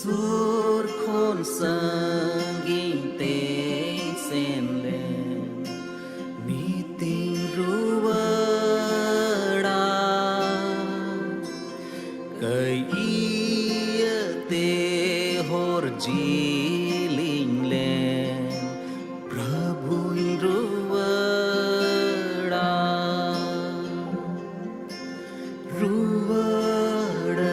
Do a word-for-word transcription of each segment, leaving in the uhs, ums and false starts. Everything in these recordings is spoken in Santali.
ᱥᱩᱨ ᱠᱷᱚᱱ ᱥᱟᱺᱜᱤᱧ ᱛᱮᱧ ᱥᱮᱱ ᱞᱮᱱ, ᱱᱤᱛᱤᱧ ᱨᱩᱣᱟᱹᱲᱟ᱾ ᱠᱟᱹᱭ ᱤᱭᱟᱹᱛᱮ ᱦᱚᱨ ᱡᱤᱞᱤᱧ ᱞᱮᱱ, ᱯᱨᱚᱵᱷᱩᱧ ᱨᱩᱣᱟᱹᱲᱟ᱾ ᱨᱩᱣᱟᱹᱲᱟᱹᱧ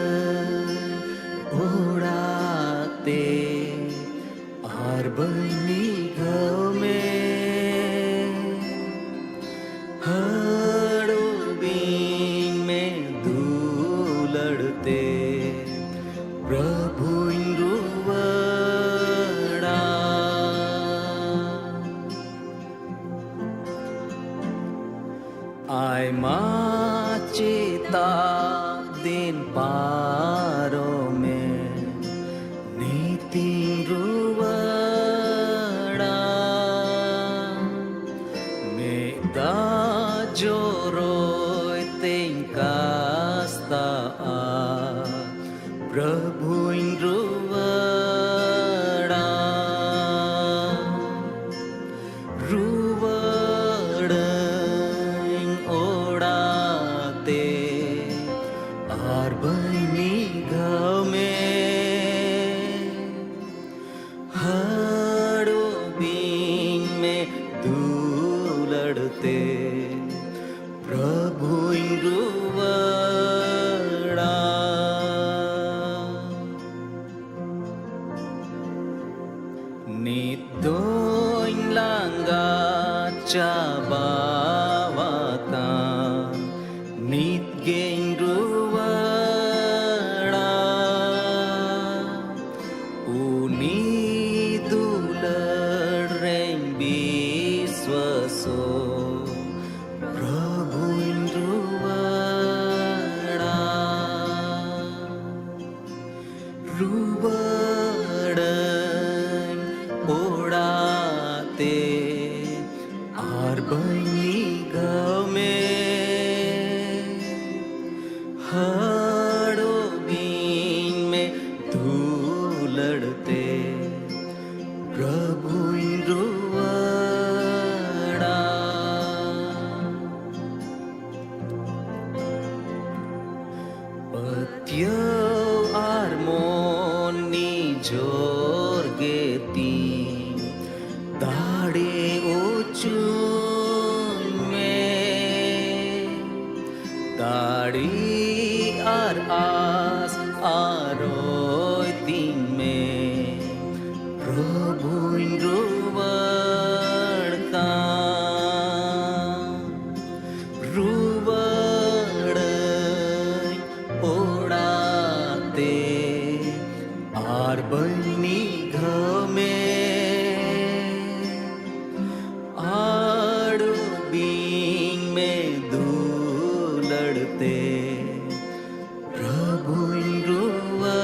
ᱚᱲᱟᱜ ᱛᱮ, ᱟᱨ ᱵᱟᱹᱧ ᱱᱤᱜᱷᱟᱹᱣ ᱢᱮ᱾ ᱦᱟᱹᱲᱩᱵᱤᱧ ᱢᱮ ᱫᱩᱞᱟᱹᱲ ᱛᱮ, ᱯᱨᱚᱵᱷᱩᱧ ᱨᱩᱣᱟᱹᱲᱟ᱾ ᱟᱭᱢᱟ ᱪᱮᱛᱟᱜ ᱫᱤᱱ ᱯᱟᱨᱚᱢᱮᱱ, ᱱᱤᱛᱤᱧ ᱨᱩᱣᱟᱹᱲᱟ᱾ ᱢᱮᱫ ᱫᱟᱜ ᱡᱚᱨᱚᱭ ᱛᱮᱧ ᱠᱟᱥᱛᱟᱜᱼᱟ, ᱯᱨᱚᱵᱷᱩᱧ ᱨᱩᱣᱟᱹᱲᱟ᱾ ᱨᱩᱣᱟᱹᱲᱟᱹᱧ ᱚᱲᱟᱜ ᱛᱮ, ᱟᱨ ᱵᱟᱹᱧ ᱱᱤᱜᱷᱟᱹᱣ ᱢᱮ᱾ ᱦᱟᱹᱲᱩᱵᱤᱧ ᱢᱮ ᱫᱩᱞᱟᱹᱲ ᱛᱮ, ᱯᱨᱚᱵᱷᱩᱧ ᱨᱩᱣᱟᱹᱲᱟ᱾ ᱱᱤᱛ ᱫᱚᱧ ᱞᱟᱸᱜᱟ ᱪᱟᱵᱟᱣᱟᱠᱟᱱ, ᱱᱤᱛ ᱜᱮᱧ ᱨᱩᱣᱟᱹᱲᱟ᱾ ᱩᱱᱤ ᱫᱩᱞᱟᱹᱲ ᱨᱮᱧ ᱵᱤᱥᱣᱟᱥᱚᱜ, ᱯᱨᱚᱵᱷᱩᱧ ᱨᱩᱣᱟᱹᱲᱟ᱾ ᱨᱩᱣᱟᱹᱲᱟᱹᱧ ᱚᱲᱟᱜ ᱛᱮ, ᱟᱨ ᱵᱟᱹᱧ ᱪᱩᱱ ᱢᱮ, ᱫᱟᱲᱮ ᱟᱨ ᱟᱥ ᱟᱨᱚᱭ ᱛᱤᱧ ᱢᱮ, ᱯᱨᱚᱵᱷᱩᱧ ᱨᱩᱣᱟᱹᱲ ᱠᱟᱱ, ᱨᱩᱣᱟᱹᱲᱟᱹᱧ ᱚᱲᱟᱜ ᱛᱮ, ᱟᱨ ᱵᱟᱹᱧ ᱱᱤᱜᱷᱟᱹᱣ ᱢᱮ᱾ ᱟᱲᱩᱵᱤᱧ ᱢᱮ ᱫᱩᱞᱟᱹᱲ ᱛᱮ, ᱯᱨᱚᱵᱷᱩᱧ ᱨᱩᱣᱟᱹᱲᱟ᱾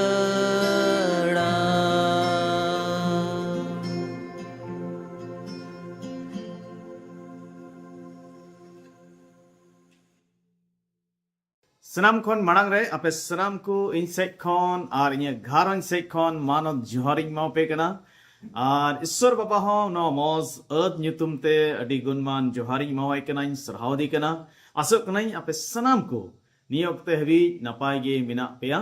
ᱥᱟᱱᱟᱢ ᱠᱷᱚᱱ ᱢᱟᱲᱟᱝ ᱨᱮ ᱟᱯᱮ ᱥᱟᱱᱟᱢ ᱠᱚ ᱤᱧ ᱥᱮᱫ ᱠᱷᱚᱱ ᱟᱨ ᱤᱧᱟᱹᱜ ᱜᱷᱟᱨᱚᱸᱡᱽ ᱥᱮᱫ ᱠᱷᱚᱱ ᱢᱟᱱᱚᱛ ᱡᱚᱦᱟᱨᱤᱧ ᱮᱢᱟᱯᱮ ᱠᱟᱱᱟ᱾ ᱟᱨ ᱤᱥᱥᱚᱨ ᱵᱟᱵᱟ ᱦᱚᱸ ᱱᱚᱣᱟ ᱢᱚᱡᱽ ᱟᱹᱫ ᱧᱩᱛᱩᱢ ᱛᱮ ᱟᱹᱰᱤ ᱜᱩᱱᱢᱟᱱ ᱡᱚᱦᱟᱨᱤᱧ ᱮᱢᱟᱣᱟᱭ ᱠᱟᱱᱟᱧ, ᱥᱟᱨᱦᱟᱣ ᱫᱮ ᱠᱟᱱᱟ᱾ ᱟᱥᱚᱜ ᱠᱟᱹᱱᱟᱹᱧ ᱟᱯᱮ ᱥᱟᱱᱟᱢ ᱠᱚ ᱱᱤᱭᱟᱹ ᱚᱠᱛᱮ ᱦᱟᱹᱵᱤᱡ ᱱᱟᱯᱟᱭ ᱜᱮ ᱢᱮᱱᱟᱜ ᱯᱮᱭᱟ᱾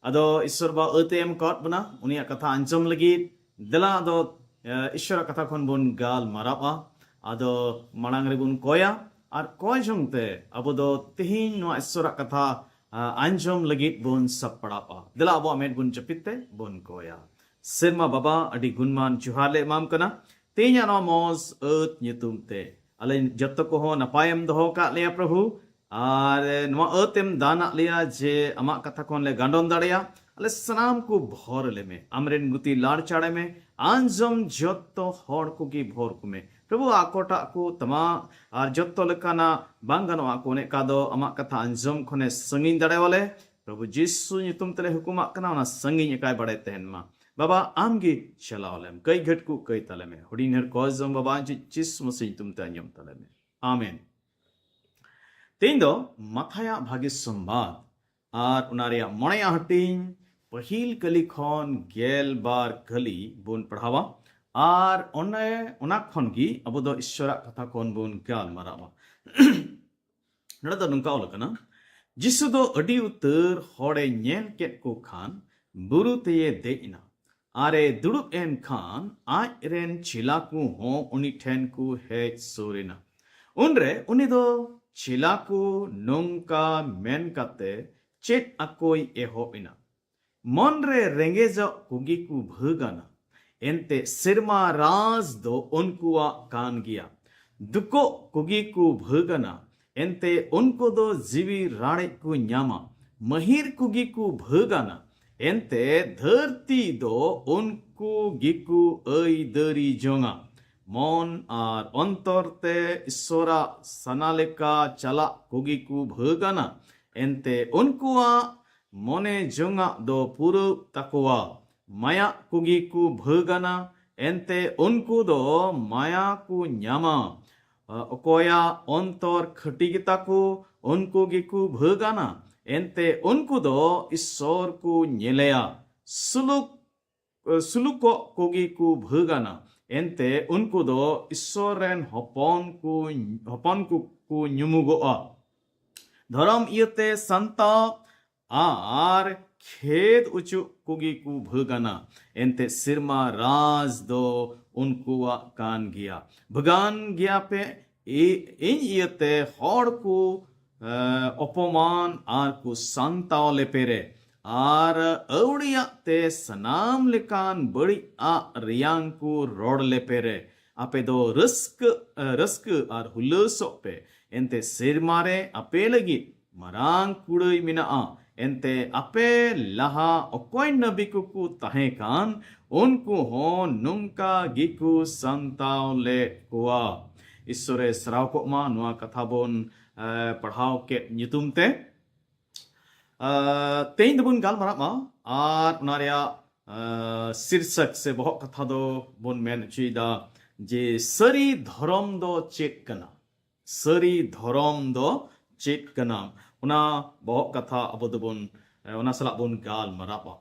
ᱟᱫᱚ ᱤᱥᱥᱚᱨ ᱵᱟᱵᱟ ᱟᱹᱫ ᱮ ᱮᱢ ᱠᱟᱣᱟᱫ ᱵᱚᱱᱟ, ᱩᱱᱤᱭᱟᱜ ᱠᱟᱛᱷᱟ ᱟᱸᱡᱚᱢ ᱞᱟᱹᱜᱤᱫ᱾ ᱫᱮᱞᱟ ᱟᱫᱚ, ᱮ, ᱤᱥᱥᱚᱨᱟᱜ ᱠᱟᱛᱷᱟ ᱠᱷᱚᱱ ᱵᱚᱱ ᱜᱟᱞᱢᱟᱨᱟᱜᱼᱟ᱾ ᱟᱫᱚ ᱢᱟᱲᱟᱝ ᱨᱮᱵᱚᱱ ᱠᱚᱭᱟ, ᱟᱨ ᱠᱚᱭ ᱡᱚᱝ ᱛᱮ ᱟᱵᱚ ᱫᱚ ᱛᱮᱦᱮᱧ ᱱᱚᱣᱟ ᱤᱥᱥᱚᱨᱟᱜ ᱠᱟᱛᱷᱟ, ᱟ, ᱟᱸᱡᱚᱢ ᱞᱟᱹᱜᱤᱫ ᱵᱚᱱ ᱥᱟᱯᱲᱟᱜᱼᱟ᱾ ᱫᱮᱞᱟ ᱟᱵᱚᱣᱟᱜ ᱢᱮᱫ ᱵᱚᱱ ᱡᱟᱹᱯᱤᱫ ᱛᱮ ᱵᱚᱱ ᱠᱚᱭᱟ᱾ ᱥᱮᱨᱢᱟ ᱵᱟᱵᱟ, ᱟᱹᱰᱤ ᱜᱩᱱᱢᱟᱱ ᱡᱚᱦᱟᱨ ᱞᱮ ᱮᱢᱟᱢ ᱠᱟᱱᱟ ᱛᱮᱦᱮᱧᱟᱜ ᱱᱚᱣᱟ ᱢᱚᱡᱽ ᱟᱹᱫ ᱧᱩᱛᱩᱢ ᱛᱮ᱾ ᱟᱞᱮ ᱡᱚᱛᱚ ᱠᱚᱦᱚᱸ ᱱᱟᱯᱟᱭᱮᱢ ᱫᱚᱦᱚ ᱟᱠᱟᱫ ᱞᱮᱭᱟ ᱯᱨᱚᱵᱷᱩ, ᱟᱨ ᱱᱚᱣᱟ ᱟᱹᱫ ᱮᱢ ᱫᱟᱱ ᱟᱫ ᱞᱮᱭᱟ ᱡᱮ ᱟᱢᱟᱜ ᱠᱟᱛᱷᱟ ᱠᱷᱚᱱ ᱞᱮ ᱜᱟᱸᱰᱚᱱ ᱫᱟᱲᱮᱭᱟᱜ᱾ ᱟᱞᱮ ᱥᱟᱱᱟᱢ ᱠᱚ ᱵᱷᱚᱨ ᱞᱮᱢᱮ, ᱟᱢᱨᱮᱱ ᱜᱩᱛᱤ ᱞᱟᱲ ᱪᱟᱲᱮ ᱢᱮ, ᱟᱸᱡᱚᱢ ᱡᱚᱛᱚ ᱦᱚᱲ ᱠᱚᱜᱮ ᱵᱷᱚᱨ ᱠᱚᱢᱮ ᱯᱨᱚᱵᱷᱩ᱾ ᱟᱠᱚᱴᱟᱜ ᱠᱚ ᱛᱟᱢᱟ ᱟᱨ ᱡᱚᱛᱚ ᱞᱮᱠᱟᱱᱟᱜ ᱵᱟᱝ ᱜᱟᱱᱚᱜᱼᱟ ᱠᱚ, ᱚᱱᱮ ᱚᱱᱠᱟ ᱫᱚ ᱟᱢᱟᱜ ᱠᱟᱛᱷᱟ ᱟᱸᱡᱚᱢ ᱠᱷᱚᱱᱮ ᱥᱟᱺᱜᱤᱧ ᱫᱟᱲᱮᱣᱟᱞᱮ᱾ ᱯᱨᱚᱵᱷᱩ ᱡᱤᱥᱩ ᱧᱩᱛᱩᱢ ᱛᱮᱞᱮ ᱦᱩᱠᱩᱢᱟᱜ ᱠᱟᱱᱟ, ᱚᱱᱟ ᱥᱟᱺᱜᱤᱧ ᱮᱠᱟᱭ ᱵᱟᱲᱟᱭ ᱛᱟᱦᱮᱱ ᱢᱟ᱾ ᱵᱟᱵᱟ, ᱟᱢ ᱜᱮ ᱪᱟᱞᱟᱣ ᱞᱮᱢ, ᱠᱟᱹᱭ ᱜᱷᱟᱹᱴ ᱠᱚ ᱠᱟᱹᱭ ᱛᱟᱞᱮ ᱢᱮ᱾ ᱦᱩᱰᱤᱧ ᱦᱚᱲ ᱠᱚ ᱡᱚᱢ ᱵᱟᱵᱟ ᱡᱤ-, ᱡᱤᱥᱩ ᱢᱟᱥᱤ ᱧᱩᱛᱩᱢ ᱛᱮ ᱟᱸᱡᱚᱢ ᱛᱟᱞᱮ ᱢᱮ᱾ ᱟᱢᱮᱱ᱾ ᱛᱮᱦᱮᱧ ᱫᱚ ᱢᱟᱛᱷᱟᱭᱟᱜ ᱵᱷᱟᱜᱮ ᱥᱚᱢᱵᱟᱫ ᱟᱨ ᱚᱱᱟ ᱨᱮᱭᱟᱜ ᱢᱚᱬᱮᱭᱟᱜ ᱦᱟᱹᱴᱤᱧ, ᱯᱟᱹᱦᱤᱞ ᱠᱟᱹᱞᱤ ᱠᱷᱚᱱ ᱜᱮᱞ ᱵᱟᱨ ᱠᱟᱹᱞᱤ ᱵᱚᱱ ᱯᱟᱲᱦᱟᱣᱟ᱾ ᱟᱨ ᱚᱱᱮ, ᱚᱱᱟ ᱠᱷᱚᱱ ᱜᱮ ᱟᱵᱚ ᱫᱚ ᱤᱥᱥᱚᱨᱟᱜ ᱠᱟᱛᱷᱟ ᱠᱷᱚᱱ ᱵᱚᱱ ᱜᱟᱞᱢᱟᱨᱟᱣᱟ᱾ ᱱᱚᱰᱮ ᱫᱚ ᱱᱚᱝᱠᱟ ᱚᱞ ᱟᱠᱟᱱᱟ, ᱡᱤᱥᱩ ᱫᱚ ᱟᱹᱰᱤ ᱩᱛᱟᱹᱨ ᱦᱚᱲᱮ ᱧᱮᱞ ᱠᱮᱫ ᱠᱚ ᱠᱷᱟᱱ ᱵᱩᱨᱩ ᱛᱮᱭᱮ ᱫᱮᱡ ᱮᱱᱟ᱾ ᱟᱨᱮ ᱫᱩᱲᱩᱵ ᱮᱱ ᱠᱷᱟᱱ ᱟᱡ ᱨᱮᱱ ᱪᱮᱞᱟ ᱠᱚ ᱦᱚᱸ ᱩᱱᱤ ᱴᱷᱮᱱ ᱠᱚ ᱦᱮᱡ ᱥᱩᱨ ᱮᱱᱟ᱾ ᱩᱱᱨᱮ ᱩᱱᱤ ᱫᱚ ᱪᱮᱞᱟ ᱠᱚ ᱱᱚᱝᱠᱟ ᱢᱮᱱ ᱠᱟᱛᱮ ᱪᱮᱫ ᱟᱠᱚᱭ ᱮᱦᱚᱵ ᱮᱱᱟ, ᱢᱚᱱ ᱨᱮ ᱨᱮᱸᱜᱮᱡᱚᱜ ᱠᱚᱜᱮ ᱠᱚ ᱵᱷᱟᱹᱜᱟᱱᱟ, ᱮᱱᱛᱮ ᱥᱮᱨᱢᱟ ᱨᱟᱡᱽ ᱫᱚ ᱩᱱᱠᱩᱣᱟᱜ ᱠᱟᱱ ᱜᱮᱭᱟ᱾ ᱫᱩᱠᱚᱜ ᱠᱚᱜᱮ ᱠᱚ ᱵᱷᱟᱹᱜᱟᱱᱟ, ᱮᱱᱛᱮ ᱩᱱᱠᱩ ᱫᱚ ᱡᱤᱣᱤ ᱨᱟᱲᱮᱡ ᱠᱚ ᱧᱟᱢᱟ᱾ ᱢᱟᱹᱦᱤᱨ ᱠᱚᱜᱮ ᱠᱚ ᱵᱷᱟᱹᱜᱟᱱᱟ, ᱮᱱᱛᱮ ᱫᱷᱟᱹᱨᱛᱤ ᱫᱚ ᱩᱱᱠᱩ ᱜᱮᱠᱚ ᱟᱹᱭᱫᱟᱹᱨᱤ ᱡᱚᱝᱟ᱾ ᱢᱚᱱ ᱟᱨ ᱚᱱᱛᱚᱨ ᱛᱮ ᱤᱥᱥᱚᱨᱟᱜ ᱥᱟᱱᱟ ᱞᱮᱠᱟ ᱪᱟᱞᱟᱜ ᱠᱚᱜᱮ ᱠᱚ ᱵᱷᱟᱹᱜᱟᱱᱟ, ᱮᱱᱛᱮ ᱩᱱᱠᱩᱣᱟᱜ ᱢᱚᱱᱮ ᱡᱚᱝᱟᱜ ᱫᱚ ᱯᱩᱨᱟᱹᱜ ᱛᱟᱠᱚᱣᱟ᱾ ᱢᱟᱭᱟᱜ ᱠᱚᱜᱮ ᱠᱚ ᱵᱷᱟᱹᱜᱟᱱᱟ, ᱮᱱᱛᱮ ᱩᱱᱠᱩ ᱫᱚ ᱢᱟᱭᱟ ᱠᱚ ᱧᱟᱢᱟ᱾ ᱚᱠᱚᱭᱟᱜ ᱚᱱᱛᱚᱨ ᱠᱷᱟᱹᱴᱤ ᱜᱮᱛᱟ ᱠᱚ, ᱩᱱᱠᱩ ᱜᱮᱠᱚ ᱵᱷᱟᱹᱜᱟᱱᱟ, ᱮᱱᱛᱮ ᱩᱱᱠᱩ ᱫᱚ ᱤᱥᱥᱚᱨ ᱠᱚ ᱧᱮᱞᱮᱭᱟ᱾ ᱥᱩᱞᱩᱠ, ᱥᱩᱞᱩᱠᱚᱜ ᱠᱚᱜᱮ ᱠᱚ ᱵᱷᱟᱹᱜᱟᱱᱟ, ᱮᱱᱛᱮ ᱩᱱᱠᱩ ᱫᱚ ᱤᱥᱥᱚᱨ ᱨᱮᱱ ᱦᱚᱯᱚᱱ ᱠᱚ, ᱦᱚᱯᱚᱱ ᱠᱚ, ᱠᱚ ᱧᱩᱢᱩᱜᱚᱜᱼᱟ᱾ ᱫᱷᱚᱨᱚᱢ ᱤᱭᱟᱹᱛᱮ ᱥᱟᱱᱛᱟᱣ ᱟᱨ ᱠᱷᱮᱫ ᱚᱪᱚᱜ ᱠᱚᱜᱮ ᱠᱚ ᱵᱷᱟᱹᱜᱟᱱᱟ, ᱮᱱᱛᱮ ᱥᱮᱨᱢᱟ ᱨᱟᱡᱽ ᱫᱚ ᱩᱱᱠᱩᱣᱟᱜ ᱠᱟᱱ ᱜᱮᱭᱟ᱾ ᱵᱷᱟᱹᱜᱟᱱ ᱜᱮᱭᱟ ᱯᱮ ᱤ-, ᱤᱧ ᱤᱭᱟᱹᱛᱮ ᱦᱚᱲ ᱠᱚ, ᱮ, ᱚᱯᱚᱢᱟᱱ ᱟᱨ ᱠᱚ ᱥᱟᱱᱛᱟᱣ ᱞᱮᱯᱮᱨᱮ, ᱟᱨ ᱟᱹᱣᱲᱤᱭᱟᱜ ᱛᱮ ᱥᱟᱱᱟᱢ ᱞᱮᱠᱟᱱ ᱵᱟᱹᱲᱤᱡ ᱟᱜ ᱨᱮᱭᱟᱝ ᱠᱚ ᱨᱚᱲ ᱞᱮᱯᱮᱨᱮ᱾ ᱟᱯᱮ ᱫᱚ ᱨᱟᱹᱥᱠᱟᱹ, ᱮ, ᱨᱟᱹᱥᱠᱟᱹ ᱟᱨ ᱦᱩᱞᱟᱹᱥᱚᱜ ᱯᱮ, ᱮᱱᱛᱮ ᱥᱮᱨᱢᱟ ᱨᱮ ᱟᱯᱮ ᱞᱟᱹᱜᱤᱫ ᱢᱟᱨᱟᱝ ᱠᱩᱲᱟᱹᱭ ᱢᱮᱱᱟᱜᱼᱟ᱾ ᱮᱱᱛᱮ ᱟᱯᱮ ᱞᱟᱦᱟ ᱚᱠᱚᱭ ᱱᱟᱵᱤ ᱠᱚᱠᱚ ᱛᱟᱦᱮᱸ ᱠᱟᱱ, ᱩᱱᱠᱩ ᱦᱚᱸ ᱱᱚᱝᱠᱟ ᱜᱮᱠᱚ ᱥᱟᱱᱛᱟᱣ ᱞᱮᱫ ᱠᱚᱣᱟ᱾ ᱤᱥᱥᱚᱨᱮ ᱥᱟᱨᱦᱟᱣ ᱠᱚᱜ ᱢᱟ ᱱᱚᱣᱟ ᱠᱟᱛᱷᱟ ᱵᱚᱱ, ᱮ, ᱯᱟᱲᱦᱟᱣ ᱠᱮᱫ ᱧᱩᱛᱩᱢ ᱛᱮ᱾ ᱮ, ᱛᱮᱦᱮᱧ ᱫᱚᱵᱚᱱ ᱜᱟᱞᱢᱟᱨᱟᱜ ᱢᱟ ᱟᱨ ᱚᱱᱟ ᱨᱮᱭᱟᱜ, ᱮ, ᱥᱤᱨᱥᱟᱹᱠ ᱥᱮ ᱵᱚᱦᱚᱜ ᱠᱟᱛᱷᱟ ᱫᱚ ᱵᱚᱱ ᱢᱮᱱ ᱦᱚᱪᱚᱭᱮᱫᱟ ᱡᱮ ᱥᱟᱹᱨᱤ ᱫᱷᱚᱨᱚᱢ ᱫᱚ ᱪᱮᱫ ᱠᱟᱱᱟ? ᱥᱟᱹᱨᱤ ᱫᱷᱚᱨᱚᱢ ᱫᱚ ᱪᱮᱫ ᱠᱟᱱᱟ? ᱚᱱᱟ ᱵᱚᱦᱚᱜ ᱠᱟᱛᱷᱟ ᱟᱵᱚ ᱫᱚᱵᱚᱱ, ᱮ, ᱚᱱᱟ ᱥᱟᱞᱟᱜ ᱵᱚᱱ ᱜᱟᱞᱢᱟᱨᱟᱜᱼᱟ᱾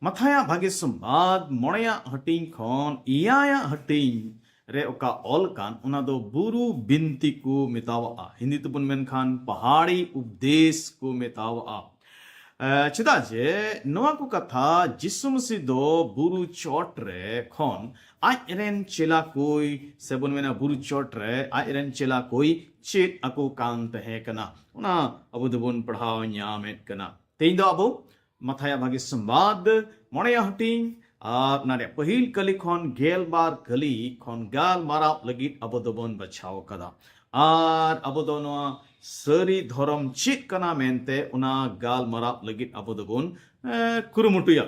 ᱢᱟᱛᱷᱟᱭᱟᱜ ᱵᱷᱟᱜᱮ ᱥᱚᱢᱵᱟᱫ ᱢᱚᱬᱮᱭᱟᱜ ᱦᱟᱹᱴᱤᱧ ᱠᱷᱚᱱ ᱮᱭᱟᱭᱟᱜ ᱦᱟᱹᱴᱤᱧ ᱨᱮ ᱚᱠᱟ ᱚᱞ ᱠᱟᱱ, ᱚᱱᱟ ᱫᱚ ᱵᱩᱨᱩ ᱵᱤᱱᱛᱤ ᱠᱚ ᱢᱮᱛᱟᱣᱟᱜᱼᱟ᱾ ᱦᱤᱱᱫᱤ ᱛᱮᱵᱚᱱ ᱢᱮᱱᱠᱷᱟᱱ ᱯᱟᱦᱟᱲᱤ ᱩᱯᱫᱮᱥ ᱠᱚ ᱢᱮᱛᱟᱣᱟᱜᱼᱟ᱾ ᱪᱮᱫᱟᱜ ᱡᱮ ᱱᱚᱣᱟ ᱠᱚ ᱠᱟᱛᱷᱟ ᱡᱤᱥᱩ ᱢᱟᱹᱥᱤ ᱫᱚ ᱵᱩᱨᱩ ᱪᱚᱴ ᱨᱮ ᱠᱷᱚᱱ ᱟᱡ ᱨᱮᱱ ᱪᱮᱞᱟ ᱠᱚᱭ, ᱥᱮ ᱵᱚᱱ ᱢᱮᱱᱟ ᱵᱩᱨᱩ ᱪᱚᱴ ᱨᱮ ᱟᱡ ᱨᱮᱱ ᱪᱮᱞᱟ ᱠᱚᱭ ᱪᱮᱫ ᱟᱠᱚ ᱠᱟᱱ ᱛᱟᱦᱮᱸ ᱠᱟᱱᱟ᱾ ᱚᱱᱟ ᱟᱵᱚ ᱫᱚᱵᱚᱱ ᱯᱟᱲᱦᱟᱣ ᱧᱟᱢᱮᱫ ᱠᱟᱱᱟ᱾ ᱛᱮᱦᱮᱧ ᱫᱚ ᱟᱵᱚ ᱢᱟᱛᱷᱟᱭᱟᱜ ᱵᱷᱟᱹᱜᱤ ᱥᱚᱢᱵᱟᱫ ᱢᱚᱬᱮᱭᱟᱜ ᱦᱟᱹᱴᱤᱧ ᱟᱨ ᱚᱱᱟ ᱨᱮᱭᱟᱜ ᱯᱟᱹᱦᱤᱞ ᱠᱟᱹᱞᱤ ᱠᱷᱚᱱ ᱜᱮᱞ ᱵᱟᱨ ᱠᱟᱹᱞᱤ ᱠᱷᱚᱱ ᱜᱟᱞᱢᱟᱨᱟᱣ ᱞᱟᱹᱜᱤᱫ ᱟᱵᱚ ᱫᱚᱵᱚᱱ ᱵᱟᱪᱷᱟᱣ ᱟᱠᱟᱫᱟ᱾ ᱟᱨ ᱟᱵᱚ ᱫᱚ ᱱᱚᱣᱟ ᱥᱟᱹᱨᱤ ᱫᱷᱚᱨᱚᱢ ᱪᱮᱫ ᱠᱟᱱᱟ ᱢᱮᱱᱛᱮ ᱚᱱᱟ ᱜᱟᱞᱢᱟᱨᱟᱣ ᱞᱟᱹᱜᱤᱫ ᱟᱵᱚ ᱫᱚᱵᱚᱱ ᱮ, ᱠᱩᱨᱩᱢᱩᱴᱩᱭᱟ᱾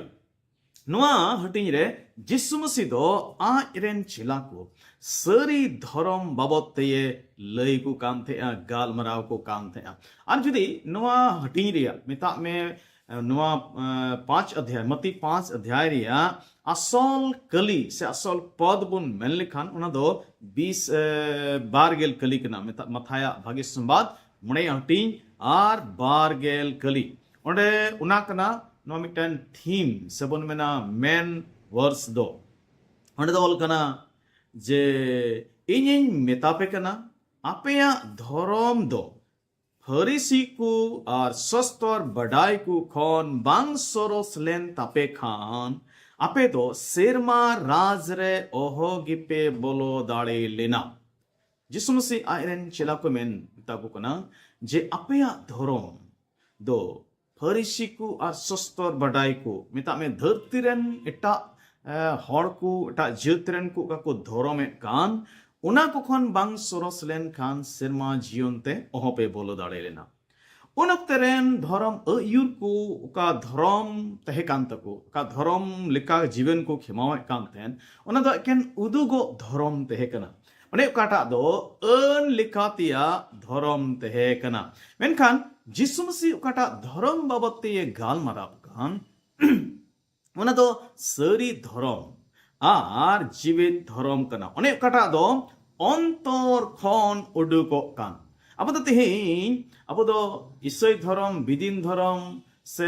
ᱱᱚᱣᱟ ᱦᱟᱹᱴᱤᱧ ᱨᱮ ᱡᱤᱥᱩ ᱢᱟᱹᱥᱤ ᱫᱚ ᱟᱡ ᱨᱮᱱ ᱪᱮᱞᱟ ᱠᱚ ᱥᱟᱹᱨᱤ ᱫᱷᱚᱨᱚᱢ ᱵᱟᱵᱚᱫ ᱛᱮᱭᱮ ᱞᱟᱹᱭ ᱠᱚ ᱠᱟᱱ ᱛᱟᱦᱮᱸᱜᱼᱟ, ᱜᱟᱞᱢᱟᱨᱟᱣ ᱠᱚ ᱠᱟᱱ ᱛᱟᱦᱮᱸᱜᱼᱟ᱾ ᱟᱨ ᱡᱩᱫᱤ ᱱᱚᱣᱟ ᱦᱟᱹᱴᱤᱧ ᱨᱮᱭᱟᱜ, ᱢᱮᱛᱟᱜ ᱢᱮ, ᱱᱚᱣᱟ ᱮ, ᱯᱟᱸᱪ ᱚᱫᱷᱭᱟᱭ, ᱢᱟᱛᱤ ᱯᱟᱸᱪ ᱚᱫᱷᱭᱟᱭ ᱨᱮᱭᱟᱜ ᱟᱥᱚᱞ ᱠᱟᱹᱞᱤ ᱥᱮ ᱟᱥᱚᱞ ᱯᱚᱫ ᱵᱚᱱ ᱢᱮᱱ ᱞᱮᱠᱷᱟᱱ, ᱚᱱᱟ ᱫᱚ ᱵᱤᱥ ᱮ, ᱵᱟᱨ ᱜᱮᱞ ᱠᱟᱹᱞᱤ ᱠᱟᱱᱟ᱾ ᱢᱮᱛᱟᱜ ᱢᱟᱛᱷᱟᱭᱟᱜ ᱵᱷᱟᱹᱜᱤ ᱥᱚᱢᱵᱟᱫ ᱢᱚᱬᱮᱭᱟᱜ ᱦᱟᱹᱴᱤᱧ ᱟᱨ ᱵᱟᱨ ᱜᱮᱞ ᱠᱟᱹᱞᱤ᱾ ᱚᱸᱰᱮ ᱚᱱᱟ ᱠᱟᱱᱟ ᱱᱚᱣᱟ ᱢᱤᱫᱴᱮᱱ ᱛᱷᱤᱢ ᱥᱮ ᱵᱚᱱ ᱢᱮᱱᱟ ᱢᱮᱱ ᱣᱟᱨᱥ ᱫᱚ᱾ ᱚᱸᱰᱮ ᱫᱚ ᱚᱞ ᱠᱟᱱᱟ ᱡᱮ, "ᱤᱧᱤᱧ ᱢᱮᱛᱟ ᱯᱮ ᱠᱟᱱᱟ, ᱟᱯᱮᱭᱟᱜ ᱫᱷᱚᱨᱚᱢ ᱫᱚ ᱯᱷᱟᱹᱨᱤᱥᱤ ᱠᱚ ᱟᱨ ᱥᱚᱥᱛᱚᱨ ᱵᱟᱰᱟᱭ ᱠᱚ ᱠᱷᱚᱱ ᱵᱟᱝ ᱥᱚᱨᱚᱥ ᱞᱮᱱ ᱛᱟᱯᱮ ᱠᱷᱟᱱ, ᱟᱯᱮ ᱫᱚ ᱥᱮᱨᱢᱟ ᱨᱟᱡᱽ ᱨᱮ ᱚᱦᱚ ᱜᱮᱯᱮ ᱵᱚᱞᱚ ᱫᱟᱲᱮ ᱞᱮᱱᱟ᱾" ᱡᱤᱥᱩ ᱢᱟᱹᱥᱤ ᱟᱡ ᱨᱮᱱ ᱪᱮᱞᱟ ᱠᱚ ᱢᱮᱱ ᱢᱮᱛᱟ ᱠᱚ ᱠᱟᱱᱟ ᱡᱮ, ᱟᱯᱮᱭᱟᱜ ᱫᱷᱚᱨᱚᱢ ᱫᱚ ᱯᱷᱟᱹᱨᱤᱥᱤ ᱠᱚ ᱟᱨ ᱥᱚᱥᱛᱚᱨ ᱵᱟᱰᱟᱭ ᱠᱚ, ᱢᱮᱛᱟᱜ ᱢᱮ, ᱫᱷᱟᱹᱨᱛᱤ ᱨᱮᱱ ᱮᱴᱟᱜ ᱮ, ᱦᱚᱲ ᱠᱚ, ᱮᱴᱟᱜ ᱡᱟᱹᱛ ᱨᱮᱱ ᱠᱚ ᱚᱠᱟ ᱠᱚ ᱫᱷᱚᱨᱚᱢᱮᱫ ᱠᱟᱱ, ᱚᱱᱟ ᱠᱚ ᱠᱷᱚᱱ ᱵᱟᱝ ᱥᱚᱨᱚᱥ ᱞᱮᱱᱠᱷᱟᱱ ᱥᱮᱨᱢᱟ ᱡᱤᱭᱚᱱ ᱛᱮ ᱚᱦᱚᱯᱮ ᱵᱚᱞᱚ ᱫᱟᱲᱮ ᱞᱮᱱᱟ᱾ ᱩᱱ ᱚᱠᱛᱮ ᱨᱮᱱ ᱫᱷᱚᱨᱚᱢ ᱟᱹᱭᱩᱨ ᱠᱚ ᱚᱠᱟ ᱫᱷᱚᱨᱚᱢ ᱛᱟᱦᱮᱸ ᱠᱟᱱ ᱛᱟᱠᱚ, ᱚᱠᱟ ᱫᱷᱚᱨᱚᱢ ᱞᱮᱠᱟ ᱡᱤᱵᱚᱱ ᱠᱚ ᱠᱷᱮᱢᱟᱣᱮᱫ ᱠᱟᱱ ᱛᱟᱦᱮᱸᱱ, ᱚᱱᱟ ᱫᱚ ᱮᱠᱮᱱ ᱩᱫᱩᱜᱚᱜ ᱫᱷᱚᱨᱚᱢ ᱛᱟᱦᱮᱸ ᱠᱟᱱᱟ᱾ ᱚᱱᱮ ᱚᱠᱟᱴᱟᱜ ᱫᱚ ᱟᱹᱱ ᱞᱮᱠᱟ ᱛᱮᱭᱟᱜ ᱫᱷᱚᱨᱚᱢ ᱛᱟᱦᱮᱸ ᱠᱟᱱᱟ᱾ ᱢᱮᱱᱠᱷᱟᱱ ᱡᱤᱥᱩ ᱢᱟᱹᱥᱤ ᱚᱠᱟᱴᱟᱜ ᱫᱷᱚᱨᱚᱢ ᱵᱟᱵᱚᱫ ᱛᱮᱭᱮ ᱜᱟᱞᱢᱟᱨᱟᱣ ᱠᱟᱱ, ᱚᱱᱟ ᱫᱚ ᱥᱟᱹᱨᱤ ᱫᱷᱚᱨᱚᱢ ᱟᱨ ᱡᱤᱣᱮᱫ ᱫᱷᱚᱨᱚᱢ ᱠᱟᱱᱟ᱾ ᱚᱱᱮ ᱚᱠᱟᱴᱟᱜ ᱫᱚ ᱚᱱᱛᱚᱨ ᱠᱷᱚᱱ ᱩᱰᱩᱠᱚᱜ ᱠᱟᱱ᱾ ᱟᱵᱚ ᱫᱚ ᱛᱮᱦᱮᱧ, ᱟᱵᱚ ᱫᱚ ᱤᱥᱟᱹᱭ ᱫᱷᱚᱨᱚᱢ, ᱵᱤᱫᱤᱱ ᱫᱷᱚᱨᱚᱢ, ᱥᱮ,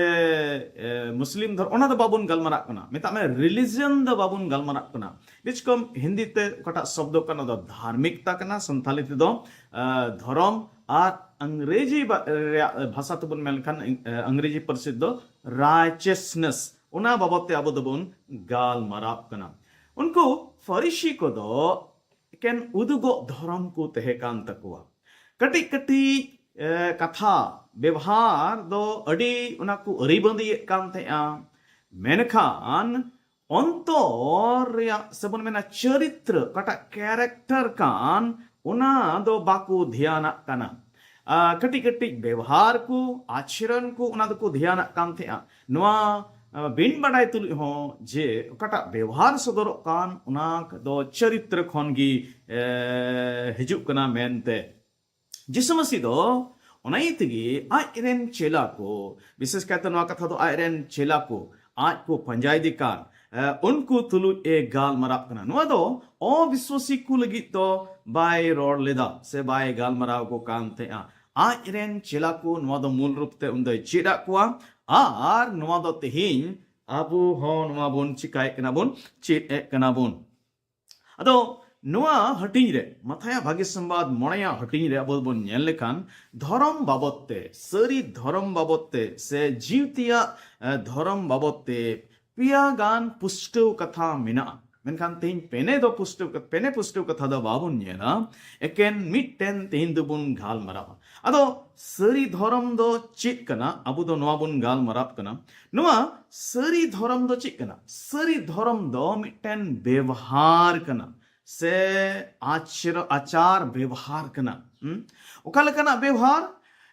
ᱮ, ᱢᱩᱥᱞᱤᱢ ᱫᱷᱚᱨᱚᱢ, ᱚᱱᱟ ᱫᱚ ᱵᱟᱵᱚᱱ ᱜᱟᱞᱢᱟᱨᱟᱜ ᱠᱟᱱᱟ᱾ ᱢᱮᱛᱟᱜ ᱢᱮ, religion ᱫᱚ ᱵᱟᱵᱚᱱ ᱜᱟᱞᱢᱟᱨᱟᱜ ᱠᱟᱱᱟ᱾ ᱵᱮᱥ ᱠᱚᱢ ᱦᱤᱱᱫᱤ ᱛᱮ ᱚᱠᱟᱴᱟᱜ ᱥᱚᱵᱫᱚ ᱠᱟᱱᱟ, ᱚᱱᱟ ᱫᱚ ᱫᱷᱟᱨᱢᱤᱠᱛᱟ ᱠᱟᱱᱟ, ᱥᱟᱱᱛᱷᱟᱞᱤ ᱛᱮᱫᱚ, ᱮ, ᱫᱷᱚᱨᱚᱢ ᱟᱨ ᱤᱝᱨᱮᱡᱤ ᱵᱟ-, ᱨᱮᱭᱟᱜ ᱵᱷᱟᱥᱟ ᱛᱮᱵᱚᱱ ᱢᱮᱱ ᱞᱮᱠᱷᱟᱱ, ᱤᱝ-, ᱤᱝᱨᱮᱡᱤ ᱯᱟᱹᱨᱥᱤ ᱫᱚ righteousness, ᱚᱱᱟ ᱵᱟᱵᱚᱫ ᱛᱮ ᱟᱵᱚ ᱫᱚᱵᱚᱱ ᱜᱟᱞᱢᱟᱨᱟᱣ ᱠᱟᱱᱟ᱾ ᱩᱱᱠᱩ ᱯᱷᱟᱹᱨᱤᱥᱤ ᱠᱚᱫᱚ ᱮᱠᱮᱱ ᱩᱫᱩᱜᱚᱜ ᱫᱷᱚᱨᱚᱢ ᱠᱚ ᱛᱟᱦᱮᱸ ᱠᱟᱱ ᱛᱟᱠᱚᱣᱟ᱾ ᱠᱟᱹᱴᱤᱡ ᱠᱟᱹᱴᱤᱡ, ᱮ, ᱠᱟᱛᱷᱟ ᱵᱮᱵᱷᱟᱨ ᱫᱚ ᱟᱹᱰᱤ ᱚᱱᱟ ᱠᱚ ᱟᱹᱨᱤᱵᱟᱸᱫᱤᱭᱮᱫ ᱠᱟᱱ ᱛᱟᱦᱮᱸᱜᱼᱟ, ᱢᱮᱱᱠᱷᱟᱱ ᱚᱱᱛᱚᱨ ᱨᱮᱭᱟᱜ ᱥᱮᱵᱚᱱ ᱢᱮᱱᱟ ᱪᱚᱨᱤᱛᱨᱚ, ᱚᱠᱟᱴᱟᱜ character ᱠᱟᱱ, ᱚᱱᱟ ᱫᱚ ᱵᱟᱠᱚ ᱫᱷᱮᱭᱟᱱᱟᱜ ᱠᱟᱱᱟ᱾ ᱟ, ᱠᱟᱹᱴᱤᱡ ᱠᱟᱹᱴᱤᱡ ᱵᱮᱵᱷᱟᱨ ᱠᱚ, ᱟᱪᱚᱨᱚᱱ ᱠᱚ, ᱚᱱᱟ ᱫᱚᱠᱚ ᱫᱷᱮᱭᱟᱱᱟᱜ ᱠᱟᱱ ᱛᱟᱦᱮᱸᱜᱼᱟ᱾ ᱱᱚᱣᱟ, ᱟ, ᱵᱤᱱ ᱵᱟᱰᱟᱭ ᱛᱩᱞᱩᱡ ᱦᱚᱸ ᱡᱮ ᱚᱠᱟᱴᱟᱜ ᱵᱮᱵᱷᱟᱨ ᱥᱚᱫᱚᱨᱚᱜ ᱠᱟᱱ, ᱚᱱᱟ ᱫᱚ ᱪᱚᱨᱤᱛᱨᱚ ᱠᱷᱚᱱ ᱜᱮ, ᱮ, ᱦᱤᱡᱩᱜ ᱠᱟᱱᱟ ᱢᱮᱱᱛᱮ᱾ ᱡᱤᱥᱩ ᱢᱟᱹᱥᱤ ᱫᱚ ᱚᱱᱟ ᱤᱭᱟᱹ ᱛᱮᱜᱮ ᱟᱡ ᱨᱮᱱ ᱪᱮᱞᱟ ᱠᱚ, ᱵᱤᱥᱮᱥ ᱠᱟᱭᱛᱮ ᱱᱚᱣᱟ ᱠᱟᱛᱷᱟ ᱫᱚ ᱟᱡ ᱨᱮᱱ ᱪᱮᱞᱟ ᱠᱚ, ᱟᱡ ᱠᱚ ᱯᱟᱸᱡᱟᱭᱮᱫᱮ ᱠᱟᱱ, ᱮ, ᱩᱱᱠᱩ ᱛᱩᱞᱩᱡ ᱮ ᱜᱟᱞᱢᱟᱨᱟᱜ ᱠᱟᱱᱟ᱾ ᱱᱚᱣᱟ ᱫᱚ ᱚᱵᱤᱥᱣᱟᱥᱤ ᱠᱚ ᱞᱟᱹᱜᱤᱫ ᱫᱚ ᱵᱟᱭ ᱨᱚᱲ ᱞᱮᱫᱟ ᱥᱮ ᱵᱟᱭ ᱜᱟᱞᱢᱟᱨᱟᱣ ᱠᱚ ᱠᱟᱱ ᱛᱟᱦᱮᱸᱜᱼᱟ᱾ ᱟᱡ ᱨᱮᱱ ᱪᱮᱞᱟ ᱠᱚ ᱱᱚᱣᱟ ᱫᱚ ᱢᱩᱞ ᱨᱩᱯ ᱛᱮ ᱩᱱ ᱫᱚᱭ ᱪᱮᱫ ᱟᱫ ᱠᱚᱣᱟ᱾ ᱟᱨ ᱱᱚᱣᱟ ᱫᱚ ᱛᱮᱦᱮᱧ ᱟᱵᱚ ᱦᱚᱸ ᱱᱚᱣᱟ ᱵᱚᱱ ᱪᱤᱠᱟᱭᱮᱫ ᱠᱟᱱᱟ ᱵᱚᱱ, ᱪᱮᱫ ᱮᱫ ᱠᱟᱱᱟ ᱵᱚᱱ᱾ ᱟᱫᱚ ᱱᱚᱣᱟ ᱦᱟᱹᱴᱤᱧ ᱨᱮ, ᱢᱟᱛᱷᱟᱭᱟᱜ ᱵᱷᱟᱹᱜᱤ ᱥᱚᱢᱵᱟᱫ ᱢᱚᱬᱮᱭᱟᱜ ᱦᱟᱹᱴᱤᱧ ᱨᱮ ᱟᱵᱚ ᱵᱚᱱ ᱧᱮᱞ ᱞᱮᱠᱷᱟᱱ, ᱫᱷᱚᱨᱚᱢ ᱵᱟᱵᱚᱛ ᱛᱮ, ᱥᱟᱹᱨᱤ ᱫᱷᱚᱨᱚᱢ ᱵᱟᱵᱚᱛ ᱛᱮ ᱥᱮ ᱡᱤᱣᱛᱤᱭᱟᱜ, ᱮ, ᱫᱷᱚᱨᱚᱢ ᱵᱟᱵᱚᱛ ᱛᱮ ᱯᱮᱭᱟ ᱜᱟᱱ ᱯᱩᱥᱴᱟᱹᱣ ᱠᱟᱛᱷᱟ ᱢᱮᱱᱟᱜᱼᱟ᱾ ᱢᱮᱱᱠᱷᱟᱱ ᱛᱮᱦᱮᱧ ᱯᱮᱱᱮ ᱫᱚ ᱯᱩᱥᱴᱟᱹᱣ ᱠᱟᱛ-, ᱯᱮᱱᱮ ᱯᱩᱥᱴᱟᱹᱣ ᱠᱟᱛᱷᱟ ᱫᱚ ᱵᱟᱵᱚᱱ ᱧᱮᱞᱟ, ᱮᱠᱮᱱ ᱢᱤᱫᱴᱮᱱ ᱛᱮᱦᱮᱧ ᱫᱚᱵᱚᱱ ᱜᱟᱞᱢᱟᱨᱟᱣᱟ᱾ ᱟᱫᱚ ᱥᱟᱹᱨᱤ ᱫᱷᱚᱨᱚᱢ ᱫᱚ ᱪᱮᱫ ᱠᱟᱱᱟ? ᱟᱵᱚ ᱫᱚ ᱱᱚᱣᱟ ᱵᱚᱱ ᱜᱟᱞᱢᱟᱨᱟᱣ ᱠᱟᱱᱟ᱾ ᱱᱚᱣᱟ ᱥᱟᱹᱨᱤ ᱫᱷᱚᱨᱚᱢ ᱫᱚ ᱪᱮᱫ ᱠᱟᱱᱟ? ᱥᱟᱹᱨᱤ ᱫᱷᱚᱨᱚᱢ ᱫᱚ ᱢᱤᱫᱴᱮᱱ ᱵᱮᱣᱦᱟᱨ ᱠᱟᱱᱟ ᱥᱮ ᱟᱪᱨᱚ-, ᱟᱪᱟᱨ ᱵᱮᱣᱦᱟᱨ ᱠᱟᱱᱟ᱾ ᱦᱩᱸ? ᱚᱠᱟ ᱞᱮᱠᱟᱱᱟᱜ ᱵᱮᱣᱦᱟᱨ?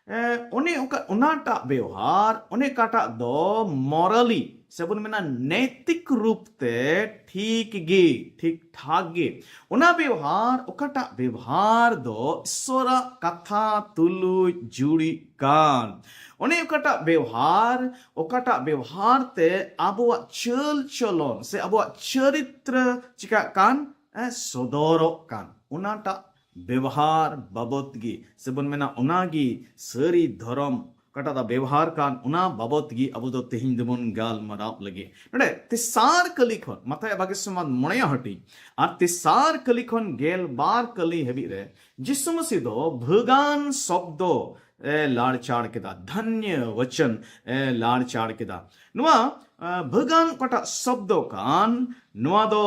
ᱮ, ᱚᱱᱮ ᱚᱠᱟ, ᱚᱱᱟᱴᱟᱜ ᱵᱮᱣᱦᱟᱨ, ᱚᱱᱮ ᱚᱠᱟᱴᱟᱜ ᱫᱚ morally ᱥᱮ ᱵᱚᱱ ᱢᱮᱱᱟ ᱱᱮᱭᱛᱤᱠ ᱨᱩᱯ ᱛᱮ ᱴᱷᱤᱠ ᱜᱮ, ᱴᱷᱤᱠ ᱴᱷᱟᱠ ᱜᱮ᱾ ᱚᱱᱟ ᱵᱮᱣᱦᱟᱨ, ᱚᱠᱟᱴᱟᱜ ᱵᱮᱣᱦᱟᱨ ᱫᱚ ᱤᱥᱥᱚᱨᱟᱜ ᱠᱟᱛᱷᱟ ᱛᱩᱞᱩᱡ ᱡᱩᱲᱤᱜ ᱠᱟᱱ᱾ ᱚᱱᱮ ᱚᱠᱟᱴᱟᱜ ᱵᱮᱣᱦᱟᱨ, ᱚᱠᱟᱴᱟᱜ ᱵᱮᱣᱦᱟᱨ ᱛᱮ ᱟᱵᱚᱣᱟᱜ ᱪᱟᱹᱞ ᱪᱚᱞᱚᱱ ᱥᱮ ᱟᱵᱚᱣᱟᱜ ᱪᱚᱨᱤᱛᱨᱚ ᱪᱤᱠᱟᱜ ᱠᱟᱱ? ᱮ, ᱥᱚᱫᱚᱨᱚᱜ ᱠᱟᱱ᱾ ᱚᱱᱟᱴᱟᱜ ᱵᱮᱣᱦᱟᱨ ᱵᱟᱵᱚᱛ ᱜᱮ, ᱥᱮ ᱵᱚᱱ ᱢᱮᱱᱟ ᱚᱱᱟᱜᱮ ᱥᱟᱹᱨᱤ ᱫᱷᱚᱨᱚᱢ, ᱚᱠᱟᱴᱟᱜ ᱫᱚ ᱵᱮᱣᱦᱟᱨ ᱠᱟᱱ, ᱚᱱᱟ ᱵᱟᱵᱚᱛ ᱜᱮ ᱟᱵᱚ ᱫᱚ ᱛᱮᱦᱮᱧ ᱫᱚᱵᱚᱱ ᱜᱟᱞᱢᱟᱨᱟᱣ ᱞᱟᱹᱜᱤᱫ᱾ ᱱᱚᱰᱮ ᱛᱮᱥᱟᱨ ᱠᱟᱹᱞᱤ ᱠᱷᱚᱱ, ᱢᱟᱛᱷᱟᱭ ᱵᱟᱜᱮ ᱥᱚᱢᱟᱱ ᱢᱚᱬᱮᱭᱟ ᱦᱟᱹᱴᱤᱧ ᱟᱨ ᱛᱮᱥᱟᱨ ᱠᱟᱹᱞᱤ ᱠᱷᱚᱱ ᱜᱮᱞ ᱵᱟᱨ ᱠᱟᱹᱞᱤ ᱦᱟᱹᱵᱤᱡ ᱨᱮ ᱡᱤᱥᱩ ᱢᱟᱹᱥᱤ ᱫᱚ ᱵᱷᱟᱹᱜᱟᱱ ᱥᱚᱵᱫᱚ ᱮ ᱞᱟᱲᱪᱟᱲ ᱠᱮᱫᱟ, ᱫᱷᱟᱱᱭᱚ ᱣᱟᱪᱚᱱ ᱮ ᱞᱟᱲᱪᱟᱲ ᱠᱮᱫᱟ᱾ ᱱᱚᱣᱟ ᱮ, ᱵᱷᱟᱹᱜᱟᱱ ᱚᱠᱟᱴᱟᱜ ᱥᱚᱵᱫᱚ ᱠᱟᱱ, ᱱᱚᱣᱟ ᱫᱚ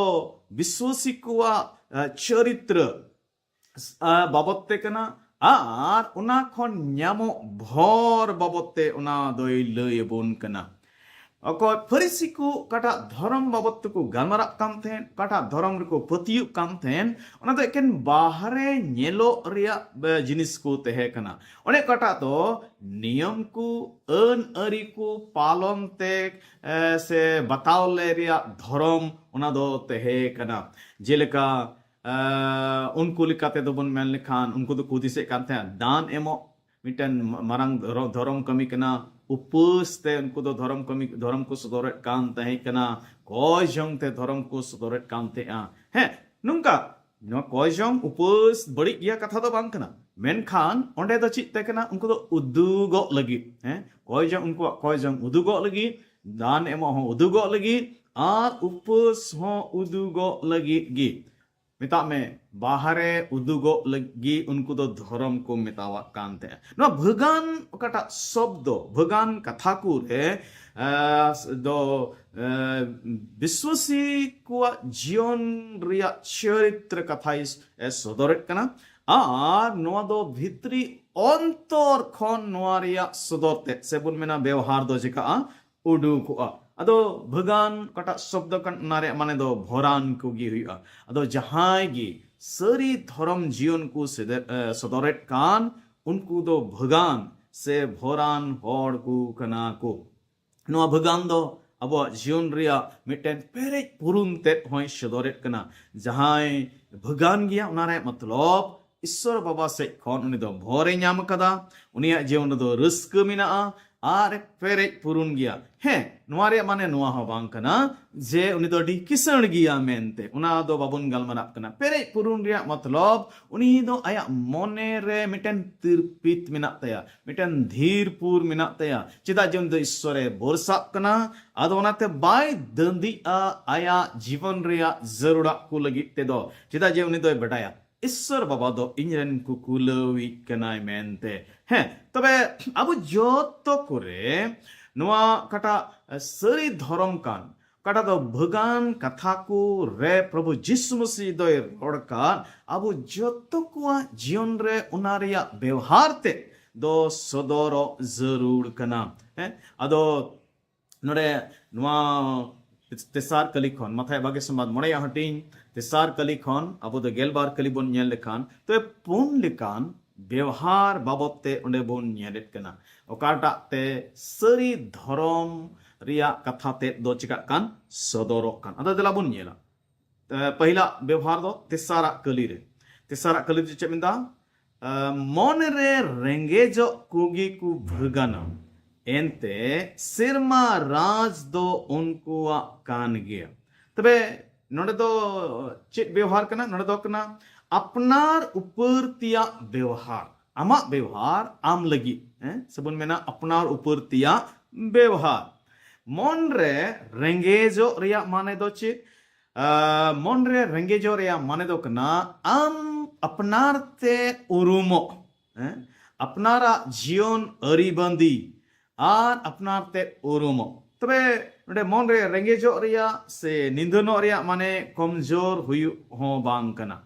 ᱵᱤᱥᱣᱟᱥᱤ ᱠᱚᱣᱟᱜ ᱮ, ᱪᱚᱨᱤᱛᱨᱚ ᱟ, ᱵᱟᱵᱚᱛ ᱛᱮ ᱠᱟᱱᱟ ᱟᱨ ᱚᱱᱟ ᱠᱷᱚᱱ ᱧᱟᱢᱚᱜ ᱵᱷᱚᱨ ᱵᱟᱵᱚᱛ ᱛᱮ ᱚᱱᱟ ᱫᱚᱭ ᱞᱟᱹᱭ ᱟᱵᱚᱱ ᱠᱟᱱᱟ᱾ ᱚᱠᱚᱭ ᱯᱷᱟᱹᱨᱤᱥᱤ ᱠᱚ ᱚᱠᱟᱴᱟᱜ ᱫᱷᱚᱨᱚᱢ ᱵᱟᱵᱚᱛ ᱛᱮᱠᱚ ᱜᱟᱞᱢᱟᱨᱟᱜ ᱠᱟᱱ ᱛᱟᱦᱮᱸᱫ, ᱚᱠᱟᱴᱟᱜ ᱫᱷᱚᱨᱚᱢ ᱨᱮᱠᱚ ᱯᱟᱹᱛᱭᱟᱹᱜ ᱠᱟᱱ ᱛᱟᱦᱮᱸᱫ, ᱚᱱᱟ ᱫᱚ ᱮᱠᱮᱱ ᱵᱟᱦᱨᱮ ᱧᱮᱞᱚᱜ ᱨᱮᱭᱟᱜ ᱮ, ᱡᱤᱱᱤᱥ ᱠᱚ ᱛᱟᱦᱮᱸ ᱠᱟᱱᱟ᱾ ᱚᱱᱮ ᱚᱠᱟᱴᱟᱜ ᱫᱚ ᱱᱤᱭᱚᱢ ᱠᱚ, ᱟᱹᱱ ᱟᱹᱨᱤ ᱠᱚ ᱯᱟᱞᱚᱱ ᱛᱮ ᱮ, ᱥᱮ ᱵᱟᱛᱟᱣ ᱞᱮ ᱨᱮᱭᱟᱜ ᱫᱷᱚᱨᱚᱢ ᱚᱱᱟ ᱫᱚ ᱛᱟᱦᱮᱸ ᱠᱟᱱᱟ᱾ ᱡᱮᱞᱮᱠᱟ ᱮ, ᱩᱱᱠᱩ ᱞᱮᱠᱟ ᱛᱮᱫᱚ ᱵᱚᱱ ᱢᱮᱱ ᱞᱮᱠᱷᱟᱱ, ᱩᱱᱠᱩ ᱫᱚᱠᱚ ᱦᱩᱫᱤᱥᱮᱫ ᱠᱟᱱ ᱛᱟᱦᱮᱸᱫ ᱫᱟᱱ ᱮᱢᱚᱜ ᱢᱤᱫᱴᱮᱱ ᱢᱟᱨᱟᱝ ᱫᱷᱚᱨᱚ-, ᱫᱷᱚᱨᱚᱢ ᱠᱟᱹᱢᱤ ᱠᱟᱱᱟ᱾ ᱩᱯᱟᱹᱥ ᱛᱮ ᱩᱱᱠᱩ ᱫᱚ ᱫᱷᱚᱨᱚᱢ ᱠᱟᱹᱢᱤ, ᱫᱷᱚᱨᱚᱢ ᱠᱚ ᱥᱚᱫᱚᱨᱮᱫ ᱠᱟᱱ ᱛᱟᱦᱮᱸ ᱠᱟᱱᱟ᱾ ᱠᱚᱭ ᱡᱚᱝ ᱛᱮ ᱫᱷᱚᱨᱚᱢ ᱠᱚ ᱥᱚᱫᱚᱨᱮᱫ ᱠᱟᱱ ᱛᱟᱦᱮᱸᱜᱼᱟ᱾ ᱦᱮᱸ, ᱱᱚᱝᱠᱟ ᱱᱚᱣᱟ ᱠᱚᱭ ᱡᱚᱝ ᱩᱯᱟᱹᱥ ᱵᱟᱹᱲᱤᱡ ᱜᱮᱭᱟ ᱠᱟᱛᱷᱟ ᱫᱚ ᱵᱟᱝ ᱠᱟᱱᱟ, ᱢᱮᱱᱠᱷᱟᱱ ᱚᱸᱰᱮ ᱫᱚ ᱪᱮᱫ ᱛᱟᱦᱮᱸ ᱠᱟᱱᱟ? ᱩᱱᱠᱩ ᱫᱚ ᱩᱫᱩᱜᱚᱜ ᱞᱟᱹᱜᱤᱫ, ᱦᱮᱸ, ᱠᱚᱭ ᱡᱚᱝ, ᱩᱱᱠᱩᱣᱟᱜ ᱠᱚᱭ ᱡᱚᱝ ᱩᱫᱩᱜᱚᱜ ᱞᱟᱹᱜᱤᱫ, ᱫᱟᱱ ᱮᱢᱚᱜ ᱦᱚᱸ ᱩᱫᱩᱜᱚᱜ ᱞᱟᱹᱜᱤᱫ, ᱟᱨ ᱩᱯᱟᱹᱥ ᱦᱚᱸ ᱩᱫᱩᱜᱚᱜ ᱞᱟᱹᱜᱤᱫ ᱜᱮ᱾ ᱢᱮᱛᱟᱜ ᱢᱮ, ᱵᱟᱦᱨᱮ ᱩᱫᱩᱜᱚᱜ ᱞᱟᱹᱜᱤᱫ ᱩᱱᱠᱩ ᱫᱚ ᱫᱷᱚᱨᱚᱢ ᱠᱚ ᱢᱮᱛᱟᱣᱟᱜ ᱠᱟᱱ ᱛᱟᱦᱮᱸᱜᱼᱟ᱾ ᱱᱚᱣᱟ ᱵᱷᱟᱹᱜᱟᱱ ᱚᱠᱟᱴᱟᱜ ᱥᱚᱵᱫᱚ, ᱵᱷᱟᱹᱜᱟᱱ ᱠᱟᱛᱷᱟ ᱠᱚ ᱨᱮ, ᱮ, ᱫᱚ, ᱮ, ᱵᱤᱥᱣᱟᱥᱤ ᱠᱚᱣᱟᱜ ᱡᱤᱭᱚᱱ ᱨᱮᱭᱟᱜ ᱪᱚᱨᱤᱛᱨᱚ ᱠᱟᱛᱷᱟᱭ ᱮ ᱥᱚᱫᱚᱨᱮᱫ ᱠᱟᱱᱟ᱾ ᱟᱨ ᱱᱚᱣᱟ ᱫᱚ ᱵᱷᱤᱛᱨᱤ ᱚᱱᱛᱚᱨ ᱠᱷᱚᱱ ᱱᱚᱣᱟ ᱨᱮᱭᱟᱜ ᱥᱚᱫᱚᱨ ᱛᱮ, ᱥᱮ ᱵᱚᱱ ᱢᱮᱱᱟ ᱵᱮᱣᱦᱟᱨ ᱫᱚ ᱪᱤᱠᱟᱜᱼᱟ? ᱩᱰᱩᱠᱚᱜᱼᱟ᱾ ᱟᱫᱚ ᱵᱷᱟᱹᱜᱟᱱ ᱚᱠᱟᱴᱟᱜ ᱥᱚᱵᱫᱚ ᱠᱟᱱ, ᱚᱱᱟ ᱨᱮᱭᱟᱜ ᱢᱟᱱᱮ ᱫᱚ ᱵᱷᱚᱨᱟᱱ ᱠᱚᱜᱮ ᱦᱩᱭᱩᱜᱼᱟ᱾ ᱟᱫᱚ ᱡᱟᱦᱟᱸᱭ ᱜᱮ ᱥᱟᱹᱨᱤ ᱫᱷᱚᱨᱚᱢ ᱡᱤᱭᱚᱱ ᱠᱚ ᱥᱮᱫᱮ-, ᱮ, ᱥᱚᱫᱚᱨᱮᱫ ᱠᱟᱱ, ᱩᱱᱠᱩ ᱫᱚ ᱵᱷᱟᱹᱜᱟᱱ ᱥᱮ ᱵᱷᱚᱨᱟᱱ ᱦᱚᱲ ᱠᱚ ᱠᱟᱱᱟ ᱠᱚ᱾ ᱱᱚᱣᱟ ᱵᱷᱟᱹᱜᱟᱱ ᱫᱚ ᱟᱵᱚᱣᱟᱜ ᱡᱤᱭᱚᱱ ᱨᱮᱭᱟᱜ ᱢᱤᱫᱴᱮᱱ ᱯᱮᱨᱮᱡ ᱯᱩᱨᱩᱱ ᱛᱮᱫ ᱦᱚᱸᱭ ᱥᱚᱫᱚᱨᱮᱫ ᱠᱟᱱᱟ᱾ ᱡᱟᱦᱟᱸᱭ ᱵᱷᱟᱹᱜᱟᱱ ᱜᱮᱭᱟ, ᱚᱱᱟ ᱨᱮᱭᱟᱜ ᱢᱚᱛᱞᱚᱵ ᱤᱥᱥᱚᱨ ᱵᱟᱵᱟ ᱥᱮᱫ ᱠᱷᱚᱱ ᱩᱱᱤ ᱫᱚ ᱵᱷᱚᱨᱮ ᱧᱟᱢ ᱟᱠᱟᱫᱟ, ᱩᱱᱤᱭᱟᱜ ᱡᱤᱭᱚᱱ ᱨᱮᱫᱚ ᱨᱟᱹᱥᱠᱟᱹ ᱢᱮᱱᱟᱜᱼᱟ, ᱟᱨ ᱯᱮᱨᱮᱡ ᱯᱩᱨᱩᱱ ᱜᱮᱭᱟ᱾ ᱦᱮᱸ, ᱱᱚᱣᱟ ᱨᱮᱭᱟᱜ ᱢᱟᱱᱮ ᱱᱚᱣᱟ ᱦᱚᱸ ᱵᱟᱝ ᱠᱟᱱᱟ ᱡᱮ ᱩᱱᱤ ᱫᱚ ᱟᱹᱰᱤ ᱠᱤᱥᱟᱹᱬ ᱜᱮᱭᱟ ᱢᱮᱱᱛᱮ, ᱚᱱᱟ ᱫᱚ ᱵᱟᱵᱚᱱ ᱜᱟᱞᱢᱟᱨᱟᱜ ᱠᱟᱱᱟ᱾ ᱯᱮᱨᱮᱡ ᱯᱩᱨᱩᱱ ᱨᱮᱭᱟᱜ ᱢᱚᱛᱞᱚᱵ ᱩᱱᱤ ᱫᱚ ᱟᱭᱟᱜ ᱢᱚᱱᱮ ᱨᱮ ᱢᱤᱫᱴᱮᱱ ᱛᱤᱨᱯᱤᱛ ᱢᱮᱱᱟᱜ ᱛᱟᱭᱟ, ᱢᱤᱫᱴᱮᱱ ᱫᱷᱤᱨ ᱯᱩᱨ ᱢᱮᱱᱟᱜ ᱛᱟᱭᱟ, ᱪᱮᱫᱟᱜ ᱡᱮ ᱩᱱᱤ ᱫᱚ ᱤᱥᱥᱚᱨᱮ ᱵᱷᱚᱨᱥᱟᱜ ᱠᱟᱱᱟ᱾ ᱟᱫᱚ ᱚᱱᱟᱛᱮ ᱵᱟᱭ ᱫᱟᱹᱱᱫᱤᱜᱼᱟ ᱟᱭᱟᱜ ᱡᱤᱵᱚᱱ ᱨᱮᱭᱟᱜ ᱡᱟᱹᱨᱩᱲᱟᱜ ᱠᱚ ᱞᱟᱹᱜᱤᱫ ᱛᱮᱫᱚ, ᱪᱮᱫᱟᱜ ᱡᱮ ᱩᱱᱤ ᱫᱚᱭ ᱵᱟᱰᱟᱭᱟ ᱤᱥᱥᱚᱨ ᱵᱟᱵᱟ ᱫᱚ ᱤᱧ ᱨᱮᱱ ᱠᱩᱠᱩᱞᱟᱹᱣᱤᱡ ᱠᱟᱱᱟᱭ ᱢᱮᱱᱛᱮ᱾ ᱦᱮᱸ, ᱛᱚᱵᱮ ᱟᱵᱚ ᱡᱚᱛᱚ ᱠᱚᱨᱮ ᱱᱚᱣᱟ ᱚᱠᱟᱴᱟᱜ ᱥᱟᱹᱨᱤ ᱫᱷᱚᱨᱚᱢ ᱠᱟᱱ, ᱚᱠᱟᱴᱟᱜ ᱫᱚ ᱵᱷᱟᱹᱜᱟᱱ ᱠᱟᱛᱷᱟ ᱠᱚ ᱨᱮ ᱯᱨᱚᱵᱷᱩ ᱡᱤᱥᱩ ᱢᱟᱹᱥᱤ ᱫᱚᱭ ᱨᱚᱲ ᱠᱟᱱ, ᱟᱵᱚ ᱡᱚᱛᱚ ᱠᱚᱣᱟᱜ ᱡᱤᱭᱚᱱ ᱨᱮ ᱚᱱᱟ ᱨᱮᱭᱟᱜ ᱵᱮᱣᱦᱟᱨ ᱛᱮ ᱫᱚ ᱥᱚᱫᱚᱨᱚᱜ ᱡᱟᱹᱨᱩᱲ ᱠᱟᱱᱟ᱾ ᱦᱮᱸ, ᱟᱫᱚ ᱱᱚᱰᱮ ᱱᱚᱣᱟ ᱛᱮᱥᱟᱨ ᱠᱟᱹᱞᱤ ᱠᱷᱚᱱ, ᱢᱟᱛᱷᱟᱭ ᱵᱟᱜᱮ ᱥᱚᱢᱵᱟᱫ ᱢᱚᱬᱮᱭᱟᱜ ᱦᱟᱹᱴᱤᱧ, ᱛᱮᱥᱟᱨ ᱠᱟᱹᱞᱤ ᱠᱷᱚᱱ ᱟᱵᱚ ᱫᱚ ᱜᱮᱞᱵᱟᱨ ᱠᱟᱹᱞᱤ ᱵᱚᱱ ᱧᱮᱞ ᱞᱮᱠᱷᱟᱱ, ᱛᱚᱵᱮ ᱯᱩᱱ ᱞᱮᱠᱟᱱ ᱵᱮᱣᱦᱟᱨ ᱵᱟᱵᱚᱛ ᱛᱮ ᱚᱸᱰᱮ ᱵᱚᱱ ᱧᱮᱞᱮᱫ ᱠᱟᱱᱟ᱾ ᱚᱠᱟᱴᱟᱜ ᱛᱮ ᱥᱟᱹᱨᱤ ᱫᱷᱚᱨᱚᱢ ᱨᱮᱭᱟᱜ ᱠᱟᱛᱷᱟ ᱛᱮᱫ ᱫᱚ ᱪᱤᱠᱟᱜ ᱠᱟᱱ, ᱥᱚᱫᱚᱨᱚᱜ ᱠᱟᱱ᱾ ᱟᱫᱚ ᱫᱮᱞᱟ ᱵᱚᱱ ᱧᱮᱞᱟ᱾ ᱮ, ᱯᱟᱹᱦᱤᱞᱟᱜ ᱵᱮᱣᱦᱟᱨ ᱫᱚ ᱛᱮᱥᱟᱨᱟᱜ ᱠᱟᱹᱞᱤ ᱨᱮ᱾ ᱛᱮᱥᱟᱨᱟᱜ ᱠᱟᱹᱞᱤ ᱨᱮ ᱪᱮᱫ ᱢᱮᱱᱫᱟ? ᱮ, ᱢᱚᱱ ᱨᱮ ᱨᱮᱸᱜᱮᱡᱚᱜ ᱠᱚᱜᱮ ᱠᱚ ᱵᱷᱟᱹᱜᱟᱱᱟ, ᱮᱱᱛᱮ ᱥᱮᱨᱢᱟ ᱨᱟᱡᱽ ᱫᱚ ᱩᱱᱠᱩᱣᱟᱜ ᱠᱟᱱ ᱜᱮᱭᱟ᱾ ᱛᱚᱵᱮ ᱱᱚᱰᱮ ᱫᱚ ᱪᱮᱫ ᱵᱮᱣᱦᱟᱨ ᱠᱟᱱᱟ? ᱱᱚᱰᱮ ᱫᱚ ᱠᱟᱱᱟ ᱟᱯᱱᱟᱨ ᱩᱯᱟᱹᱨ ᱛᱮᱭᱟᱜ ᱵᱮᱣᱦᱟᱨ, ᱟᱢᱟᱜ ᱵᱮᱣᱦᱟᱨ ᱟᱢ ᱞᱟᱹᱜᱤᱫ, ᱦᱮᱸ, ᱥᱮᱵᱚᱱ ᱢᱮᱱᱟ ᱟᱯᱱᱟᱨ ᱩᱯᱟᱹᱨ ᱛᱮᱭᱟᱜ ᱵᱮᱣᱦᱟᱨ᱾ ᱢᱚᱱ ᱨᱮ ᱨᱮᱸᱜᱮᱡᱚᱜ ᱨᱮᱭᱟᱜ ᱢᱟᱱᱮ ᱫᱚ ᱪᱮᱫ? ᱟ, ᱢᱚᱱ ᱨᱮ ᱨᱮᱸᱜᱮᱡᱚᱜ ᱨᱮᱭᱟᱜ ᱢᱟᱱᱮ ᱫᱚ ᱠᱟᱱᱟ ᱟᱢ ᱟᱯᱱᱟᱨ ᱛᱮ ᱩᱨᱩᱢᱚᱜ, ᱦᱮᱸ? ᱟᱯᱱᱟᱨᱟᱜ ᱡᱤᱭᱚᱱ ᱟᱹᱨᱤᱵᱟᱸᱫᱤ ᱟᱨ ᱟᱯᱱᱟᱨ ᱛᱮ ᱩᱨᱩᱢᱚᱜ᱾ ᱛᱚᱵᱮ ᱱᱚᱰᱮ ᱢᱚᱱ ᱨᱮ ᱨᱮᱸᱜᱮᱡᱚᱜ ᱨᱮᱭᱟᱜ ᱥᱮ ᱱᱤᱸᱫᱷᱟᱹᱱᱚᱜ ᱨᱮᱭᱟᱜ ᱢᱟᱱᱮ ᱠᱚᱢᱡᱳᱨ ᱦᱩᱭᱩᱜ ᱦᱚᱸ ᱵᱟᱝ ᱠᱟᱱᱟ᱾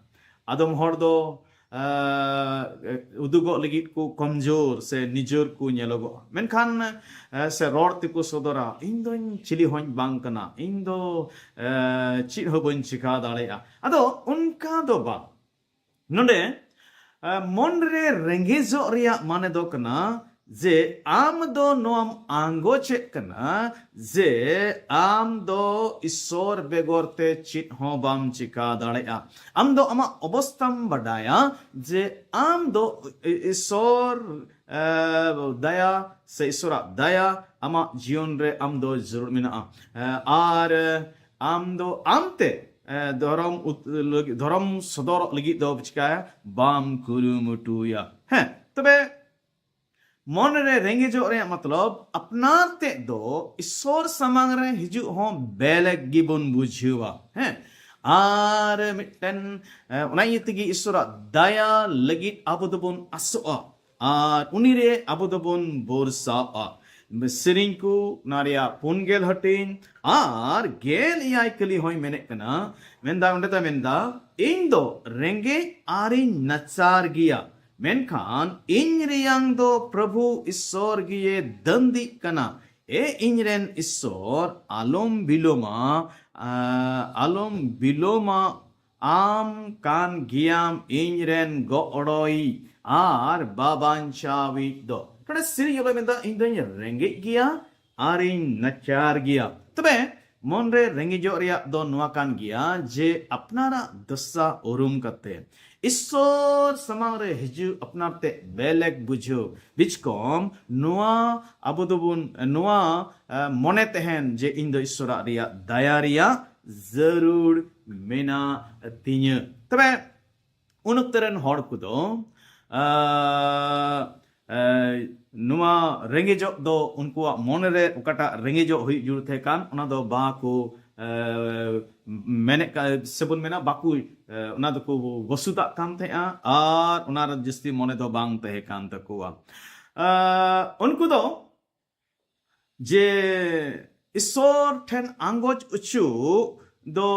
ᱟᱫᱚᱢ ᱦᱚᱲ ᱫᱚ, ᱟ, ᱩᱫᱩᱜᱚᱜ ᱞᱟᱹᱜᱤᱫ ᱠᱚ ᱠᱚᱢᱡᱳᱨ ᱥᱮ ᱱᱤᱡᱚᱨ ᱠᱚ ᱧᱮᱞᱚᱜᱚᱜᱼᱟ᱾ ᱢᱮᱱᱠᱷᱟᱱ, ᱟ, ᱥᱮ ᱨᱚᱲ ᱛᱮᱠᱚ ᱥᱚᱫᱚᱨᱟ, "ᱤᱧ ᱫᱚᱧ ᱪᱤᱞᱤ ᱦᱚᱸᱧ ᱵᱟᱝ ᱠᱟᱱᱟ, ᱤᱧ ᱫᱚ, ᱟ, ᱪᱮᱫ ᱦᱚᱸ ᱵᱟᱹᱧ ᱪᱤᱠᱟ ᱫᱟᱲᱮᱭᱟᱜᱼᱟ᱾" ᱟᱫᱚ ᱚᱱᱠᱟ ᱫᱚ ᱵᱟᱝ᱾ ᱱᱚᱰᱮ, ᱟ, ᱢᱚᱱ ᱨᱮ ᱨᱮᱸᱜᱮᱡᱚᱜ ᱨᱮᱭᱟᱜ ᱢᱟᱱᱮ ᱫᱚ ᱠᱟᱱᱟ ᱡᱮ ᱟᱢ ᱫᱚ ᱱᱚᱣᱟᱢ ᱟᱸᱜᱚᱪᱮᱫ ᱠᱟᱱᱟ ᱡᱮ ᱟᱢ ᱫᱚ ᱤᱥᱚᱨ ᱵᱮᱜᱚᱨ ᱛᱮ ᱪᱮᱫ ᱦᱚᱸ ᱵᱟᱢ ᱪᱤᱠᱟ ᱫᱟᱲᱮᱭᱟᱜᱼᱟ᱾ ᱟᱢ ᱫᱚ ᱟᱢᱟᱜ ᱚᱵᱚᱥᱛᱟᱢ ᱵᱟᱰᱟᱭᱟ ᱡᱮ ᱟᱢ ᱫᱚ ᱤ-, ᱤᱥᱚᱨ, ᱮ, ᱫᱟᱭᱟ ᱥᱮ ᱤᱥᱚᱨᱟᱜ ᱫᱟᱭᱟ ᱟᱢᱟᱜ ᱡᱤᱭᱚᱱ ᱨᱮ ᱟᱢ ᱫᱚ ᱡᱟᱹᱨᱩᱲ ᱢᱮᱱᱟᱜᱼᱟ᱾ ᱮ, ᱟᱨ ᱟᱢ ᱫᱚ ᱟᱢᱛᱮ, ᱮ, ᱫᱷᱚᱨᱚᱢ ᱩᱛ-, ᱞᱟᱹᱜᱤᱫ, ᱫᱷᱚᱨᱚᱢ ᱥᱚᱫᱚᱨᱚᱜ ᱞᱟᱹᱜᱤᱫ ᱫᱚ ᱪᱤᱠᱟᱹᱭᱟ? ᱵᱟᱢ ᱠᱩᱨᱩᱢᱩᱴᱩᱭᱟ᱾ ᱦᱮᱸ, ᱛᱚᱵᱮ ᱢᱚᱱ ᱨᱮ ᱨᱮᱸᱜᱮᱡᱚᱜ ᱨᱮᱭᱟᱜ ᱢᱚᱛᱞᱚᱵ ᱟᱯᱱᱟᱨ ᱛᱮᱫ ᱫᱚ ᱤᱥᱚᱨ ᱥᱟᱢᱟᱝ ᱨᱮ ᱦᱤᱡᱩᱜ ᱦᱚᱸ ᱵᱮᱞᱮᱠ ᱜᱮᱵᱚᱱ ᱵᱩᱡᱷᱟᱹᱣᱟ᱾ ᱦᱮᱸ, ᱟᱨ ᱢᱤᱫᱴᱮᱱ, ᱮ, ᱚᱱᱟ ᱤᱭᱟᱹ ᱛᱮᱜᱮ ᱤᱥᱚᱨᱟᱜ ᱫᱟᱭᱟ ᱞᱟᱹᱜᱤᱫ ᱟᱵᱚ ᱫᱚᱵᱚᱱ ᱟᱥᱚᱜᱼᱟ ᱟᱨ ᱩᱱᱤ ᱨᱮ ᱟᱵᱚ ᱫᱚᱵᱚᱱ ᱵᱷᱚᱨᱥᱟᱜᱼᱟ᱾ ᱥᱮᱨᱮᱧ ᱠᱚ ᱚᱱᱟ ᱨᱮᱭᱟᱜ ᱯᱩᱱ ᱜᱮᱞ ᱦᱟᱹᱴᱤᱧ ᱟᱨ ᱜᱮᱞ ᱮᱭᱟᱭ ᱠᱟᱹᱞᱤ ᱦᱚᱸᱭ ᱢᱮᱱᱮᱫ ᱠᱟᱱᱟ, ᱢᱮᱱᱫᱟ, ᱚᱸᱰᱮ ᱫᱚ ᱢᱮᱱᱫᱟ, "ᱤᱧ ᱫᱚ ᱨᱮᱸᱜᱮᱡ ᱟᱨᱤᱧ ᱱᱟᱪᱟᱨ ᱜᱮᱭᱟ, ᱢᱮᱱᱠᱷᱟᱱ ᱤᱧ ᱨᱮᱭᱟᱝ ᱫᱚ ᱯᱨᱚᱵᱷᱩ ᱤᱥᱚᱨ ᱜᱮᱭᱮ ᱫᱟᱹᱱᱫᱤᱜ ᱠᱟᱱᱟ᱾ ᱮ ᱤᱧ ᱨᱮᱱ ᱤᱥᱚᱨ, ᱟᱞᱚᱢ ᱵᱤᱞᱚᱢᱟ, ᱟ, ᱟᱞᱚᱢ ᱵᱤᱞᱚᱢᱟ, ᱟᱢ ᱠᱟᱱ ᱜᱮᱭᱟᱢ ᱤᱧ ᱨᱮᱱ ᱜᱚᱲᱚᱭᱤᱡ ᱟᱨ ᱵᱟᱵᱟᱧᱪᱟᱣᱤᱡ ᱫᱚ᱾" ᱱᱚᱰᱮ ᱥᱮᱨᱮᱧ ᱚᱞᱮ ᱢᱮᱱᱫᱟ, "ᱤᱧ ᱫᱚᱧ ᱨᱮᱸᱜᱮᱡ ᱜᱮᱭᱟ ᱟᱨᱤᱧ ᱱᱟᱪᱟᱨ ᱜᱮᱭᱟ᱾" ᱛᱚᱵᱮ ᱢᱚᱱᱨᱮ ᱨᱮᱸᱜᱮᱡᱚᱜ ᱨᱮᱭᱟᱜ ᱫᱚ ᱱᱚᱣᱟ ᱠᱟᱱ ᱜᱮᱭᱟ ᱡᱮ ᱟᱯᱱᱟᱨᱟᱜ ᱫᱚᱥᱟ ᱩᱨᱩᱢ ᱠᱟᱛᱮ ᱤᱥᱥᱚᱨ ᱥᱟᱢᱟᱝ ᱨᱮ ᱦᱤᱡᱩᱜ ᱟᱯᱱᱟᱨ ᱛᱮ ᱵᱮᱞᱮᱠ ᱵᱩᱡᱷᱟᱹᱣ᱾ ᱵᱤᱪᱠᱚᱢ ᱱᱚᱣᱟ ᱟᱵᱚ ᱫᱚᱵᱚᱱ, ᱱᱚᱣᱟ, ᱮ, ᱢᱚᱱᱮ ᱛᱟᱦᱮᱱ ᱡᱮ ᱤᱧ ᱫᱚ ᱤᱥᱥᱚᱨᱟᱜ ᱨᱮᱭᱟᱜ ᱫᱟᱭᱟ ᱨᱮᱭᱟᱜ ᱡᱟᱹᱨᱩᱲ ᱢᱮᱱᱟᱜ ᱛᱤᱧᱟᱹ᱾ ᱛᱚᱵᱮ ᱩᱱ ᱚᱠᱛᱮ ᱨᱮᱱ ᱦᱚᱲ ᱠᱚᱫᱚ, ᱟ, ᱮ, ᱱᱚᱣᱟ ᱨᱮᱸᱜᱮᱡᱚᱜ ᱫᱚ ᱩᱱᱠᱩᱣᱟᱜ ᱢᱚᱱᱮ ᱨᱮ ᱚᱠᱟᱴᱟᱜ ᱨᱮᱸᱜᱮᱡᱚᱜ ᱦᱩᱭᱩᱜ ᱡᱩᱲ ᱛᱟᱦᱮᱸ ᱠᱟᱱ, ᱚᱱᱟ ᱫᱚ ᱵᱟᱠᱚ, ᱮ, ᱢᱮᱱᱮᱫ ᱠᱟ-, ᱥᱮᱵᱚᱱ ᱢᱮᱱᱟ, ᱵᱟᱠᱚ, ᱮ, ᱚᱱᱟ ᱫᱚᱠᱚ ᱵᱚᱥᱩᱫᱟᱜ ᱠᱟᱱ ᱛᱟᱦᱮᱸᱜᱼᱟ ᱟᱨ ᱚᱱᱟ ᱨᱮ ᱡᱟᱹᱥᱛᱤ ᱢᱚᱱᱮ ᱫᱚ ᱵᱟᱝ ᱛᱟᱦᱮᱸ ᱠᱟᱱ ᱛᱟᱠᱚᱣᱟ᱾ ᱟ, ᱩᱱᱠᱩ ᱫᱚ ᱡᱮ ᱤᱥᱚᱨ ᱴᱷᱮᱱ ᱟᱸᱜᱚᱪ ᱚᱪᱚ ᱫᱚ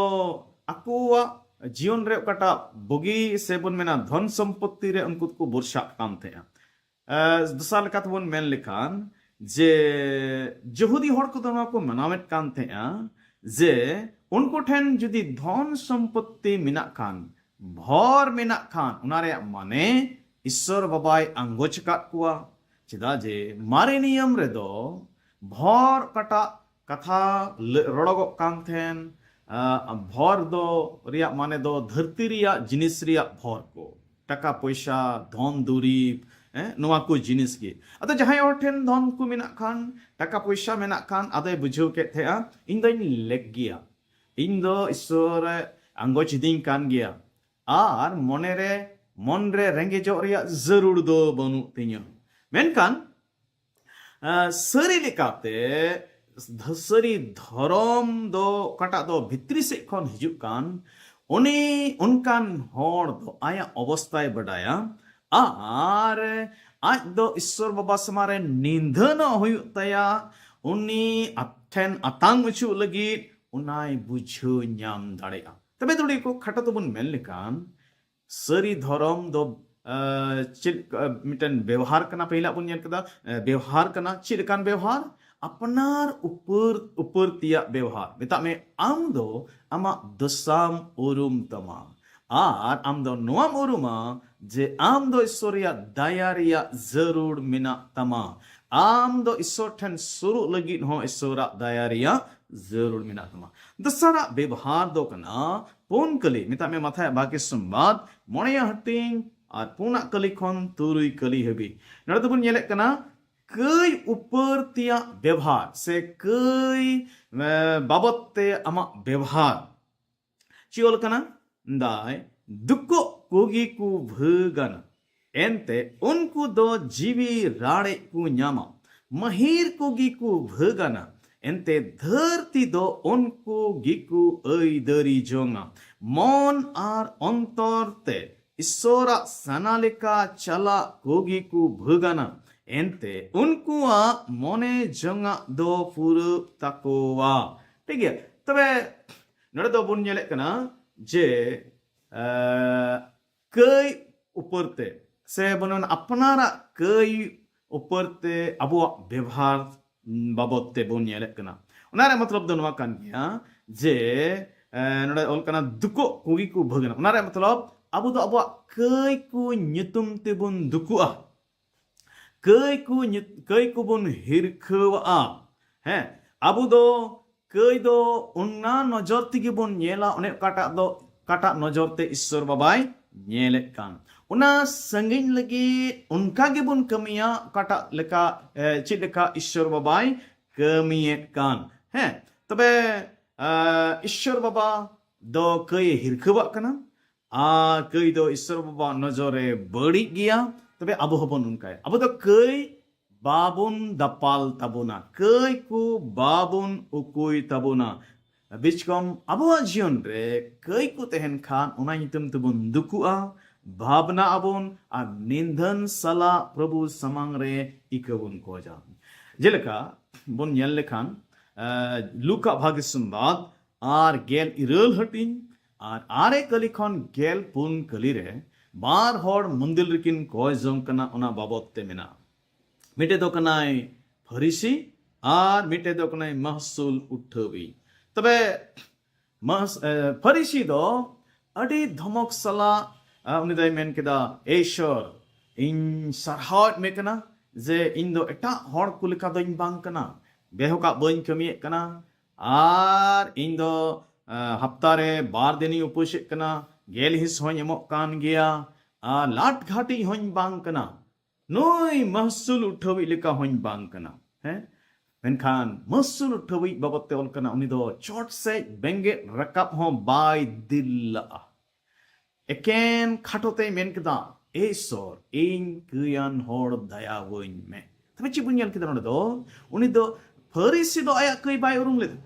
ᱟᱠᱚᱣᱟᱜ ᱡᱤᱭᱚᱱ ᱨᱮ ᱚᱠᱟᱴᱟᱜ ᱵᱩᱜᱤ ᱥᱮ ᱵᱚᱱ ᱢᱮᱱᱟ ᱫᱷᱚᱱ ᱥᱚᱢᱯᱚᱛᱛᱤ ᱨᱮ ᱩᱱᱠᱩ ᱫᱚᱠᱚ ᱵᱚᱨᱥᱟᱜ ᱠᱟᱱ ᱛᱟᱦᱮᱸᱜᱼᱟ᱾ ᱮ, ᱫᱚᱥᱟᱨ ᱞᱮᱠᱟ ᱛᱮᱵᱚᱱ ᱢᱮᱱ ᱞᱮᱠᱷᱟᱱ ᱡᱮ ᱡᱚᱦᱩᱫᱤ ᱦᱚᱲ ᱠᱚᱫᱚ ᱱᱚᱣᱟ ᱠᱚ ᱢᱟᱱᱟᱣᱮᱫ ᱠᱟᱱ ᱛᱟᱦᱮᱸᱜᱼᱟ ᱡᱮ ᱩᱱᱠᱩ ᱴᱷᱮᱱ ᱡᱩᱫᱤ ᱫᱷᱚᱱ ᱥᱚᱢᱯᱚᱛᱛᱤ ᱢᱮᱱᱟᱜ ᱠᱷᱟᱱ, ᱵᱷᱚᱨ ᱢᱮᱱᱟᱜ ᱠᱷᱟᱱ, ᱚᱱᱟ ᱨᱮᱭᱟᱜ ᱢᱟᱱᱮ ᱤᱥᱥᱚᱨ ᱵᱟᱵᱟᱭ ᱟᱸᱜᱚᱪ ᱟᱠᱟᱫ ᱠᱚᱣᱟ᱾ ᱪᱮᱫᱟᱜ ᱡᱮ ᱢᱟᱨᱮ ᱱᱤᱭᱚᱢ ᱨᱮᱫᱚ ᱵᱷᱚᱨ ᱚᱠᱟᱴᱟᱜ ᱠᱟᱛᱷᱟ ᱞᱟᱹ-, ᱨᱚᱲᱚᱜᱚᱜ ᱠᱟᱱ ᱛᱟᱦᱮᱱ, ᱟ, ᱵᱷᱚᱨ ᱫᱚ ᱨᱮᱭᱟᱜ ᱢᱟᱱᱮ ᱫᱚ ᱫᱷᱟᱹᱨᱛᱤ ᱨᱮᱭᱟᱜ ᱡᱤᱱᱤᱥ ᱨᱮᱭᱟᱜ ᱵᱷᱚᱨ ᱠᱚ, ᱴᱟᱠᱟ ᱯᱚᱭᱥᱟ, ᱫᱷᱚᱱ ᱫᱩᱨᱤᱵᱽ, ᱦᱮᱸ, ᱱᱚᱣᱟ ᱠᱚ ᱡᱤᱱᱤᱥ ᱜᱮ᱾ ᱟᱫᱚ ᱡᱟᱦᱟᱸᱭ ᱦᱚᱲ ᱴᱷᱮᱱ ᱫᱷᱚᱱ ᱠᱚ ᱢᱮᱱᱟᱜ ᱠᱷᱟᱱ, ᱴᱟᱠᱟ ᱯᱚᱭᱥᱟ ᱢᱮᱱᱟᱜ ᱠᱷᱟᱱ, ᱟᱫᱚᱭ ᱵᱩᱡᱷᱟᱹᱣ ᱠᱮᱫ ᱛᱟᱦᱮᱸᱜᱼᱟ, "ᱤᱧ ᱫᱚᱧ ᱞᱮᱠ ᱜᱮᱭᱟ, ᱤᱧ ᱫᱚ ᱤᱥᱥᱚᱨ ᱟᱸᱜᱚᱪ ᱤᱫᱤᱧ ᱠᱟᱱ ᱜᱮᱭᱟ, ᱟᱨ ᱢᱚᱱᱮᱨᱮ, ᱢᱚᱱᱨᱮ ᱨᱮᱸᱜᱮᱡᱚᱜ ᱨᱮᱭᱟᱜ ᱡᱟᱹᱨᱩᱲ ᱫᱚ ᱵᱟᱹᱱᱩᱜ ᱛᱤᱧᱟᱹ᱾" ᱢᱮᱱᱠᱷᱟᱱ ᱟᱸ, ᱥᱟᱹᱨᱤ ᱞᱮᱠᱟᱛᱮ ᱫᱷᱟᱹᱥᱟᱹᱨᱤ ᱫᱷᱚᱨᱚᱢ ᱫᱚ ᱚᱠᱟᱴᱟᱜ ᱫᱚ ᱵᱷᱤᱛᱨᱤ ᱥᱮᱫ ᱠᱷᱚᱱ ᱦᱤᱡᱩᱜ ᱠᱟᱱ, ᱩᱱᱤ ᱚᱱᱠᱟᱱ ᱦᱚᱲ ᱫᱚ ᱟᱭᱟᱜ ᱚᱵᱚᱥᱛᱷᱟᱭ ᱵᱟᱰᱟᱭᱟ᱾ ᱟᱨ ᱟᱡ ᱫᱚ ᱤᱥᱥᱚᱨ ᱵᱟᱵᱟ ᱥᱟᱢᱟᱝ ᱨᱮ ᱱᱤᱸᱫᱷᱟᱹᱱᱚᱜ ᱦᱩᱭᱩᱜ ᱛᱟᱭᱟ᱾ ᱩᱱᱤ ᱴᱷᱮᱱ ᱟᱛᱟᱝ ᱚᱪᱚᱜ ᱞᱟᱹᱜᱤᱫ ᱚᱱᱟᱭ ᱵᱩᱡᱷᱟᱹᱣ ᱧᱟᱢ ᱫᱟᱲᱮᱭᱟᱜᱼᱟ᱾ ᱛᱚᱵᱮ ᱫᱩᱲᱤ ᱠᱚ, ᱠᱷᱟᱴᱚ ᱛᱮᱵᱚᱱ ᱢᱮᱱ ᱞᱮᱠᱷᱟᱱ, ᱥᱟᱹᱨᱤ ᱫᱷᱚᱨᱚᱢ ᱫᱚ ᱪᱮᱫ ᱢᱤᱫᱴᱮᱱ ᱵᱮᱣᱦᱟᱨ ᱠᱟᱱᱟ? ᱯᱟᱹᱦᱤᱞᱟᱜ ᱵᱚᱱ ᱧᱮᱞ ᱠᱮᱫᱟ᱾ ᱵᱮᱣᱦᱟᱨ ᱠᱟᱱᱟ᱾ ᱪᱮᱫ ᱞᱮᱠᱟᱱ ᱵᱮᱣᱦᱟᱨ? ᱟᱯᱱᱟᱨ ᱩᱯᱟᱹᱨ ᱩᱯᱟᱹᱨ ᱛᱮᱭᱟᱜ ᱵᱮᱣᱦᱟᱨ᱾ ᱢᱮᱛᱟᱜ ᱢᱮ, ᱟᱢ ᱫᱚ ᱟᱢᱟᱜ ᱫᱚᱥᱟᱢ ᱩᱨᱩᱢ ᱛᱟᱢᱟ, ᱟᱨ ᱟᱢ ᱫᱚ ᱱᱚᱣᱟᱢ ᱩᱨᱩᱢᱟ ᱡᱮ ᱟᱢ ᱫᱚ ᱤᱥᱥᱚᱨ ᱨᱮᱭᱟᱜ ᱫᱟᱭᱟ ᱨᱮᱭᱟᱜ ᱡᱟᱹᱨᱩᱲ ᱢᱮᱱᱟᱜ ᱛᱟᱢᱟ᱾ ᱟᱢ ᱫᱚ ᱤᱥᱥᱚᱨ ᱴᱷᱮᱱ ᱥᱩᱨᱩᱜ ᱞᱟᱹᱜᱤᱫ ᱦᱚᱸ ᱤᱥᱥᱚᱨᱟᱜ ᱫᱟᱭᱟ ᱨᱮᱭᱟᱜ ᱡᱟᱹᱨᱩᱲ ᱢᱮᱱᱟᱜ ᱛᱟᱢᱟ᱾ ᱫᱚᱥᱟᱨᱟᱜ ᱵᱮᱵᱚᱦᱟᱨ ᱫᱚ ᱠᱟᱱᱟ ᱯᱩᱱ ᱠᱟᱹᱞᱤ᱾ ᱢᱮᱛᱟᱜ ᱢᱮ, ᱢᱟᱛᱷᱟᱭ ᱵᱷᱟᱜᱮ ᱥᱚᱢᱵᱟᱫ ᱢᱚᱬᱮᱭᱟᱜ ᱦᱟᱹᱴᱤᱧ ᱟᱨ ᱯᱩᱱᱟᱜ ᱠᱟᱹᱞᱤ ᱠᱷᱚᱱ ᱛᱩᱨᱩᱭ ᱠᱟᱹᱞᱤ ᱦᱟᱹᱵᱤᱡ᱾ ᱱᱚᱰᱮ ᱫᱚᱵᱚᱱ ᱧᱮᱞᱮᱫ ᱠᱟᱱᱟ ᱠᱟᱹᱭ ᱩᱯᱟᱹᱨ ᱛᱮᱭᱟᱜ ᱵᱮᱵᱚᱦᱟᱨ ᱥᱮ ᱠᱟᱹᱭ ᱵᱟᱵᱚᱫ ᱛᱮ ᱟᱢᱟᱜ ᱵᱮᱵᱚᱦᱟᱨ᱾ ᱪᱮᱫ ᱚᱞ ᱠᱟᱱᱟ? ᱫᱟᱭ, ᱫᱩᱠᱚᱜ ᱠᱚᱜᱮ ᱠᱚ ᱵᱷᱟᱹᱜᱟᱱᱟ, ᱮᱱᱛᱮ ᱩᱱᱠᱩ ᱫᱚ ᱡᱤᱣᱤ ᱨᱟᱲᱮᱡ ᱠᱚ ᱧᱟᱢᱟ᱾ ᱢᱟᱹᱦᱤᱨ ᱠᱚᱜᱮ ᱠᱚ ᱵᱷᱟᱹᱜᱟᱱᱟ, ᱮᱱᱛᱮ ᱫᱷᱟᱹᱨᱛᱤ ᱫᱚ ᱩᱱᱠᱩ ᱜᱮᱠᱚ ᱟᱹᱭᱫᱟᱹᱨᱤ ᱡᱚᱝᱟ᱾ ᱢᱚᱱ ᱟᱨ ᱚᱱᱛᱚᱨ ᱛᱮ ᱤᱥᱥᱚᱨᱟᱜ ᱥᱟᱱᱟ ᱞᱮᱠᱟ ᱪᱟᱞᱟᱜ ᱠᱚᱜᱮ ᱠᱚ ᱵᱷᱟᱹᱜᱟᱱᱟ, ᱮᱱᱛᱮ ᱩᱱᱠᱩᱣᱟᱜ ᱢᱚᱱᱮ ᱡᱚᱝᱟᱜ ᱫᱚ ᱯᱩᱨᱟᱹᱜ ᱛᱟᱠᱚᱣᱟ᱾ ᱴᱷᱤᱠ ᱜᱮᱭᱟ? ᱛᱚᱵᱮ ᱱᱚᱰᱮ ᱫᱚ ᱵᱚᱱ ᱧᱮᱞᱮᱫ ᱠᱟᱱᱟ ᱡᱮ, ᱮ, ᱠᱟᱹᱭ ᱩᱯᱟᱹᱨ ᱛᱮ ᱥᱮ ᱵᱚᱱ ᱢᱮᱱᱟ ᱟᱯᱱᱟᱨᱟᱜ ᱠᱟᱹᱭ ᱩᱯᱟᱹᱨ ᱛᱮ ᱟᱵᱚᱣᱟᱜ ᱵᱮᱵᱷᱟᱨ ᱵᱟᱵᱚᱫ ᱛᱮ ᱵᱚᱱ ᱧᱮᱞᱮᱫ ᱠᱟᱱᱟ᱾ ᱚᱱᱟ ᱨᱮᱭᱟᱜ ᱢᱚᱛᱞᱚᱵ ᱫᱚ ᱱᱚᱣᱟ ᱠᱟᱱ ᱜᱮᱭᱟ ᱡᱮ, ᱮ, ᱱᱚᱰᱮ ᱚᱞ ᱠᱟᱱᱟ, "ᱫᱩᱠᱚᱜ ᱠᱚᱜᱮ ᱠᱚ ᱵᱷᱟᱹᱜᱟᱹᱱᱟ᱾" ᱚᱱᱟ ᱨᱮᱭᱟᱜ ᱢᱚᱛᱞᱚᱵ, ᱟᱵᱚ ᱫᱚ ᱟᱵᱚᱣᱟᱜ ᱠᱟᱹᱭ ᱠᱚ ᱧᱩᱛᱩᱢ ᱛᱮᱵᱚᱱ ᱫᱩᱠᱩᱜᱼᱟ, ᱠᱟᱹᱭ ᱠᱚ ᱧᱩ-, ᱠᱟᱹᱭ ᱠᱚᱵᱚᱱ ᱦᱤᱨᱠᱷᱟᱹᱣᱟᱜᱼᱟ᱾ ᱦᱮᱸ, ᱟᱵᱚ ᱫᱚ ᱠᱟᱹᱭ ᱫᱚ ᱚᱱᱟ ᱱᱚᱡᱚᱨ ᱛᱮᱜᱮ ᱵᱚᱱ ᱧᱮᱞᱟ, ᱚᱱᱮ ᱚᱠᱟᱴᱟᱜ ᱫᱚ, ᱚᱠᱟᱴᱟᱜ ᱱᱚᱡᱚᱨ ᱛᱮ ᱤᱥᱥᱚᱨ ᱵᱟᱵᱟᱭ ᱧᱮᱞᱮᱫ ᱠᱟᱱ᱾ ᱚᱱᱟ ᱥᱟᱺᱜᱤᱧ ᱞᱟᱹᱜᱤᱫ ᱚᱱᱠᱟ ᱜᱮᱵᱚᱱ ᱠᱟᱹᱢᱤᱭᱟ, ᱚᱠᱟᱴᱟᱜ ᱞᱮᱠᱟ, ᱮ, ᱪᱮᱫ ᱞᱮᱠᱟ ᱤᱥᱥᱚᱨ ᱵᱟᱵᱟᱭ ᱠᱟᱹᱢᱤᱭᱮᱫ ᱠᱟᱱ᱾ ᱦᱮᱸ, ᱛᱚᱵᱮ, ᱮ, ᱤᱥᱥᱚᱨ ᱵᱟᱵᱟ ᱫᱚ ᱠᱟᱹᱭ ᱦᱤᱨᱠᱷᱟᱹᱣᱟᱜ ᱠᱟᱱᱟ, ᱟᱨ ᱠᱟᱹᱭ ᱫᱚ ᱤᱥᱥᱚᱨ ᱵᱟᱵᱟ ᱱᱚᱡᱚᱨ ᱨᱮ ᱵᱟᱹᱲᱤᱡ ᱜᱮᱭᱟ᱾ ᱛᱚᱵᱮ ᱟᱵᱚ ᱦᱚᱸᱵᱚᱱ ᱚᱱᱠᱟᱭᱟ᱾ ᱟᱵᱚ ᱫᱚ ᱠᱟᱹᱭ ᱵᱟᱵᱚᱱ ᱫᱟᱯᱟᱞ ᱛᱟᱵᱚᱱᱟ, ᱠᱟᱹᱭ ᱠᱚ ᱵᱟᱵᱚᱱ ᱩᱠᱩᱭ ᱛᱟᱵᱚᱱᱟ᱾ ᱵᱤᱪᱠᱚᱢ ᱟᱵᱚᱣᱟᱜ ᱡᱤᱭᱚᱱ ᱨᱮ ᱠᱟᱹᱭ ᱠᱚ ᱛᱟᱦᱮᱱ ᱠᱷᱟᱱ, ᱚᱱᱟ ᱧᱩᱛᱩᱢ ᱛᱮᱵᱚᱱ ᱫᱩᱠᱩᱜᱼᱟ, ᱵᱷᱟᱵᱽᱱᱟ ᱟᱵᱚᱱ, ᱟᱨ ᱱᱤᱱᱫᱷᱟᱹᱱ ᱥᱟᱞᱟᱜ ᱯᱨᱚᱵᱷᱩ ᱥᱟᱢᱟᱝ ᱨᱮ ᱤᱠᱟᱹ ᱵᱚᱱ ᱠᱷᱚᱡᱟ᱾ ᱡᱮᱞᱮᱠᱟ ᱵᱚᱱ ᱧᱮᱞ ᱞᱮᱠᱷᱟᱱ, ᱮ, ᱞᱩᱠᱟ ᱵᱷᱟᱜᱮ ᱥᱚᱢᱵᱟᱫ ᱟᱨ ᱜᱮᱞ ᱤᱨᱟᱹᱞ ᱦᱟᱹᱴᱤᱧ ᱟᱨ ᱟᱨᱮ ᱠᱟᱹᱞᱤ ᱠᱷᱚᱱ ᱜᱮᱞ ᱯᱩᱱ ᱠᱟᱹᱞᱤ ᱨᱮ ᱵᱟᱨ ᱦᱚᱲ ᱢᱚᱱᱫᱤᱨ ᱨᱮᱠᱤᱱ ᱠᱚᱭ ᱡᱚᱝ ᱠᱟᱱᱟ, ᱚᱱᱟ ᱵᱟᱵᱚᱛ ᱛᱮ ᱢᱮᱱᱟᱜᱼᱟ᱾ ᱢᱤᱫᱴᱮᱡ ᱫᱚ ᱠᱟᱱᱟᱭ ᱯᱷᱟᱹᱨᱤᱥᱤ ᱟᱨ ᱢᱤᱫᱴᱮᱡ ᱫᱚ ᱠᱟᱱᱟᱭ ᱢᱟᱦᱥᱩᱞ ᱩᱴᱷᱟᱹᱣᱤᱡ᱾ ᱛᱚᱵᱮ ᱢᱟᱦᱥ-, ᱮ, ᱯᱷᱟᱹᱨᱤᱥᱤ ᱫᱚ ᱟᱹᱰᱤ ᱫᱷᱚᱢᱚᱠ ᱥᱟᱞᱟᱜ, ᱟ, ᱩᱱᱤ ᱫᱚᱭ ᱢᱮᱱ ᱠᱮᱫᱟ, "ᱮ ᱤᱥᱥᱚᱨ, ᱤᱧ ᱥᱟᱨᱦᱟᱣᱮᱫ ᱢᱮ ᱠᱟᱱᱟ ᱡᱮ ᱤᱧ ᱫᱚ ᱮᱴᱟᱜ ᱦᱚᱲ ᱠᱚ ᱞᱮᱠᱟ ᱫᱚᱧ ᱵᱟᱝ ᱠᱟᱱᱟ, ᱵᱮᱦᱚᱠᱟᱜ ᱵᱟᱹᱧ ᱠᱟᱹᱢᱤᱭᱮᱫ ᱠᱟᱱᱟ, ᱟᱨ ᱤᱧ ᱫᱚ, ᱟ, ᱦᱟᱯᱛᱟ ᱨᱮ ᱵᱟᱨ ᱫᱤᱱᱤᱧ ᱩᱯᱟᱹᱥᱮᱫ ᱠᱟᱱᱟ, ᱜᱮᱞ ᱦᱤᱸᱥ ᱦᱚᱸᱧ ᱮᱢᱚᱜ ᱠᱟᱱ ᱜᱮᱭᱟ, ᱟᱨ ᱞᱟᱴ ᱜᱷᱟᱴᱤᱡ ᱦᱚᱸᱧ ᱵᱟᱝ ᱠᱟᱱᱟ, ᱱᱩᱭ ᱢᱟᱦᱥᱩᱞ ᱩᱴᱷᱟᱹᱣᱤᱡ ᱞᱮᱠᱟ ᱦᱚᱸᱧ ᱵᱟᱝ ᱠᱟᱱᱟ᱾" ᱦᱮᱸ, ᱢᱮᱱᱠᱷᱟᱱ ᱢᱟᱦᱥᱩᱞ ᱩᱴᱷᱟᱹᱣᱤᱡ ᱵᱟᱵᱚᱫ ᱛᱮ ᱚᱞ ᱠᱟᱱᱟ, ᱩᱱᱤ ᱫᱚ ᱪᱚᱴ ᱥᱮᱫ ᱵᱮᱸᱜᱮᱫ ᱨᱟᱠᱟᱵ ᱦᱚᱸ ᱵᱟᱭ ᱫᱤᱞ ᱞᱟᱜᱼᱟ᱾ ᱮᱠᱮᱱ ᱠᱷᱟᱴᱚ ᱛᱮᱭ ᱢᱮᱱ ᱠᱮᱫᱟ, "ᱮ ᱤᱥᱥᱚᱨ, ᱤᱧ ᱠᱟᱹᱭᱟᱱ ᱦᱚᱲ ᱫᱟᱭᱟᱣᱟᱹᱧ ᱢᱮ᱾" ᱛᱚᱵᱮ ᱪᱮᱫ ᱵᱚᱱ ᱧᱮᱞ ᱠᱮᱫᱟ ᱱᱚᱰᱮ ᱫᱚ? ᱩᱱᱤ ᱫᱚ ᱯᱷᱟᱹᱨᱤᱥᱤ ᱫᱚ ᱟᱭᱟᱜ ᱠᱟᱹᱭ ᱵᱟᱭ ᱩᱨᱩᱢ ᱞᱮᱫᱟ᱾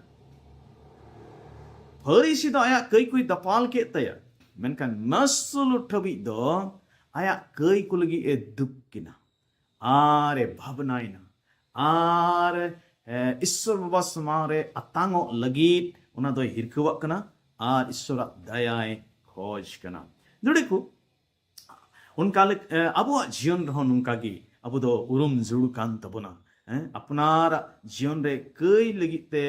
ᱯᱷᱟᱹᱨᱤᱥᱤ ᱫᱚ ᱟᱭᱟᱜ ᱠᱟᱹᱭ ᱠᱚᱭ ᱫᱟᱯᱟᱞ ᱠᱮᱫ ᱛᱟᱭᱟ, ᱢᱮᱱᱠᱷᱟᱱ ᱢᱟᱦᱥᱩᱞ ᱩᱴᱷᱟᱹᱣᱤᱡ ᱫᱚ ᱟᱭᱟᱜ ᱠᱟᱹᱭ ᱠᱚ ᱞᱟᱹᱜᱤᱫ ᱮ ᱫᱩᱠ ᱠᱤᱱᱟ᱾ ᱟᱨ ᱮ ᱵᱷᱟᱵᱽᱱᱟᱭᱮᱱᱟ᱾ ᱟᱨ, ᱮ, ᱤᱥᱥᱚᱨ ᱵᱟᱵᱟ ᱥᱟᱢᱟᱝ ᱨᱮ ᱟᱛᱟᱝᱚᱜ ᱞᱟᱹᱜᱤᱫ ᱚᱱᱟ ᱫᱚᱭ ᱦᱤᱨᱠᱟᱹᱣᱟᱜ ᱠᱟᱱᱟ ᱟᱨ ᱤᱥᱥᱚᱨᱟᱜ ᱫᱟᱭᱟᱭ ᱠᱷᱚᱡᱽ ᱠᱟᱱᱟ᱾ ᱱᱚᱰᱮ ᱠᱚ ᱚᱱᱠᱟ ᱞᱮᱠ-, ᱮ, ᱟᱵᱚᱣᱟᱜ ᱡᱤᱭᱚᱱ ᱨᱮᱦᱚᱸ ᱱᱚᱝᱠᱟ ᱜᱮ ᱟᱵᱚ ᱫᱚ ᱩᱨᱩᱢ ᱡᱟᱹᱨᱩᱲ ᱠᱟᱱ ᱛᱟᱵᱚᱱᱟ᱾ ᱦᱮᱸ, ᱟᱯᱱᱟᱨᱟᱜ ᱡᱤᱭᱚᱱ ᱨᱮ ᱠᱟᱹᱭ ᱞᱟᱹᱜᱤᱫ ᱛᱮ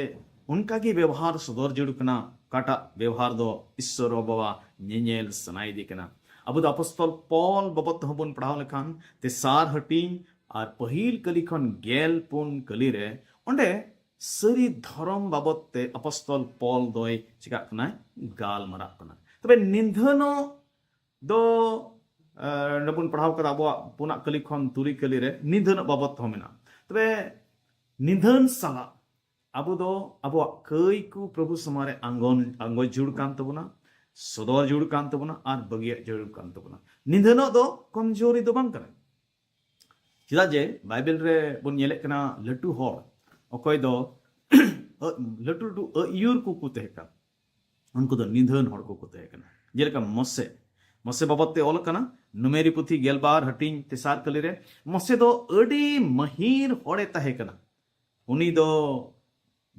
ᱚᱱᱠᱟ ᱜᱮ ᱵᱮᱵᱚᱦᱟᱨ ᱥᱚᱫᱚᱨ ᱡᱟᱹᱨᱩᱲ ᱠᱟᱱᱟ, ᱚᱠᱟᱴᱟᱜ ᱵᱮᱵᱚᱦᱟᱨ ᱫᱚ ᱤᱥᱥᱚᱨ ᱵᱟᱵᱟ ᱧᱮᱧᱮᱞ ᱥᱟᱱᱟᱭᱮᱫᱮ ᱠᱟᱱᱟ᱾ ᱟᱵᱚ ᱫᱚ ᱟᱯᱚᱥᱛᱚᱞ ᱯᱚᱞ ᱵᱟᱵᱚᱫ ᱛᱮᱦᱚᱸ ᱵᱚᱱ ᱯᱟᱲᱦᱟᱣ ᱞᱮᱠᱷᱟᱱ, ᱛᱮᱥᱟᱨ ᱦᱟᱹᱴᱤᱧ ᱟᱨ ᱯᱟᱹᱦᱤᱞ ᱠᱟᱹᱞᱤ ᱠᱷᱚᱱ ᱜᱮᱞ ᱯᱩᱱ ᱠᱟᱹᱞᱤ ᱨᱮ, ᱚᱸᱰᱮ ᱥᱟᱹᱨᱤ ᱫᱷᱚᱨᱚᱢ ᱵᱟᱵᱚᱫ ᱛᱮ ᱟᱯᱚᱥᱛᱚᱞ ᱯᱚᱞ ᱫᱚᱭ ᱪᱤᱠᱟᱜ ᱠᱟᱱᱟᱭ? ᱜᱟᱞᱢᱟᱨᱟᱜ ᱠᱟᱱᱟ᱾ ᱛᱚᱵᱮ ᱱᱤᱫᱷᱟᱹᱱᱚᱜ ᱫᱚ ᱱᱚᱰᱮ ᱵᱚᱱ ᱯᱟᱲᱦᱟᱣ ᱠᱟᱫᱟ ᱟᱵᱚᱣᱟᱜ ᱯᱩᱱᱟᱜ ᱠᱟᱹᱞᱤ ᱠᱷᱚᱱ ᱛᱩᱨᱩᱭ ᱠᱟᱹᱞᱤ ᱨᱮ ᱱᱤᱫᱷᱟᱹᱱᱚᱜ ᱵᱟᱵᱚᱫ ᱦᱚᱸ ᱢᱮᱱᱟᱜᱼᱟ᱾ ᱛᱚᱵᱮ ᱱᱤᱫᱷᱟᱹᱱ ᱥᱟᱞᱟᱜ ᱟᱵᱚ ᱫᱚ ᱟᱵᱚᱣᱟᱜ ᱠᱟᱹᱭ ᱠᱚ ᱯᱨᱚᱵᱷᱩ ᱥᱟᱢᱟᱝ ᱨᱮ ᱟᱸᱜᱚᱱ ᱟᱸᱜᱚᱪ ᱡᱟᱹᱨᱩᱲ ᱠᱟᱱ ᱛᱟᱵᱚᱱᱟ, ᱥᱚᱫᱚᱨ ᱡᱟᱹᱨᱩᱲ ᱠᱟᱱ ᱛᱟᱵᱚᱱᱟ ᱟᱨ ᱵᱟᱹᱜᱤᱭᱟᱜ ᱡᱟᱹᱨᱩᱲ ᱠᱟᱱ ᱛᱟᱵᱚᱱᱟ᱾ ᱱᱤᱫᱷᱟᱹᱱᱚᱜ ᱫᱚ ᱠᱚᱢᱡᱳᱨᱤ ᱫᱚ ᱵᱟᱝ ᱠᱟᱱᱟ᱾ ᱪᱮᱫᱟᱜ ᱡᱮ ᱵᱟᱭᱵᱮᱞ ᱨᱮ ᱵᱚᱱ ᱧᱮᱞᱮᱫ ᱠᱟᱱᱟ ᱞᱟᱹᱴᱩ ᱦᱚᱲ ᱚᱠᱚᱭ ᱫᱚ ᱞᱟᱹᱴᱩ ᱞᱟᱹᱴᱩ ᱟᱹᱭᱩᱨ ᱠᱚᱠᱚ ᱛᱟᱦᱮᱸ ᱠᱟᱱᱟ, ᱩᱱᱠᱩ ᱫᱚ ᱱᱤᱫᱷᱟᱹᱱ ᱦᱚᱲ ᱠᱚᱠᱚ ᱛᱟᱦᱮᱸ ᱠᱟᱱᱟ᱾ ᱡᱮᱞᱮᱠᱟ ᱢᱚᱥᱮ, ᱢᱚᱥᱮ ᱵᱟᱵᱚᱫ ᱛᱮ ᱚᱞ ᱟᱠᱟᱱᱟ ᱱᱩᱢᱮᱨᱤ ᱯᱩᱛᱷᱤ ᱜᱮᱞᱵᱟᱨ ᱦᱟᱹᱴᱤᱧ ᱛᱮᱥᱟᱨ ᱠᱟᱹᱞᱤ ᱨᱮ, ᱢᱚᱥᱮ ᱫᱚ ᱟᱹᱰᱤ ᱢᱟᱹᱦᱤᱨ ᱦᱚᱲᱮ ᱛᱟᱦᱮᱸ ᱠᱟᱱᱟ᱾ ᱩᱱᱤ ᱫᱚ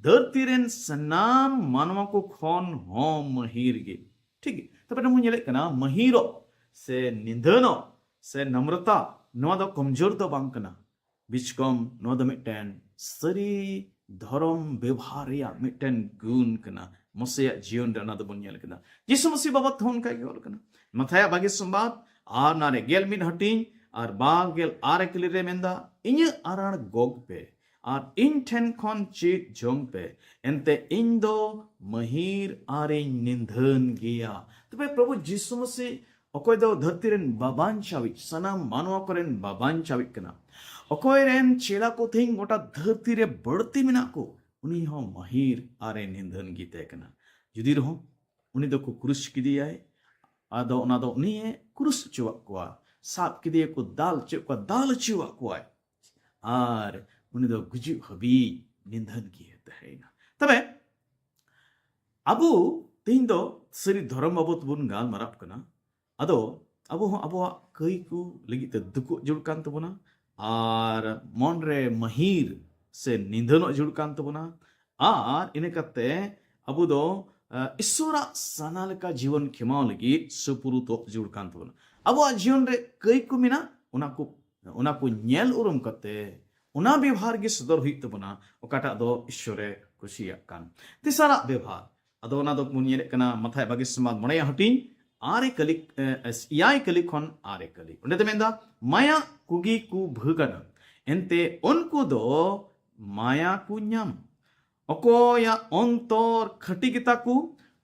ᱫᱷᱟᱹᱨᱛᱤ ᱨᱮᱱ ᱥᱟᱱᱟᱢ ᱢᱟᱱᱣᱟ ᱠᱚ ᱠᱷᱚᱱ ᱦᱚᱸ ᱢᱟᱹᱦᱤᱨ ᱜᱮ᱾ ᱴᱷᱤᱠ ᱜᱮ᱾ ᱛᱚᱵᱮ ᱱᱚᱣᱟ ᱧᱮᱞᱮᱫ ᱠᱟᱱᱟ ᱢᱟᱹᱦᱤᱨᱚᱜ ᱥᱮ ᱱᱤᱫᱷᱟᱹᱱᱚᱜ ᱥᱮ ᱱᱚᱢᱨᱚᱛᱟ, ᱱᱚᱣᱟ ᱫᱚ ᱠᱚᱢᱡᱳᱨ ᱫᱚ ᱵᱟᱝ ᱠᱟᱱᱟ᱾ ᱵᱤᱪᱠᱚᱢ ᱱᱚᱣᱟ ᱫᱚ ᱢᱤᱫᱴᱮᱱ ᱥᱟᱹᱨᱤ ᱫᱷᱚᱨᱚᱢ ᱵᱮᱵᱷᱟᱨ ᱨᱮᱭᱟᱜ ᱢᱤᱫᱴᱮᱱ ᱜᱩᱱ ᱠᱟᱱᱟ᱾ ᱢᱚᱥᱮᱭᱟᱜ ᱡᱤᱭᱚᱱ ᱨᱮ ᱚᱱᱟ ᱫᱚᱵᱚᱱ ᱧᱮᱞ ᱠᱮᱫᱟ᱾ ᱡᱤᱥᱩ ᱢᱟᱹᱥᱤ ᱵᱟᱵᱚᱫ ᱦᱚᱸ ᱚᱱᱠᱟ ᱜᱮ ᱚᱞ ᱠᱟᱱᱟ᱾ ᱢᱟᱛᱷᱟᱭᱟᱜ ᱵᱟᱜᱮ ᱥᱚᱢᱵᱟᱫ ᱟᱨ ᱚᱱᱟᱨᱮ ᱜᱮᱞ ᱢᱤᱫ ᱦᱟᱹᱴᱤᱧ ᱟᱨ ᱵᱟᱨ ᱜᱮᱞ ᱟᱨᱮ ᱠᱟᱹᱞᱤ ᱨᱮ ᱢᱮᱱᱫᱟ, ᱤᱧᱟᱹᱜ ᱟᱨᱟᱬ ᱜᱚᱜ ᱯᱮ ᱟᱨ ᱤᱧ ᱴᱷᱮᱱ ᱠᱷᱚᱱ ᱪᱮᱫ ᱡᱚᱝ ᱯᱮ, ᱮᱱᱛᱮ ᱤᱧ ᱫᱚ ᱢᱟᱹᱦᱤᱨ ᱟᱨᱤᱧ ᱱᱤᱫᱷᱟᱹᱱ ᱜᱮᱭᱟ᱾ ᱛᱚᱵᱮ ᱯᱨᱚᱵᱷᱩ ᱡᱤᱥᱩ ᱢᱟᱹᱥᱤ ᱚᱠᱚᱭ ᱫᱚ ᱫᱷᱟᱹᱨᱛᱤ ᱨᱮᱱ ᱵᱟᱵᱟᱧᱪᱟᱣᱤᱡ, ᱥᱟᱱᱟᱢ ᱢᱟᱱᱣᱟ ᱠᱚᱨᱮᱱ ᱵᱟᱵᱟᱧᱪᱟᱣᱤᱡ ᱠᱟᱱᱟ, ᱚᱠᱚᱭ ᱨᱮᱱ ᱪᱮᱞᱟ ᱠᱚ ᱛᱮᱦᱮᱧ ᱜᱚᱴᱟ ᱫᱷᱟᱹᱨᱛᱤ ᱨᱮ ᱵᱟᱹᱲᱛᱤ ᱢᱮᱱᱟᱜ ᱠᱚ, ᱩᱱᱤ ᱦᱚᱸ ᱢᱟᱹᱦᱤᱨ ᱟᱨᱮ ᱱᱤᱫᱷᱟᱹᱱ ᱜᱮ ᱛᱟᱦᱮᱸ ᱠᱟᱱᱟ᱾ ᱡᱩᱫᱤ ᱨᱮᱦᱚᱸ ᱩᱱᱤ ᱫᱚᱠᱚ ᱠᱨᱩᱥ ᱠᱮᱫᱮᱭᱟᱭ, ᱟᱫᱚ ᱚᱱᱟ ᱫᱚ ᱩᱱᱤᱭᱮ ᱠᱨᱩᱥ ᱦᱚᱪᱚᱣᱟᱜ ᱠᱚᱣᱟ, ᱥᱟᱵ ᱠᱮᱫᱮᱭᱟᱠᱚ, ᱫᱟᱞ ᱦᱚᱪᱚᱭᱮᱫ ᱠᱚᱣᱟ, ᱫᱟᱞ ᱦᱚᱪᱚᱣᱟᱜ ᱠᱚᱣᱟᱭ, ᱟᱨ ᱩᱱᱤ ᱫᱚ ᱜᱩᱡᱩᱜ ᱦᱟᱹᱵᱤᱡ ᱱᱤᱫᱷᱟᱹᱱ ᱜᱮ ᱛᱟᱦᱮᱸᱭᱮᱱᱟ᱾ ᱛᱚᱵᱮ ᱟᱵᱚ ᱛᱮᱦᱮᱧ ᱫᱚ ᱥᱟᱹᱨᱤ ᱫᱷᱚᱨᱚᱢ ᱵᱟᱵᱚᱛ ᱵᱚᱱ ᱜᱟᱞᱢᱟᱨᱟᱜ ᱠᱟᱱᱟ᱾ ᱟᱫᱚ ᱟᱵᱚ ᱦᱚᱸ ᱟᱵᱚᱣᱟᱜ ᱠᱟᱹᱭ ᱠᱚ ᱞᱟᱹᱜᱤᱫ ᱛᱮ ᱫᱩᱠᱚᱜ ᱡᱟᱹᱨᱩᱲ ᱠᱟᱱ ᱛᱟᱵᱚᱱᱟ, ᱟᱨ ᱢᱚᱱ ᱨᱮ ᱢᱟᱹᱦᱤᱨ ᱥᱮ ᱱᱤᱫᱷᱟᱹᱱᱚᱜ ᱡᱟᱹᱨᱩᱲ ᱠᱟᱱ ᱛᱟᱵᱚᱱᱟ, ᱟᱨ ᱤᱱᱟᱹ ᱠᱟᱛᱮ ᱟᱵᱚ ᱫᱚ ᱟᱸ, ᱤᱥᱥᱚᱨᱟᱜ ᱥᱟᱱᱟ ᱞᱮᱠᱟ ᱡᱤᱵᱚᱱ ᱠᱷᱮᱢᱟᱣ ᱞᱟᱹᱜᱤᱫ ᱥᱩᱯᱩᱨᱩᱫᱚᱜ ᱡᱟᱹᱨᱩᱲ ᱠᱟᱱ ᱛᱟᱵᱚᱱᱟ᱾ ᱟᱵᱚᱣᱟᱜ ᱡᱤᱭᱚᱱ ᱨᱮ ᱠᱟᱹᱭ ᱠᱚ ᱢᱮᱱᱟᱜ, ᱚᱱᱟ ᱠᱚ ᱚᱱᱟ ᱠᱚ ᱧᱮᱞ ᱩᱨᱩᱢ ᱠᱟᱛᱮ ᱚᱱᱟ ᱵᱮᱵᱷᱟᱨ ᱜᱮ ᱥᱚᱫᱚᱨ ᱦᱩᱭᱩᱜ ᱛᱟᱵᱚᱱᱟ, ᱚᱠᱟᱴᱟᱜ ᱫᱚ ᱤᱥᱥᱚᱨᱮ ᱠᱩᱥᱤᱭᱟᱜ ᱠᱟᱱ᱾ ᱛᱮᱥᱟᱨᱟᱜ ᱵᱮᱵᱷᱟᱨ, ᱟᱫᱚ ᱚᱱᱟ ᱫᱚ ᱵᱚᱱ ᱧᱮᱞᱮᱫ ᱠᱟᱱᱟ ᱢᱟᱛᱷᱟᱭ ᱵᱟᱜᱮ ᱥᱚᱢᱵᱟᱫ ᱢᱚᱬᱮᱭᱟᱜ ᱦᱟᱹᱴᱤᱧ ᱟᱨᱮ ᱠᱟᱹᱞᱤ, ᱮ, ᱮ, ᱮᱭᱟᱭ ᱠᱟᱹᱞᱤ ᱠᱷᱚᱱ ᱟᱨᱮ ᱠᱟᱹᱞᱤ᱾ ᱚᱸᱰᱮ ᱫᱚ ᱢᱮᱱᱫᱟ, ᱢᱟᱭᱟ ᱠᱚᱜᱮ ᱠᱚ ᱵᱷᱟᱹᱜᱟᱱᱟ, ᱮᱱᱛᱮ ᱩᱱᱠᱩ ᱫᱚ ᱢᱟᱭᱟ ᱠᱚ ᱧᱟᱢ᱾ ᱚᱠᱚᱭᱟᱜ ᱚᱱᱛᱚᱨ ᱠᱷᱟᱹᱴᱤ ᱜᱮᱛᱟ ᱠᱚ,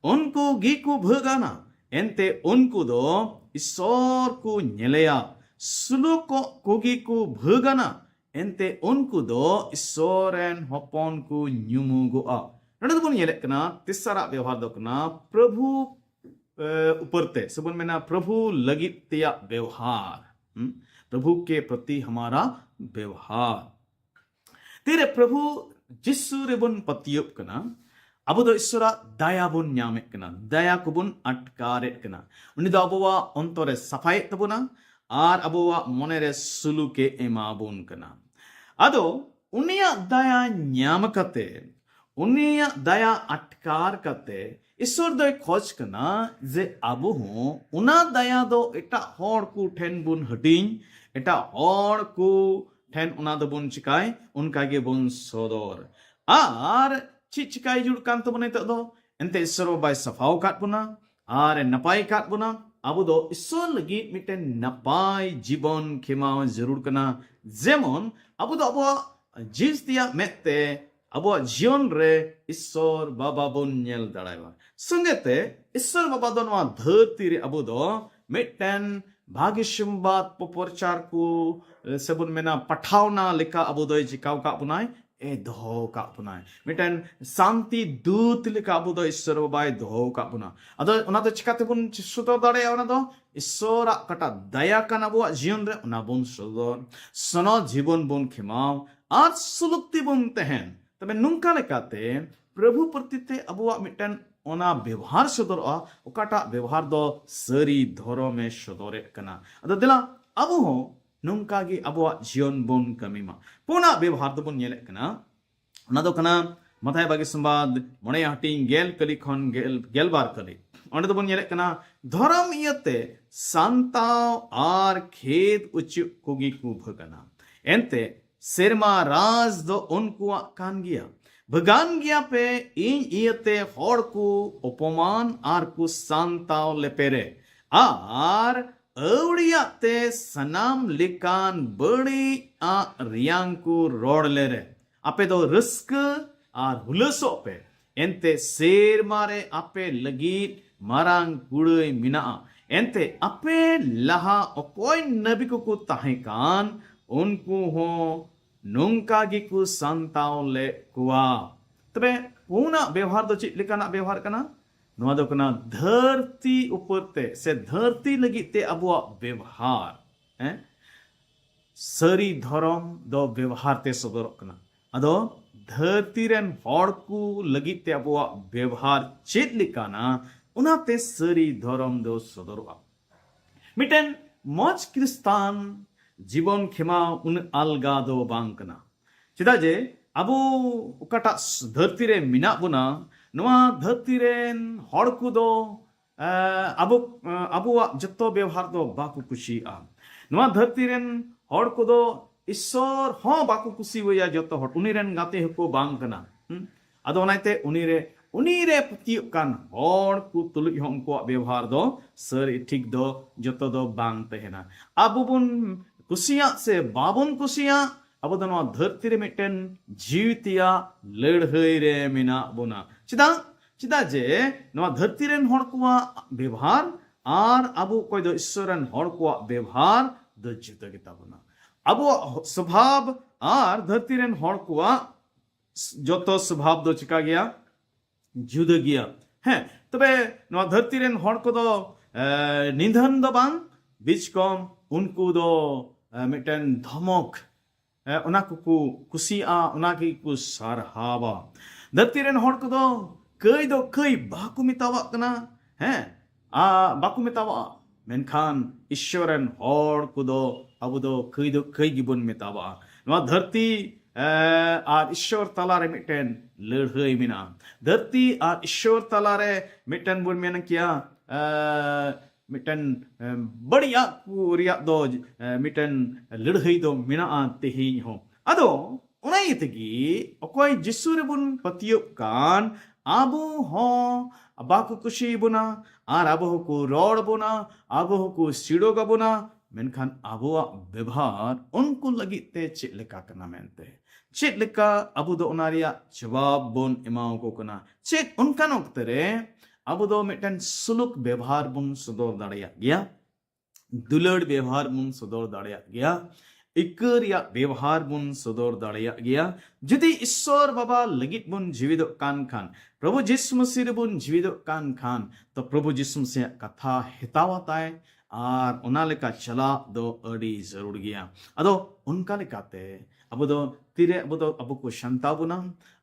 ᱩᱱᱠᱩ ᱜᱮᱠᱚ ᱵᱷᱟᱹᱜᱟᱱᱟ, ᱮᱱᱛᱮ ᱩᱱᱠᱩ ᱫᱚ ᱤᱥᱥᱚᱨ ᱠᱚ ᱧᱮᱞᱮᱭᱟ᱾ ᱥᱩᱞᱩᱠᱚᱜ ᱠᱚᱜᱮ ᱠᱚ ᱵᱷᱟᱹᱜᱟᱱᱟ, ᱮᱱᱛᱮ ᱩᱱᱠᱩ ᱫᱚ ᱤᱥᱥᱚᱨ ᱨᱮᱱ ᱦᱚᱯᱚᱱ ᱠᱚ ᱧᱩᱢᱩᱜᱚᱜᱼᱟ᱾ ᱱᱚᱰᱮ ᱫᱚᱵᱚᱱ ᱧᱮᱞᱮᱫ ᱠᱟᱱᱟ, ᱛᱮᱥᱟᱨᱟᱜ ᱵᱮᱣᱦᱟᱨ ᱫᱚ ᱠᱟᱱᱟ ᱯᱨᱚᱵᱷᱩ ᱮ, ᱩᱯᱚᱨ ᱛᱮ, ᱥᱮ ᱵᱚᱱ ᱢᱮᱱᱟ ᱯᱨᱚᱵᱷᱩ ᱞᱟᱹᱜᱤᱫ ᱛᱮᱭᱟᱜ ᱵᱮᱣᱦᱟᱨ᱾ ᱦᱩᱸ? ᱯᱨᱚᱵᱷᱩ ᱠᱮ ᱯᱨᱚᱛᱤ ᱦᱟᱢᱟᱨᱟ ᱵᱮᱣᱦᱟᱨ᱾ ᱛᱤᱨᱮ ᱯᱨᱚᱵᱷᱩ ᱡᱤᱥᱩ ᱨᱮᱵᱚᱱ ᱯᱟᱹᱛᱭᱟᱹᱜ ᱠᱟᱱᱟ, ᱟᱵᱚ ᱫᱚ ᱤᱥᱥᱚᱨᱟᱜ ᱫᱟᱭᱟ ᱵᱚᱱ ᱧᱟᱢᱮᱫ ᱠᱟᱱᱟ, ᱫᱟᱭᱟ ᱠᱚᱵᱚᱱ ᱟᱴᱠᱟᱨᱮᱫ ᱠᱟᱱᱟ᱾ ᱩᱱᱤ ᱫᱚ ᱟᱵᱚᱣᱟᱜ ᱚᱱᱛᱚᱨᱮ ᱥᱟᱯᱷᱟᱭᱮᱫ ᱛᱟᱵᱚᱱᱟ ᱟᱨ ᱟᱵᱚᱣᱟᱜ ᱢᱚᱱᱮᱨᱮ ᱥᱩᱞᱩᱠᱮ ᱮᱢᱟᱵᱚᱱ ᱠᱟᱱᱟ᱾ ᱟᱫᱚ ᱩᱱᱤᱭᱟᱜ ᱫᱟᱭᱟ ᱧᱟᱢ ᱠᱟᱛᱮ, ᱩᱱᱤᱭᱟᱜ ᱫᱟᱭᱟ ᱟᱴᱠᱟᱨ ᱠᱟᱛᱮ ᱤᱥᱥᱚᱨ ᱫᱚᱭ ᱠᱷᱚᱡᱽ ᱠᱟᱱᱟ ᱡᱮ ᱟᱵᱚ ᱦᱚᱸ ᱚᱱᱟ ᱫᱟᱭᱟ ᱫᱚ ᱮᱴᱟᱜ ᱦᱚᱲ ᱠᱚ ᱴᱷᱮᱱ ᱵᱚᱱ ᱦᱟᱹᱴᱤᱧ, ᱮᱴᱟᱜ ᱦᱚᱲ ᱠᱚ ᱴᱷᱮᱱ ᱚᱱᱟ ᱫᱚᱵᱚᱱ ᱪᱤᱠᱟᱭ, ᱚᱱᱠᱟ ᱜᱮᱵᱚᱱ ᱥᱚᱫᱚᱨ᱾ ᱟᱨ ᱪᱮᱫ ᱪᱤᱠᱟᱭ ᱡᱩᱲ ᱠᱟᱱ ᱛᱟᱵᱚᱱᱟ ᱱᱤᱛᱚᱜ ᱫᱚ? ᱮᱱᱛᱮ ᱤᱥᱥᱚᱨ ᱵᱟᱵᱟᱭ ᱥᱟᱯᱷᱟᱣ ᱟᱠᱟᱫ ᱵᱚᱱᱟ ᱟᱨ ᱮ ᱱᱟᱯᱟᱭ ᱟᱠᱟᱫ ᱵᱚᱱᱟ᱾ ᱟᱵᱚ ᱫᱚ ᱤᱥᱥᱚᱨ ᱞᱟᱹᱜᱤᱫ ᱢᱤᱫᱴᱮᱱ ᱱᱟᱯᱟᱭ ᱡᱤᱵᱚᱱ ᱠᱷᱮᱢᱟᱣ ᱡᱟᱹᱨᱩᱲ ᱠᱟᱱᱟ, ᱡᱮᱢᱚᱱ ᱟᱵᱚ ᱫᱚ ᱟᱵᱚᱣᱟᱜ ᱡᱤᱥ ᱛᱮᱭᱟᱜ ᱢᱮᱫ ᱛᱮ ᱟᱵᱚᱣᱟᱜ ᱡᱤᱭᱚᱱ ᱨᱮ ᱤᱥᱥᱚᱨ ᱵᱟᱵᱟ ᱵᱚᱱ ᱧᱮᱞ ᱫᱟᱲᱮᱭᱟᱜᱼᱟ᱾ ᱥᱚᱸᱜᱮ ᱛᱮ ᱤᱥᱥᱚᱨ ᱵᱟᱵᱟ ᱫᱚ ᱱᱚᱣᱟ ᱫᱷᱟᱹᱨᱛᱤ ᱨᱮ ᱟᱵᱚ ᱫᱚ ᱢᱤᱫᱴᱮᱱ ᱵᱷᱟᱜᱤ ᱥᱚᱢᱵᱟᱫ ᱯᱨᱚᱪᱟᱨ ᱠᱚ, ᱥᱮᱵᱚᱱ ᱢᱮᱱᱟ ᱯᱟᱴᱷᱟᱣᱱᱟ ᱞᱮᱠᱟ ᱟᱵᱚ ᱫᱚᱭ ᱪᱤᱠᱟᱹᱣ ᱟᱠᱟᱫ ᱵᱚᱱᱟᱭ, ᱮ ᱫᱚᱦᱚ ᱟᱠᱟᱫ ᱵᱚᱱᱟᱭ᱾ ᱢᱤᱫᱴᱮᱱ ᱥᱟᱱᱛᱤ ᱫᱩᱛ ᱞᱮᱠᱟ ᱟᱵᱚ ᱫᱚ ᱤᱥᱥᱚᱨ ᱵᱟᱵᱟᱭ ᱫᱚᱦᱚ ᱟᱠᱟᱫ ᱵᱚᱱᱟ᱾ ᱟᱫᱚ ᱚᱱᱟ ᱫᱚ ᱪᱤᱠᱟᱹ ᱛᱮᱵᱚᱱ ᱥᱚᱫᱚᱨ ᱫᱟᱲᱮᱭᱟᱜᱼᱟ? ᱚᱱᱟ ᱫᱚ ᱤᱥᱥᱚᱨᱟᱜ ᱚᱠᱟᱴᱟᱜ ᱫᱟᱭᱟ ᱠᱟᱱ ᱟᱵᱚᱣᱟᱜ ᱡᱤᱭᱚᱱ ᱨᱮ, ᱚᱱᱟ ᱵᱚᱱ ᱥᱚᱫᱚᱨ, ᱥᱚᱱᱚᱛ ᱡᱤᱵᱚᱱ ᱵᱚᱱ ᱠᱷᱮᱢᱟᱣ ᱟᱨ ᱥᱩᱞᱩᱠ ᱛᱮᱵᱚᱱ ᱛᱟᱦᱮᱱ᱾ ᱛᱚᱵᱮ ᱱᱚᱝᱠᱟ ᱞᱮᱠᱟᱛᱮ ᱯᱨᱚᱵᱷᱩ ᱯᱨᱚᱛᱤ ᱛᱮ ᱟᱵᱚᱣᱟᱜ ᱢᱤᱫᱴᱮᱱ ᱚᱱᱟ ᱵᱮᱣᱦᱟᱨ ᱥᱚᱫᱚᱨᱚᱜᱼᱟ, ᱚᱠᱟᱴᱟᱜ ᱵᱮᱣᱦᱟᱨ ᱫᱚ ᱥᱟᱹᱨᱤ ᱫᱷᱚᱨᱚᱢᱮ ᱥᱚᱫᱚᱨᱮᱫ ᱠᱟᱱᱟ᱾ ᱟᱫᱚ ᱫᱮᱞᱟ ᱟᱵᱚ ᱦᱚᱸ ᱱᱚᱝᱠᱟ ᱜᱮ ᱟᱵᱚᱣᱟᱜ ᱡᱤᱭᱚᱱ ᱵᱚᱱ ᱠᱟᱹᱢᱤ ᱢᱟ᱾ ᱯᱩᱱᱟᱜ ᱵᱮᱣᱦᱟᱨ ᱫᱚᱵᱚᱱ ᱧᱮᱞᱮᱫ ᱠᱟᱱᱟ, ᱚᱱᱟ ᱫᱚ ᱠᱟᱱᱟ ᱢᱟᱛᱷᱟᱭ ᱵᱟᱜᱮ ᱥᱚᱢᱵᱟᱫ ᱢᱚᱬᱮ ᱦᱟᱹᱴᱤᱧ ᱜᱮᱞ ᱠᱟᱹᱞᱤ ᱠᱷᱚᱱ ᱜᱮᱞ, ᱜᱮᱞᱵᱟᱨ ᱠᱟᱹᱞᱤ᱾ ᱚᱸᱰᱮ ᱫᱚᱵᱚᱱ ᱧᱮᱞᱮᱫ ᱠᱟᱱᱟ, ᱫᱷᱚᱨᱚᱢ ᱤᱭᱟᱹᱛᱮ ᱥᱟᱱᱛᱟᱣ ᱟᱨ ᱠᱷᱮᱫ ᱚᱪᱚᱜ ᱠᱚᱜᱮ ᱠᱚ ᱵᱷᱟᱹᱜᱟᱱᱟ᱾ ᱮᱱᱛᱮ ᱥᱮᱨᱢᱟ ᱨᱟᱡᱽ ᱫᱚ ᱩᱱᱠᱩᱣᱟᱜ ᱠᱟᱱ ᱜᱮᱭᱟ᱾ ᱵᱷᱟᱹᱜᱟᱱ ᱜᱮᱭᱟ ᱯᱮ ᱤᱧ ᱤᱭᱟᱹᱛᱮ ᱦᱚᱲ ᱠᱚ ᱚᱯᱚᱢᱟᱱ ᱟᱨ ᱠᱚ ᱥᱟᱱᱛᱟᱣ ᱞᱮᱯᱮᱨᱮ, ᱟᱨ ᱟᱹᱣᱲᱤᱭᱟᱜ ᱛᱮ ᱥᱟᱱᱟᱢ ᱞᱮᱠᱟᱱ ᱵᱟᱹᱲᱤᱡ ᱟᱜ ᱨᱮᱭᱟᱝ ᱠᱚ ᱨᱚᱲ ᱞᱮᱨᱮ᱾ ᱟᱯᱮ ᱫᱚ ᱨᱟᱹᱥᱠᱟᱹ ᱟᱨ ᱦᱩᱞᱟᱹᱥᱚᱜ ᱯᱮ, ᱮᱱᱛᱮ ᱥᱮᱨᱢᱟ ᱨᱮ ᱟᱯᱮ ᱞᱟᱹᱜᱤᱫ ᱢᱟᱨᱟᱝ ᱠᱩᱲᱟᱹᱭ ᱢᱮᱱᱟᱜᱼᱟ᱾ ᱮᱱᱛᱮ ᱟᱯᱮ ᱞᱟᱦᱟ ᱚᱠᱚᱭ ᱱᱟᱵᱤ ᱠᱚᱠᱚ ᱛᱟᱦᱮᱸ ᱠᱟᱱ, ᱩᱱᱠᱩ ᱦᱚᱸ ᱱᱚᱝᱠᱟ ᱜᱮᱠᱚ ᱥᱟᱱᱛᱟᱣ ᱞᱮᱫ ᱠᱚᱣᱟ᱾ ᱛᱚᱵᱮ ᱯᱩᱱᱟᱜ ᱵᱮᱣᱦᱟᱨ ᱫᱚ ᱪᱮᱫ ᱞᱮᱠᱟᱱᱟᱜ ᱵᱮᱣᱦᱟᱨ ᱠᱟᱱᱟ? ᱱᱚᱣᱟ ᱫᱚ ᱠᱟᱱᱟ ᱫᱷᱟᱹᱨᱛᱤ ᱩᱯᱚᱨ ᱛᱮ ᱥᱮ ᱫᱷᱟᱹᱨᱛᱤ ᱞᱟᱹᱜᱤᱫ ᱛᱮ ᱟᱵᱚᱣᱟᱜ ᱵᱮᱣᱦᱟᱨ᱾ ᱦᱮᱸ? ᱥᱟᱹᱨᱤ ᱫᱷᱚᱨᱚᱢ ᱫᱚ ᱵᱮᱣᱦᱟᱨ ᱛᱮ ᱥᱚᱫᱚᱨᱚᱜ ᱠᱟᱱᱟ᱾ ᱟᱫᱚ ᱫᱷᱟᱹᱨᱛᱤ ᱨᱮᱱ ᱦᱚᱲ ᱠᱚ ᱞᱟᱹᱜᱤᱫ ᱛᱮ ᱟᱵᱚᱣᱟᱜ ᱵᱮᱣᱦᱟᱨ ᱪᱮᱫ ᱞᱮᱠᱟᱱᱟ, ᱚᱱᱟᱛᱮ ᱥᱟᱹᱨᱤ ᱫᱷᱚᱨᱚᱢ ᱫᱚ ᱥᱚᱫᱚᱨᱚᱜᱼᱟ᱾ ᱢᱤᱫᱴᱮᱱ ᱢᱚᱡᱽ ᱠᱷᱨᱤᱥᱛᱟᱱ ᱡᱤᱵᱚᱱ ᱠᱷᱮᱢᱟᱣ ᱩᱱᱟᱹᱜ ᱟᱞᱜᱟ ᱫᱚ ᱵᱟᱝ ᱠᱟᱱᱟ᱾ ᱪᱮᱫᱟᱜ ᱡᱮ ᱟᱵᱚ ᱚᱠᱟᱴᱟᱜ ᱫᱷᱟᱹᱨᱛᱤ ᱨᱮ ᱢᱮᱱᱟᱜ ᱵᱚᱱᱟ, ᱱᱚᱣᱟ ᱫᱷᱟᱹᱨᱛᱤ ᱨᱮᱱ ᱦᱚᱲ ᱠᱚᱫᱚ, ᱮ, ᱟᱵᱚ, ᱮ, ᱟᱵᱚᱣᱟᱜ ᱡᱚᱛᱚ ᱵᱮᱣᱦᱟᱨ ᱫᱚ ᱵᱟᱠᱚ ᱠᱩᱥᱤᱭᱟᱜᱼᱟ᱾ ᱱᱚᱣᱟ ᱫᱷᱟᱹᱨᱛᱤ ᱨᱮᱱ ᱦᱚᱲ ᱠᱚᱫᱚ ᱤᱥᱥᱚᱨ ᱦᱚᱸ ᱵᱟᱠᱚ ᱠᱩᱥᱤᱣᱟᱭᱟ ᱡᱚᱛᱚ ᱦᱚᱲ᱾ ᱩᱱᱤ ᱨᱮᱱ ᱜᱟᱛᱮ ᱦᱚᱸᱠᱚ ᱵᱟᱝ ᱠᱟᱱᱟ᱾ ᱦᱩᱸ? ᱟᱫᱚ ᱚᱱᱟᱛᱮ ᱩᱱᱤ ᱨᱮ, ᱩᱱᱤ ᱨᱮ ᱯᱟᱹᱛᱭᱟᱹᱜ ᱠᱟᱱ ᱦᱚᱲ ᱠᱚ ᱛᱩᱞᱩᱡ ᱦᱚᱸ ᱩᱱᱠᱩᱣᱟᱜ ᱵᱮᱣᱦᱟᱨ ᱫᱚ ᱥᱟᱹᱨᱤ ᱴᱷᱤᱠ ᱫᱚ ᱡᱚᱛᱚ ᱫᱚ ᱵᱟᱝ ᱛᱟᱦᱮᱱᱟ᱾ ᱟᱵᱚ ᱵᱚᱱ ᱠᱩᱥᱤᱭᱟᱜ ᱥᱮ ᱵᱟᱵᱚᱱ ᱠᱩᱥᱤᱭᱟᱜ, ᱟᱵᱚ ᱫᱚ ᱱᱚᱣᱟ ᱫᱷᱟᱹᱨᱛᱤ ᱨᱮ ᱢᱤᱫᱴᱮᱱ ᱡᱤᱣᱤ ᱛᱮᱭᱟᱜ ᱞᱟᱹᱲᱦᱟᱹᱭ ᱨᱮ ᱢᱮᱱᱟᱜ ᱵᱚᱱᱟ᱾ ᱪᱮᱫᱟᱜ? ᱪᱮᱫᱟᱜ ᱡᱮ ᱱᱚᱣᱟ ᱫᱷᱟᱹᱨᱛᱤ ᱨᱮᱱ ᱦᱚᱲ ᱠᱚᱣᱟᱜ ᱵᱮᱣᱦᱟᱨ ᱟᱨ ᱟᱵᱚ ᱚᱠᱚᱭ ᱫᱚ ᱤᱥᱥᱚᱨ ᱨᱮᱱ ᱦᱚᱲ ᱠᱚᱣᱟᱜ ᱵᱮᱣᱦᱟᱨ ᱫᱚ ᱡᱩᱫᱟᱹ ᱜᱮᱛᱟ ᱵᱚᱱᱟ᱾ ᱟᱵᱚᱣᱟᱜ ᱥᱚᱵᱷᱟᱵ ᱟᱨ ᱫᱷᱟᱹᱨᱛᱤ ᱨᱮᱱ ᱦᱚᱲ ᱠᱚᱣᱟᱜ ᱡᱚᱛᱚ ᱥᱚᱵᱷᱟᱵ ᱫᱚ ᱪᱮᱠᱟ ᱜᱮᱭᱟ? ᱡᱩᱫᱟᱹ ᱜᱮᱭᱟ᱾ ᱦᱮᱸ, ᱛᱚᱵᱮ ᱱᱚᱣᱟ ᱫᱷᱟᱹᱨᱛᱤ ᱨᱮᱱ ᱦᱚᱲ ᱠᱚᱫᱚ, ᱮ, ᱱᱤᱫᱷᱟᱹᱱ ᱫᱚ ᱵᱟᱝ, ᱵᱤᱪᱠᱚᱢ ᱩᱱᱠᱩ ᱫᱚ, ᱮ, ᱢᱤᱫᱴᱮᱱ ᱫᱷᱚᱢᱚᱠ, ᱮ, ᱚᱱᱟ ᱠᱚᱠᱚ ᱠᱩᱥᱤᱭᱟᱜᱼᱟ, ᱚᱱᱟ ᱜᱮᱠᱚ ᱥᱟᱨᱦᱟᱣᱟ᱾ ᱫᱷᱟᱹᱨᱛᱤ ᱨᱮᱱ ᱦᱚᱲ ᱠᱚᱫᱚ ᱠᱟᱹᱭ ᱫᱚ ᱠᱟᱹᱭ ᱵᱟᱠᱚ ᱢᱮᱛᱟᱣᱟᱜ ᱠᱟᱱᱟ, ᱦᱮᱸ, ᱟ, ᱵᱟᱠᱚ ᱢᱮᱛᱟᱣᱟᱜᱼᱟ᱾ ᱢᱮᱱᱠᱷᱟᱱ ᱤᱥᱥᱚᱨ ᱨᱮᱱ ᱦᱚᱲ ᱠᱚᱫᱚ ᱟᱵᱚ ᱫᱚ ᱠᱟᱹᱭ ᱫᱚ ᱠᱟᱹᱭ ᱜᱮᱵᱚᱱ ᱢᱮᱛᱟᱣᱟᱜᱼᱟ᱾ ᱱᱚᱣᱟ ᱫᱷᱟᱹᱨᱛᱤ, ᱮ, ᱟᱨ ᱤᱥᱥᱚᱨ ᱛᱟᱞᱟᱨᱮ ᱢᱤᱫᱴᱮᱱ ᱞᱟᱹᱲᱦᱟᱹᱭ ᱢᱮᱱᱟᱜᱼᱟ᱾ ᱫᱷᱟᱹᱨᱛᱤ ᱟᱨ ᱤᱥᱥᱚᱨ ᱛᱟᱞᱟᱨᱮ ᱢᱤᱫᱴᱮᱱ ᱵᱚᱱ ᱢᱮᱱ ᱠᱮᱭᱟ, ᱮ, ᱢᱤᱫᱴᱮᱱ, ᱮ, ᱵᱟᱹᱲᱤᱡᱟᱜ ᱠᱚ ᱨᱮᱭᱟᱜ ᱫᱚ, ᱮ, ᱢᱤᱫᱴᱮᱱ ᱞᱟᱹᱲᱦᱟᱹᱭ ᱫᱚ ᱢᱮᱱᱟᱜᱼᱟ ᱛᱮᱦᱮᱧ ᱦᱚᱸ᱾ ᱟᱫᱚ ᱚᱱᱟ ᱤᱭᱟᱹ ᱛᱮᱜᱮ ᱚᱠᱚᱭ ᱡᱤᱥᱩ ᱨᱮᱵᱚᱱ ᱯᱟᱹᱛᱭᱟᱹᱜ ᱠᱟᱱ, ᱟᱵᱚ ᱦᱚᱸ ᱵᱟᱠᱚ ᱠᱩᱥᱤᱭᱟᱵᱚᱱᱟ ᱟᱨ ᱟᱵᱚ ᱦᱚᱸᱠᱚ ᱨᱚᱲ ᱵᱚᱱᱟ, ᱟᱵᱚ ᱦᱚᱸᱠᱚ ᱥᱤᱲᱚᱜ ᱟᱵᱚᱱᱟ᱾ ᱢᱮᱱᱠᱷᱟᱱ ᱟᱵᱚᱣᱟᱜ ᱵᱮᱵᱷᱟᱨ ᱩᱱᱠᱩ ᱞᱟᱹᱜᱤᱫ ᱛᱮ ᱪᱮᱫ ᱞᱮᱠᱟ ᱠᱟᱱᱟ ᱢᱮᱱᱛᱮ, ᱪᱮᱫ ᱞᱮᱠᱟ ᱟᱵᱚ ᱫᱚ ᱚᱱᱟ ᱨᱮᱭᱟᱜ ᱡᱚᱵᱟᱵ ᱵᱚᱱ ᱮᱢᱟᱣᱟᱠᱚ ᱠᱟᱱᱟ? ᱪᱮᱫ ᱚᱱᱠᱟᱱ ᱚᱠᱛᱮ ᱨᱮ ᱟᱵᱚ ᱫᱚ ᱢᱤᱫᱴᱮᱱ ᱥᱩᱞᱩᱠ ᱵᱮᱵᱚᱦᱟᱨ ᱵᱚᱱ ᱥᱚᱫᱚᱨ ᱫᱟᱲᱮᱭᱟᱜ ᱜᱮᱭᱟ, ᱫᱩᱞᱟᱹᱲ ᱵᱮᱵᱚᱦᱟᱨ ᱵᱚᱱ ᱥᱚᱫᱚᱨ ᱫᱟᱲᱮᱭᱟᱜ ᱜᱮᱭᱟ, ᱤᱠᱟᱹ ᱨᱮᱭᱟᱜ ᱵᱮᱵᱚᱦᱟᱨ ᱵᱚᱱ ᱥᱚᱫᱚᱨ ᱫᱟᱲᱮᱭᱟᱜ ᱜᱮᱭᱟ᱾ ᱡᱩᱫᱤ ᱤᱥᱥᱚᱨ ᱵᱟᱵᱟ ᱞᱟᱹᱜᱤᱫ ᱵᱚᱱ ᱡᱤᱣᱤᱫᱚᱜ ᱠᱟᱱ ᱠᱷᱟᱱ, ᱯᱨᱚᱵᱷᱩ ᱡᱤᱥᱩ ᱢᱟᱹᱥᱤ ᱨᱮᱵᱚᱱ ᱡᱤᱣᱤᱫᱚᱜ ᱠᱟᱱ ᱠᱷᱟᱱ, ᱛᱚ ᱯᱨᱚᱵᱷᱩ ᱡᱤᱥᱩ ᱢᱟᱹᱥᱤᱭᱟᱜ ᱠᱟᱛᱷᱟ ᱦᱮᱛᱟᱣ ᱟᱛᱟᱭ ᱟᱨ ᱚᱱᱟ ᱞᱮᱠᱟ ᱪᱟᱞᱟᱜ ᱫᱚ ᱟᱹᱰᱤ ᱡᱟᱹᱨᱩᱲ ᱜᱮᱭᱟ᱾ ᱟᱫᱚ ᱚᱱᱠᱟ ᱞᱮᱠᱟᱛᱮ ᱟᱵᱚ ᱫᱚ ᱛᱤᱨᱮ ᱟᱵᱚ ᱫᱚ ᱟᱵᱚ ᱠᱚ ᱥᱟᱱᱛᱟᱣ ᱵᱚᱱᱟ,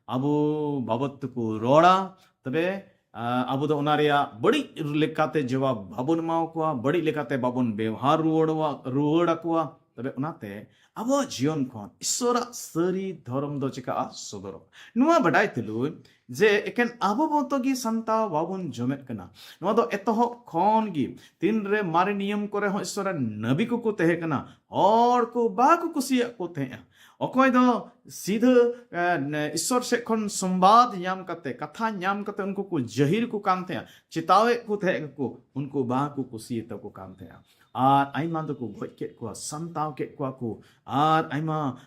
ᱟᱵᱚ ᱵᱟᱵᱚᱫ ᱛᱮᱠᱚ ᱨᱚᱲᱟ, ᱛᱚᱵᱮ ᱟᱵᱚ ᱫᱚ ᱚᱱᱟ ᱨᱮᱭᱟᱜ ᱵᱟᱹᱲᱤᱡ ᱞᱮᱠᱟᱛᱮ ᱡᱚᱵᱟᱵ ᱵᱟᱵᱚᱱ ᱮᱢᱟ ᱠᱚᱣᱟ, ᱵᱟᱹᱲᱤᱡ ᱞᱮᱠᱟᱛᱮ ᱵᱟᱵᱚᱱ ᱵᱮᱣᱦᱟᱨ ᱨᱩᱣᱟᱹᱲ ᱨᱩᱣᱟᱹᱲ ᱟᱠᱚᱣᱟ᱾ ᱛᱚᱵᱮ ᱚᱱᱟᱛᱮ ᱟᱵᱚᱣᱟᱜ ᱡᱤᱭᱚᱱ ᱠᱷᱚᱱ ᱤᱥᱥᱚᱨᱟᱜ ᱥᱟᱹᱨᱤ ᱫᱷᱚᱨᱚᱢ ᱫᱚ ᱪᱤᱠᱟᱹᱜᱼᱟ? ᱥᱚᱫᱚᱨᱚᱜᱼᱟ᱾ ᱱᱚᱣᱟ ᱵᱟᱰᱟᱭ ᱛᱩᱞᱩᱡ ᱡᱮ ᱮᱠᱮᱱ ᱟᱵᱚ ᱢᱚᱛᱚ ᱜᱮ ᱥᱟᱱᱛᱟᱣ ᱵᱟᱵᱚᱱ ᱡᱚᱢᱮᱫ ᱠᱟᱱᱟ᱾ ᱱᱚᱣᱟ ᱫᱚ ᱮᱛᱚᱦᱚᱵ ᱠᱷᱚᱱ ᱜᱮ ᱛᱤᱱᱨᱮ ᱢᱟᱨᱮ ᱱᱤᱭᱚᱢ ᱠᱚᱨᱮ ᱦᱚᱸ ᱤᱥᱥᱚᱨ ᱨᱮᱱ ᱱᱟᱵᱤ ᱠᱚᱠᱚ ᱛᱟᱦᱮᱸ ᱠᱟᱱᱟ, ᱦᱚᱲ ᱠᱚ ᱵᱟᱠᱚ ᱠᱩᱥᱤᱭᱟᱜ ᱠᱚ ᱛᱟᱦᱮᱸᱜᱼᱟ᱾ ᱚᱠᱚᱭ ᱫᱚ ᱥᱤᱫᱷᱟᱹ ᱤᱥᱥᱚᱨ ᱥᱮᱫ ᱠᱷᱚᱱ ᱥᱚᱢᱵᱟᱫ ᱧᱟᱢ ᱠᱟᱛᱮ, ᱠᱟᱛᱷᱟ ᱧᱟᱢ ᱠᱟᱛᱮ ᱩᱱᱠᱩ ᱠᱚ ᱡᱟᱹᱦᱤᱨ ᱠᱚ ᱠᱟᱱ ᱛᱟᱦᱮᱸᱜᱼᱟ, ᱪᱮᱛᱟᱣᱮᱫ ᱠᱚ ᱛᱟᱦᱮᱸᱜ ᱠᱚ, ᱩᱱᱠᱩ ᱵᱟᱠᱚ ᱠᱩᱥᱤᱭᱟᱛᱟ ᱠᱚ ᱠᱟᱱ ᱛᱟᱦᱮᱸᱜᱼᱟ᱾ ᱟᱨ ᱟᱭᱢᱟ ᱫᱚᱠᱚ ᱜᱚᱡ ᱠᱮᱫ ᱠᱚᱣᱟ, ᱥᱟᱱᱛᱟᱣ ᱠᱮᱫ ᱠᱚᱣᱟ ᱠᱚ, ᱟᱨ ᱟᱭᱢᱟ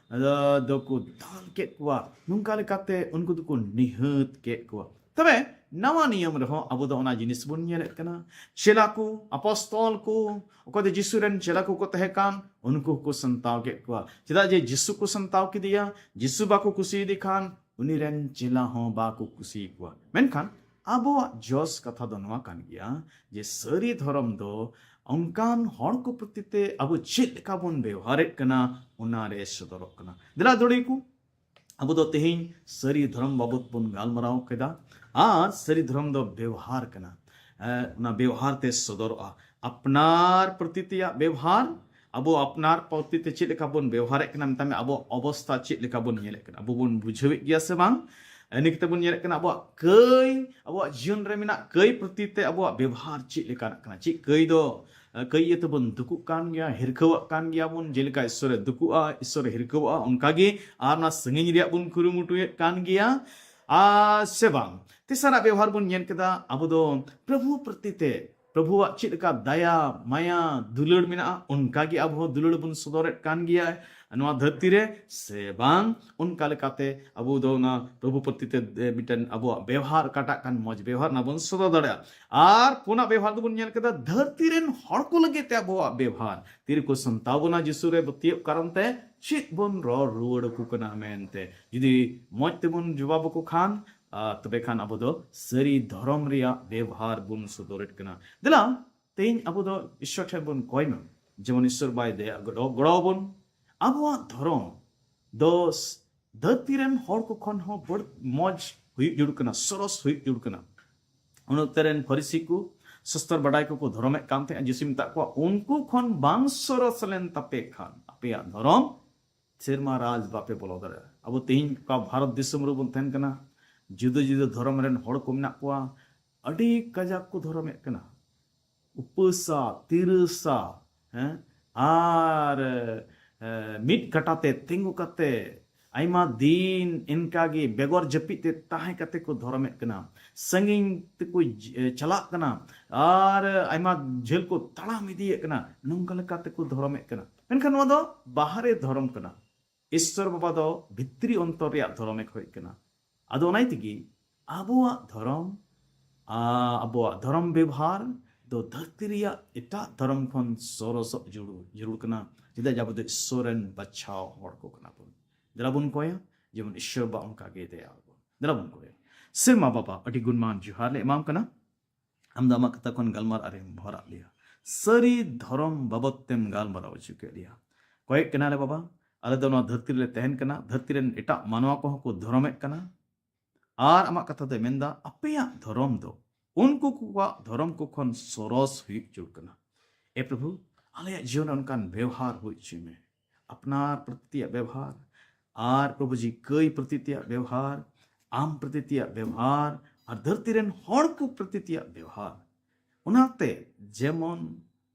ᱫᱚᱠᱚ ᱫᱟᱞ ᱠᱮᱫ ᱠᱚᱣᱟ᱾ ᱱᱚᱝᱠᱟ ᱞᱮᱠᱟᱛᱮ ᱩᱱᱠᱩ ᱫᱚᱠᱚ ᱱᱤᱦᱟᱹᱛ ᱠᱮᱫ ᱠᱚᱣᱟ᱾ ᱛᱚᱵᱮ ᱱᱟᱣᱟ ᱱᱤᱭᱚᱢ ᱨᱮᱦᱚᱸ ᱟᱵᱚ ᱫᱚ ᱚᱱᱟ ᱡᱤᱱᱤᱥ ᱵᱚᱱ ᱧᱮᱞᱮᱫ ᱠᱟᱱᱟ᱾ ᱪᱮᱞᱟ ᱠᱚ, ᱟᱯᱚᱥᱛᱚᱞ ᱠᱚ, ᱚᱠᱚᱭ ᱫᱚ ᱡᱤᱥᱩ ᱨᱮᱱ ᱪᱮᱞᱟ ᱠᱚᱠᱚ ᱛᱟᱦᱮᱸ ᱠᱟᱱ, ᱩᱱᱠᱩ ᱦᱚᱸᱠᱚ ᱥᱟᱱᱛᱟᱣ ᱠᱮᱫ ᱠᱚᱣᱟ᱾ ᱪᱮᱫᱟᱜ ᱡᱮ ᱡᱤᱥᱩ ᱠᱚ ᱥᱟᱱᱛᱟᱣ ᱠᱮᱫᱮᱭᱟ, ᱡᱤᱥᱩ ᱵᱟᱠᱚ ᱠᱩᱥᱤᱭᱟᱫᱮ ᱠᱷᱟᱱ ᱩᱱᱤ ᱨᱮᱱ ᱪᱮᱞᱟ ᱦᱚᱸ ᱵᱟᱠᱚ ᱠᱩᱥᱤᱭᱟᱠᱚᱣᱟ᱾ ᱢᱮᱱᱠᱷᱟᱱ ᱟᱵᱚᱣᱟᱜ ᱡᱚᱥ ᱠᱟᱛᱷᱟ ᱫᱚ ᱱᱚᱣᱟ ᱠᱟᱱ ᱜᱮᱭᱟ ᱡᱮ ᱥᱟᱹᱨᱤ ᱫᱷᱚᱨᱚᱢ ᱫᱚ ᱚᱱᱠᱟᱱ ᱦᱚᱲ ᱠᱚ ᱯᱨᱚᱛᱤ ᱛᱮ ᱟᱵᱚ ᱪᱮᱫ ᱞᱮᱠᱟ ᱵᱚᱱ ᱵᱮᱣᱦᱟᱨᱮᱫ ᱠᱟᱱᱟ, ᱚᱱᱟ ᱨᱮ ᱥᱚᱫᱚᱨᱚᱜ ᱠᱟᱱᱟ᱾ ᱫᱮᱞᱟ ᱫᱩᱲᱤ ᱠᱚ, ᱟᱵᱚ ᱫᱚ ᱛᱮᱦᱮᱧ ᱥᱟᱹᱨᱤ ᱫᱷᱚᱨᱚᱢ ᱵᱟᱵᱚᱛ ᱵᱚᱱ ᱜᱟᱞᱢᱟᱨᱟᱣ ᱠᱮᱫᱟ᱾ ᱟᱨ ᱥᱟᱹᱨᱤ ᱫᱷᱚᱨᱚᱢ ᱫᱚ ᱵᱮᱣᱦᱟᱨ ᱠᱟᱱᱟ᱾ ᱮ, ᱚᱱᱟ ᱵᱮᱣᱦᱟᱨ ᱛᱮ ᱥᱚᱫᱚᱨᱚᱜᱼᱟ᱾ ᱟᱯᱱᱟᱨ ᱯᱨᱚᱛᱤ ᱛᱮᱭᱟᱜ ᱵᱮᱣᱦᱟᱨ, ᱟᱵᱚ ᱟᱯᱱᱟᱨ ᱯᱨᱚᱛᱤ ᱛᱮ ᱪᱮᱫ ᱞᱮᱠᱟ ᱵᱚᱱ ᱵᱮᱣᱦᱟᱨᱮᱫ ᱠᱟᱱᱟ, ᱢᱮᱛᱟᱜ ᱢᱮ ᱟᱵᱚᱣᱟᱜ ᱚᱵᱚᱥᱛᱷᱟ ᱪᱮᱫ ᱞᱮᱠᱟ ᱵᱚᱱ ᱧᱮᱞᱮᱫ ᱠᱟᱱᱟ, ᱟᱵᱚ ᱵᱚᱱ ᱵᱩᱡᱷᱟᱹᱣᱮᱫ ᱜᱮᱭᱟ ᱥᱮ ᱵᱟᱝ? ᱤᱱᱟᱹ ᱠᱟᱛᱮ ᱵᱚᱱ ᱧᱮᱞᱮᱫ ᱠᱟᱱᱟ ᱟᱵᱚᱣᱟᱜ ᱠᱟᱹᱭ, ᱟᱵᱚᱣᱟᱜ ᱡᱤᱭᱚᱱ ᱨᱮ ᱢᱮᱱᱟᱜ ᱠᱟᱹᱭ ᱯᱨᱚᱛᱤ ᱛᱮ ᱟᱵᱚᱣᱟᱜ ᱵᱮᱣᱦᱟᱨ ᱪᱮᱫ ᱞᱮᱠᱟᱱᱟᱜ ᱠᱟᱱᱟ, ᱪᱮᱫ ᱠᱟᱹᱭ ᱫᱚ ᱠᱟᱹᱭ ᱤᱭᱟᱹ ᱛᱮᱵᱚᱱ ᱫᱩᱠᱩᱜ ᱠᱟᱱ ᱜᱮᱭᱟ, ᱦᱤᱨᱠᱷᱟᱹᱣᱟᱜ ᱠᱟᱱ ᱜᱮᱭᱟ ᱵᱚᱱ, ᱡᱮᱞᱮᱠᱟ ᱤᱥᱥᱚᱨᱮ ᱫᱩᱠᱩᱜᱼᱟ, ᱤᱥᱥᱚᱨᱮ ᱦᱤᱨᱠᱷᱟᱹᱣᱟᱜᱼᱟ, ᱚᱱᱠᱟᱜᱮ ᱟᱨ ᱚᱱᱟ ᱥᱟᱺᱜᱤᱧ ᱨᱮᱭᱟᱜ ᱵᱚᱱ ᱠᱩᱨᱩᱢᱩᱴᱩᱭᱮᱫ ᱠᱟᱱ ᱜᱮᱭᱟ, ᱟᱨ ᱥᱮ ᱵᱟᱝ? ᱛᱮᱥᱟᱨᱟᱜ ᱵᱮᱣᱦᱟᱨ ᱵᱚᱱ ᱧᱮᱞ ᱠᱮᱫᱟ, ᱟᱵᱚ ᱫᱚ ᱯᱨᱚᱵᱷᱩ ᱯᱨᱚᱛᱤ ᱛᱮ ᱯᱨᱚᱵᱷᱩᱣᱟᱜ ᱪᱮᱫ ᱞᱮᱠᱟ ᱫᱟᱭᱟ, ᱢᱟᱭᱟ, ᱫᱩᱞᱟᱹᱲ ᱢᱮᱱᱟᱜᱼᱟ, ᱚᱱᱠᱟ ᱜᱮ ᱟᱵᱚ ᱦᱚᱸ ᱫᱩᱞᱟᱹᱲ ᱵᱚᱱ ᱥᱚᱫᱚᱨᱮᱫ ᱠᱟᱱ ᱜᱮᱭᱟ ᱱᱚᱣᱟ ᱫᱷᱟᱹᱨᱛᱤ ᱨᱮ, ᱥᱮ ᱵᱟᱝ? ᱚᱱᱠᱟ ᱞᱮᱠᱟᱛᱮ ᱟᱵᱚ ᱫᱚ ᱚᱱᱟ ᱯᱨᱚᱵᱷᱩ ᱯᱨᱚᱛᱤ ᱛᱮ, ᱮ, ᱢᱤᱫᱴᱮᱱ ᱟᱵᱚᱣᱟᱜ ᱵᱮᱣᱦᱟᱨ, ᱚᱠᱟᱴᱟᱜ ᱠᱟᱱ ᱢᱚᱡᱽ ᱵᱮᱣᱦᱟᱨ, ᱚᱱᱟ ᱵᱚᱱ ᱥᱚᱫᱚᱨ ᱫᱟᱲᱮᱭᱟᱜᱼᱟ᱾ ᱟᱨ ᱯᱩᱱᱟᱜ ᱵᱮᱣᱦᱟᱨ ᱫᱚᱵᱚᱱ ᱧᱮᱞ ᱠᱮᱫᱟ ᱫᱷᱟᱹᱨᱛᱤ ᱨᱮᱱ ᱦᱚᱲ ᱠᱚ ᱞᱟᱹᱜᱤᱫ ᱛᱮ ᱟᱵᱚᱣᱟᱜ ᱵᱮᱣᱦᱟᱨ᱾ ᱛᱤᱨᱮᱠᱚ ᱥᱟᱱᱛᱟᱣ ᱵᱚᱱᱟ ᱡᱤᱥᱩ ᱨᱮ ᱯᱟᱹᱛᱭᱟᱹᱣ ᱠᱟᱨᱚᱱ ᱛᱮ ᱪᱮᱫ ᱵᱚᱱ ᱨᱚᱲ ᱨᱩᱣᱟᱹᱲ ᱟᱠᱚ ᱠᱟᱱᱟ ᱢᱮᱱᱛᱮ᱾ ᱡᱩᱫᱤ ᱢᱚᱡᱽ ᱛᱮᱵᱚᱱ ᱡᱚᱵᱟᱵ ᱟᱠᱚ ᱠᱷᱟᱱ, ᱟᱨ ᱛᱚᱵᱮ ᱠᱷᱟᱱ ᱟᱵᱚ ᱫᱚ ᱥᱟᱹᱨᱤ ᱫᱷᱚᱨᱚᱢ ᱨᱮᱭᱟᱜ ᱵᱮᱣᱦᱟᱨ ᱵᱚᱱ ᱥᱚᱫᱚᱨᱮᱫ ᱠᱟᱱᱟ᱾ ᱫᱮᱞᱟ, ᱛᱮᱦᱮᱧ ᱟᱵᱚ ᱫᱚ ᱤᱥᱥᱚᱨ ᱴᱷᱮᱱ ᱵᱚᱱ ᱠᱚᱭ ᱢᱟ, ᱡᱮᱢᱚᱱ ᱤᱥᱥᱚᱨ ᱵᱟᱭ ᱫᱮᱭᱟ ᱜᱚᱲᱚ, ᱜᱚᱲᱚ ᱟᱵᱚᱱ᱾ ᱟᱵᱚᱣᱟᱜ ᱫᱷᱚᱨᱚᱢ ᱫᱚ ᱥ-, ᱫᱷᱟᱹᱨᱛᱤ ᱨᱮᱱ ᱦᱚᱲ ᱠᱚ ᱠᱷᱚᱱ ᱦᱚᱸ ᱵᱟᱹᱲ-, ᱢᱚᱡᱽ ᱦᱩᱭᱩᱜ ᱡᱟᱹᱨᱩᱲ ᱠᱟᱱᱟ, ᱥᱚᱨᱚᱥ ᱦᱩᱭᱩᱜ ᱡᱟᱹᱨᱩᱲ ᱠᱟᱱᱟ᱾ ᱩᱱ ᱚᱠᱛᱮ ᱨᱮᱱ ᱯᱷᱟᱹᱨᱤᱥᱤ ᱠᱚ ᱥᱚᱥᱛᱚᱨ ᱵᱟᱰᱟᱭ ᱠᱚᱠᱚ ᱫᱷᱚᱨᱚᱢᱮᱫ ᱠᱟᱱ ᱛᱟᱦᱮᱸᱫ᱾ ᱡᱤᱥᱩ ᱢᱮᱛᱟᱜ ᱠᱚᱣᱟ, "ᱩᱱᱠᱩ ᱠᱷᱚᱱ ᱵᱟᱝ ᱥᱚᱨᱚᱥ ᱞᱮᱱ ᱛᱟᱯᱮ ᱠᱷᱟᱱ ᱟᱯᱮᱭᱟᱜ ᱫᱷᱚᱨᱚᱢ ᱥᱮᱨᱢᱟ ᱨᱟᱡᱽ ᱵᱟᱯᱮ ᱵᱚᱞᱚ ᱫᱟᱲᱮᱭᱟᱜᱼᱟ᱾" ᱟᱵᱚ ᱛᱮᱦᱮᱧ ᱚᱠᱟ ᱵᱷᱟᱨᱚᱛ ᱫᱤᱥᱚᱢ ᱨᱮᱵᱚᱱ ᱛᱟᱦᱮᱱ ᱠᱟᱱᱟ, ᱡᱩᱫᱟᱹ ᱡᱩᱫᱟᱹ ᱫᱷᱚᱨᱚᱢ ᱨᱮᱱ ᱦᱚᱲ ᱠᱚ ᱢᱮᱱᱟᱜ ᱠᱚᱣᱟ, ᱟᱹᱰᱤ ᱠᱟᱡᱟᱠ ᱠᱚ ᱫᱷᱚᱨᱚᱢᱮᱫ ᱠᱟᱱᱟ᱾ ᱩᱯᱟᱹᱥᱟ, ᱛᱤᱨᱟᱹᱥᱟ, ᱦᱮᱸ, ᱟᱨ, ᱮ, ᱢᱤᱫ ᱠᱟᱴᱟᱛᱮ ᱛᱤᱸᱜᱩ ᱠᱟᱛᱮ ᱟᱭᱢᱟ ᱫᱤᱱ ᱤᱱᱠᱟᱜᱮ ᱵᱮᱜᱚᱨ ᱡᱟᱹᱯᱤᱫ ᱛᱮ ᱛᱟᱦᱮᱸ ᱠᱟᱛᱮ ᱠᱚ ᱫᱷᱚᱨᱚᱢᱮᱫ ᱠᱟᱱᱟ, ᱥᱟᱺᱜᱤᱧ ᱛᱮᱠᱚ ᱡ-, ᱮ, ᱪᱟᱞᱟᱜ ᱠᱟᱱᱟ, ᱟᱨ ᱟᱭᱢᱟ ᱡᱷᱟᱹᱞ ᱠᱚ ᱛᱟᱲᱟᱢ ᱤᱫᱤᱭᱮᱫ ᱠᱟᱱᱟ, ᱱᱚᱝᱠᱟ ᱞᱮᱠᱟ ᱛᱮᱠᱚ ᱫᱷᱚᱨᱚᱢᱮᱫ ᱠᱟᱱᱟ᱾ ᱢᱮᱱᱠᱷᱟᱱ ᱱᱚᱣᱟ ᱫᱚ ᱵᱟᱦᱨᱮ ᱫᱷᱚᱨᱚᱢ ᱠᱟᱱᱟ᱾ ᱤᱥᱥᱚᱨ ᱵᱟᱵᱟ ᱫᱚ ᱵᱷᱤᱛᱨᱤ ᱚᱱᱛᱚᱨ ᱨᱮᱭᱟᱜ ᱫᱷᱚᱨᱚᱢᱮ ᱠᱷᱚᱡ ᱠᱟᱱᱟ᱾ ᱟᱫᱚ ᱚᱱᱟ ᱛᱮᱜᱮ ᱟᱵᱚᱣᱟᱜ ᱫᱷᱚᱨᱚᱢ, ᱟ-, ᱟᱵᱚᱣᱟᱜ ᱫᱷᱚᱨᱚᱢ ᱵᱮᱵᱷᱟᱨ ᱫᱚ ᱫᱷᱟᱹᱨᱛᱤ ᱨᱮᱭᱟᱜ ᱮᱴᱟᱜ ᱫᱷᱚᱨᱚᱢ ᱠᱷᱚᱱ ᱥᱚᱨᱚᱥᱚᱜ ᱡᱟᱹᱨᱩᱲ, ᱡᱟᱹᱨᱩᱲ ᱠᱟᱱᱟ᱾ ᱪᱮᱫᱟᱜ ᱡᱮ ᱟᱵᱚ ᱫᱚ ᱤᱥᱥᱚᱨ ᱨᱮᱱ ᱵᱟᱪᱷᱟᱣ ᱦᱚᱲ ᱠᱚ ᱠᱟᱱᱟ ᱵᱚᱱ᱾ ᱫᱮᱞᱟ ᱵᱚᱱ ᱠᱚᱭᱟ, ᱡᱮᱢᱚᱱ ᱤᱥᱥᱚᱨ ᱵᱟᱵᱟ ᱚᱱᱠᱟ ᱜᱮ ᱫᱮᱭᱟ ᱟᱵᱚᱱ᱾ ᱫᱮᱞᱟ ᱵᱚᱱ ᱠᱚᱭᱟ᱾ ᱥᱮᱨᱢᱟ ᱵᱟᱵᱟ, ᱟᱹᱰᱤ ᱜᱩᱱᱢᱟᱱ ᱡᱚᱦᱟᱨ ᱞᱮ ᱮᱢᱟᱢ ᱠᱟᱱᱟ᱾ ᱟᱢ ᱫᱚ ᱟᱢᱟᱜ ᱠᱟᱛᱷᱟ ᱠᱷᱚᱱ ᱜᱟᱞᱢᱟᱨᱟᱣ ᱨᱮᱢ ᱵᱷᱚᱨᱟᱜ ᱞᱮᱭᱟ᱾ ᱥᱟᱹᱨᱤ ᱫᱷᱚᱨᱚᱢ ᱵᱟᱵᱚᱛ ᱛᱮᱢ ᱜᱟᱞᱢᱟᱨᱟᱣ ᱦᱚᱪᱚ ᱠᱮᱫ ᱞᱮᱭᱟ᱾ ᱠᱚᱭᱮᱜ ᱠᱟᱱᱟᱞᱮ ᱵᱟᱵᱟ, ᱟᱞᱮ ᱫᱚ ᱱᱚᱣᱟ ᱫᱷᱟᱹᱨᱛᱤ ᱨᱮᱞᱮ ᱛᱟᱦᱮᱱ ᱠᱟᱱᱟ, ᱫᱷᱟᱹᱨᱛᱤ ᱨᱮᱱ ᱮᱴᱟᱜ ᱢᱟᱱᱣᱟ ᱠᱚᱦᱚᱸ ᱠᱚ ᱫᱷᱚᱨᱚᱢᱮᱫ ᱠᱟᱱᱟ᱾ ᱟᱨ ᱟᱢᱟᱜ ᱠᱟᱛᱷᱟ ᱫᱚᱭ ᱢᱮᱱᱫᱟ, ᱟᱯᱮᱭᱟᱜ ᱫᱷᱚᱨᱚᱢ ᱫᱚ ᱩᱱᱠᱩ ᱠᱚᱣᱟᱜ ᱫᱷᱚᱨᱚᱢ ᱠᱚ ᱠᱷᱚᱱ ᱥᱚᱨᱚᱥ ᱦᱩᱭᱩᱜ ᱡᱟᱹᱨᱩᱲ ᱠᱟᱱᱟ᱾ ᱮ ᱯᱨᱚᱵᱷᱩ, ᱟᱞᱮᱭᱟᱜ ᱡᱤᱭᱚᱱ ᱨᱮ ᱚᱱᱠᱟᱱ ᱵᱮᱣᱦᱟᱨ ᱦᱩᱭ ᱦᱚᱪᱚᱭ ᱢᱮ᱾ ᱟᱯᱱᱟᱨ ᱯᱨᱚᱛᱤ ᱛᱮᱭᱟᱜ ᱵᱮᱣᱦᱟᱨ, ᱟᱨ ᱯᱨᱚᱵᱷᱩ ᱡᱤ ᱠᱟᱹᱭ ᱯᱨᱚᱛᱤ ᱛᱮᱭᱟᱜ ᱵᱮᱣᱦᱟᱨ, ᱟᱢ ᱯᱨᱚᱛᱤ ᱛᱮᱭᱟᱜ ᱵᱮᱣᱦᱟᱨ, ᱟᱨ ᱫᱷᱟᱹᱨᱛᱤ ᱨᱮᱱ ᱦᱚᱲ ᱠᱚ ᱯᱨᱚᱛᱤ ᱛᱮᱭᱟᱜ ᱵᱮᱣᱦᱟᱨ᱾ ᱚᱱᱟᱛᱮ ᱡᱮᱢᱚᱱ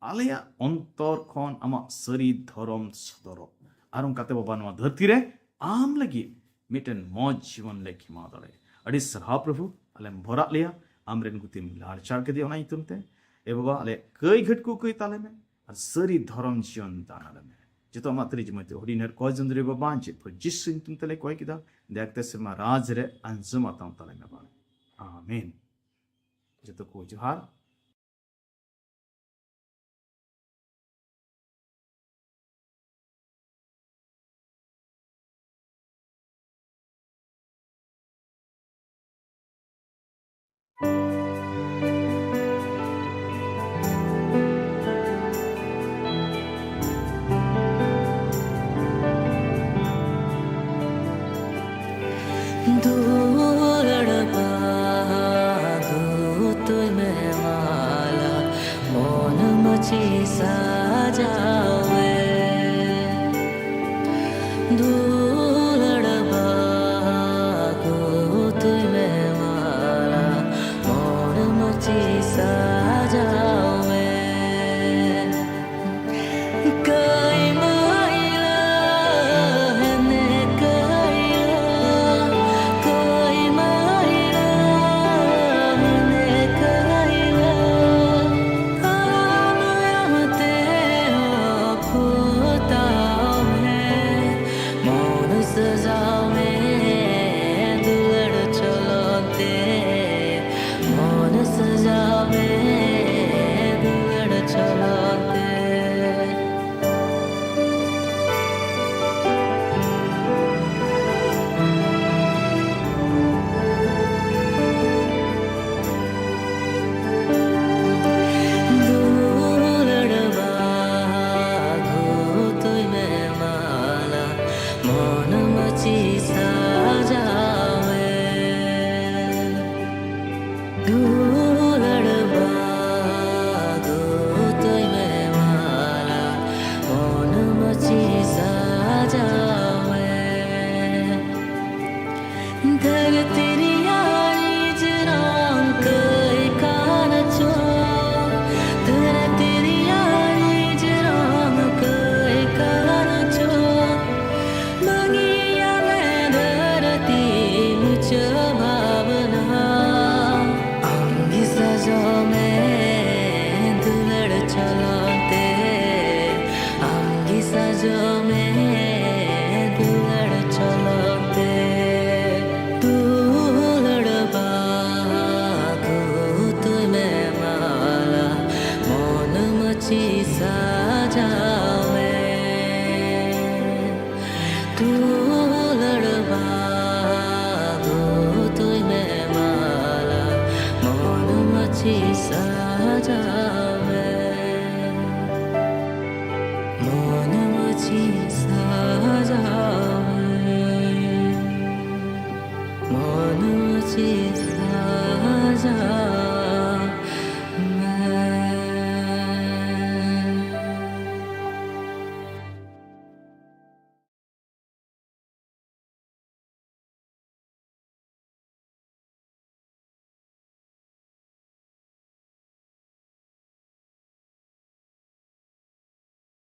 ᱟᱞᱮᱭᱟᱜ ᱚᱱᱛᱚᱨ ᱠᱷᱚᱱ ᱟᱢᱟᱜ ᱥᱟᱹᱨᱤ ᱫᱷᱚᱨᱚᱢ ᱥᱚᱫᱚᱨᱚᱜ, ᱟᱨ ᱚᱱᱠᱟᱛᱮ ᱵᱟᱵᱟ ᱱᱚᱣᱟ ᱫᱷᱟᱹᱨᱛᱤ ᱨᱮ ᱟᱢ ᱞᱟᱹᱜᱤᱫ ᱢᱤᱫᱴᱮᱱ ᱢᱚᱡᱽ ᱡᱤᱵᱚᱱ ᱞᱮ ᱠᱷᱮᱢᱟᱣ ᱫᱟᱲᱮᱭᱟᱜᱼᱟ᱾ ᱟᱹᱰᱤ ᱥᱟᱨᱦᱟᱣ ᱯᱨᱚᱵᱷᱩ, ᱟᱞᱮᱢ ᱵᱷᱚᱨᱟᱜ ᱞᱮᱭᱟ, ᱟᱢᱨᱮᱱ ᱜᱩᱛᱤᱢ ᱞᱟᱲᱪᱟᱲ ᱠᱮᱫᱮᱭᱟ ᱚᱱᱟ ᱧᱩᱛᱩᱢ ᱛᱮ᱾ ᱮ ᱵᱟᱵᱟ, ᱟᱞᱮᱭᱟᱜ ᱠᱟᱹᱭ ᱜᱷᱟᱹᱴ ᱠᱚ ᱠᱟᱹᱭ ᱛᱟᱞᱮ ᱢᱮ ᱟᱨ ᱥᱟᱹᱨᱤ ᱫᱷᱚᱨᱚᱢ ᱡᱤᱭᱚᱱ ᱫᱟᱱ ᱟᱞᱮ ᱢᱮ᱾ ᱡᱚᱛᱚ ᱟᱢᱟᱜ ᱛᱤᱨᱤᱡ ᱢᱚᱭᱛᱮ ᱦᱩᱰᱤᱧ ᱦᱚᱲ ᱠᱚ ᱡᱚᱱᱫᱨᱤ ᱵᱟᱵᱟ ᱪᱮᱫ ᱯᱷᱚᱨ ᱡᱤᱥᱩ ᱧᱩᱛᱩᱢ ᱛᱮᱞᱮ ᱠᱚᱭ ᱠᱮᱫᱟ᱾ ᱫᱟᱭᱟ ᱠᱟᱛᱮ ᱥᱮᱨᱢᱟ ᱨᱟᱡᱽ ᱨᱮ ᱟᱸᱡᱚᱢ ᱟᱛᱟᱝ ᱛᱟᱞᱮ ᱢᱮ ᱵᱟᱝ᱾ ᱟᱢᱮᱱ᱾ ᱡᱚᱛᱚ ᱠᱚ ᱡᱚᱦᱟᱨ᱾ ᱫᱩᱞᱟᱹᱲ ᱵᱟᱦᱟ ᱜᱩᱛᱩᱭ ᱢᱮ ᱢᱟᱞᱟ, ᱢᱚᱱ ᱢᱟᱹᱪᱤ ᱥᱟᱡᱟᱣ ᱢᱮ᱾ ᱫᱩᱞᱟᱹᱲ ᱵᱟᱦᱟ ᱜᱩᱛᱩᱭ ᱢᱮ ᱢᱟᱞᱟ, ᱢᱚᱱ ᱢᱟᱹᱪᱤ ᱥᱟᱡᱟᱣ ᱢᱮ᱾ ᱠᱟᱹᱭ ᱢᱟᱹᱭᱞᱟᱹ ᱦᱮᱱᱮ ᱠᱟᱹᱭᱞᱟᱹ, ᱠᱟᱹᱭ ᱢᱟᱹᱭᱞᱟᱹ ᱦᱮᱱᱮ ᱠᱟᱹᱭᱞᱟᱹ, ᱟᱢ ᱟᱢᱛᱮ ᱚᱯᱩᱛᱟᱣ ᱢᱮ, ᱢᱚᱱ ᱥᱟᱡᱟᱣ ᱢᱮ ᱫᱩᱞᱟᱹᱲ ᱪᱚᱞᱚᱱ ᱛᱮ, ᱢᱚᱱ ᱥᱟᱡᱟᱣ ᱢᱮ ᱫᱩᱞᱟᱹᱲ ᱪᱚᱞᱚᱱ ᱛᱮ᱾ ᱡᱚᱢᱮ ᱫᱩᱞᱟᱹᱲ ᱪᱚᱞᱚᱠ ᱛᱮ ᱫᱩᱞᱟᱹᱲ ᱵᱟᱹᱦᱩ ᱛᱩᱭ ᱢᱮ ᱢᱟᱞᱟ ᱢᱚᱱ ᱢᱟᱹᱪᱤ ᱥᱟᱡᱟᱣ ᱢᱮ᱾ ᱫᱩᱞᱟᱹᱲ ᱵᱟᱹᱦᱩ ᱛᱩᱭ ᱢᱮ ᱢᱟᱞᱟ ᱢᱚᱱ ᱢᱟᱹᱪᱤ ᱥᱟᱡᱟᱣ ᱢᱮ᱾ ᱢᱚᱱ ᱢᱟᱹᱪᱤ ᱥᱟᱡᱟᱣ ᱢᱮ, ᱢᱚᱱ ᱢᱟᱹᱪᱤ ᱥᱟᱡᱟᱣ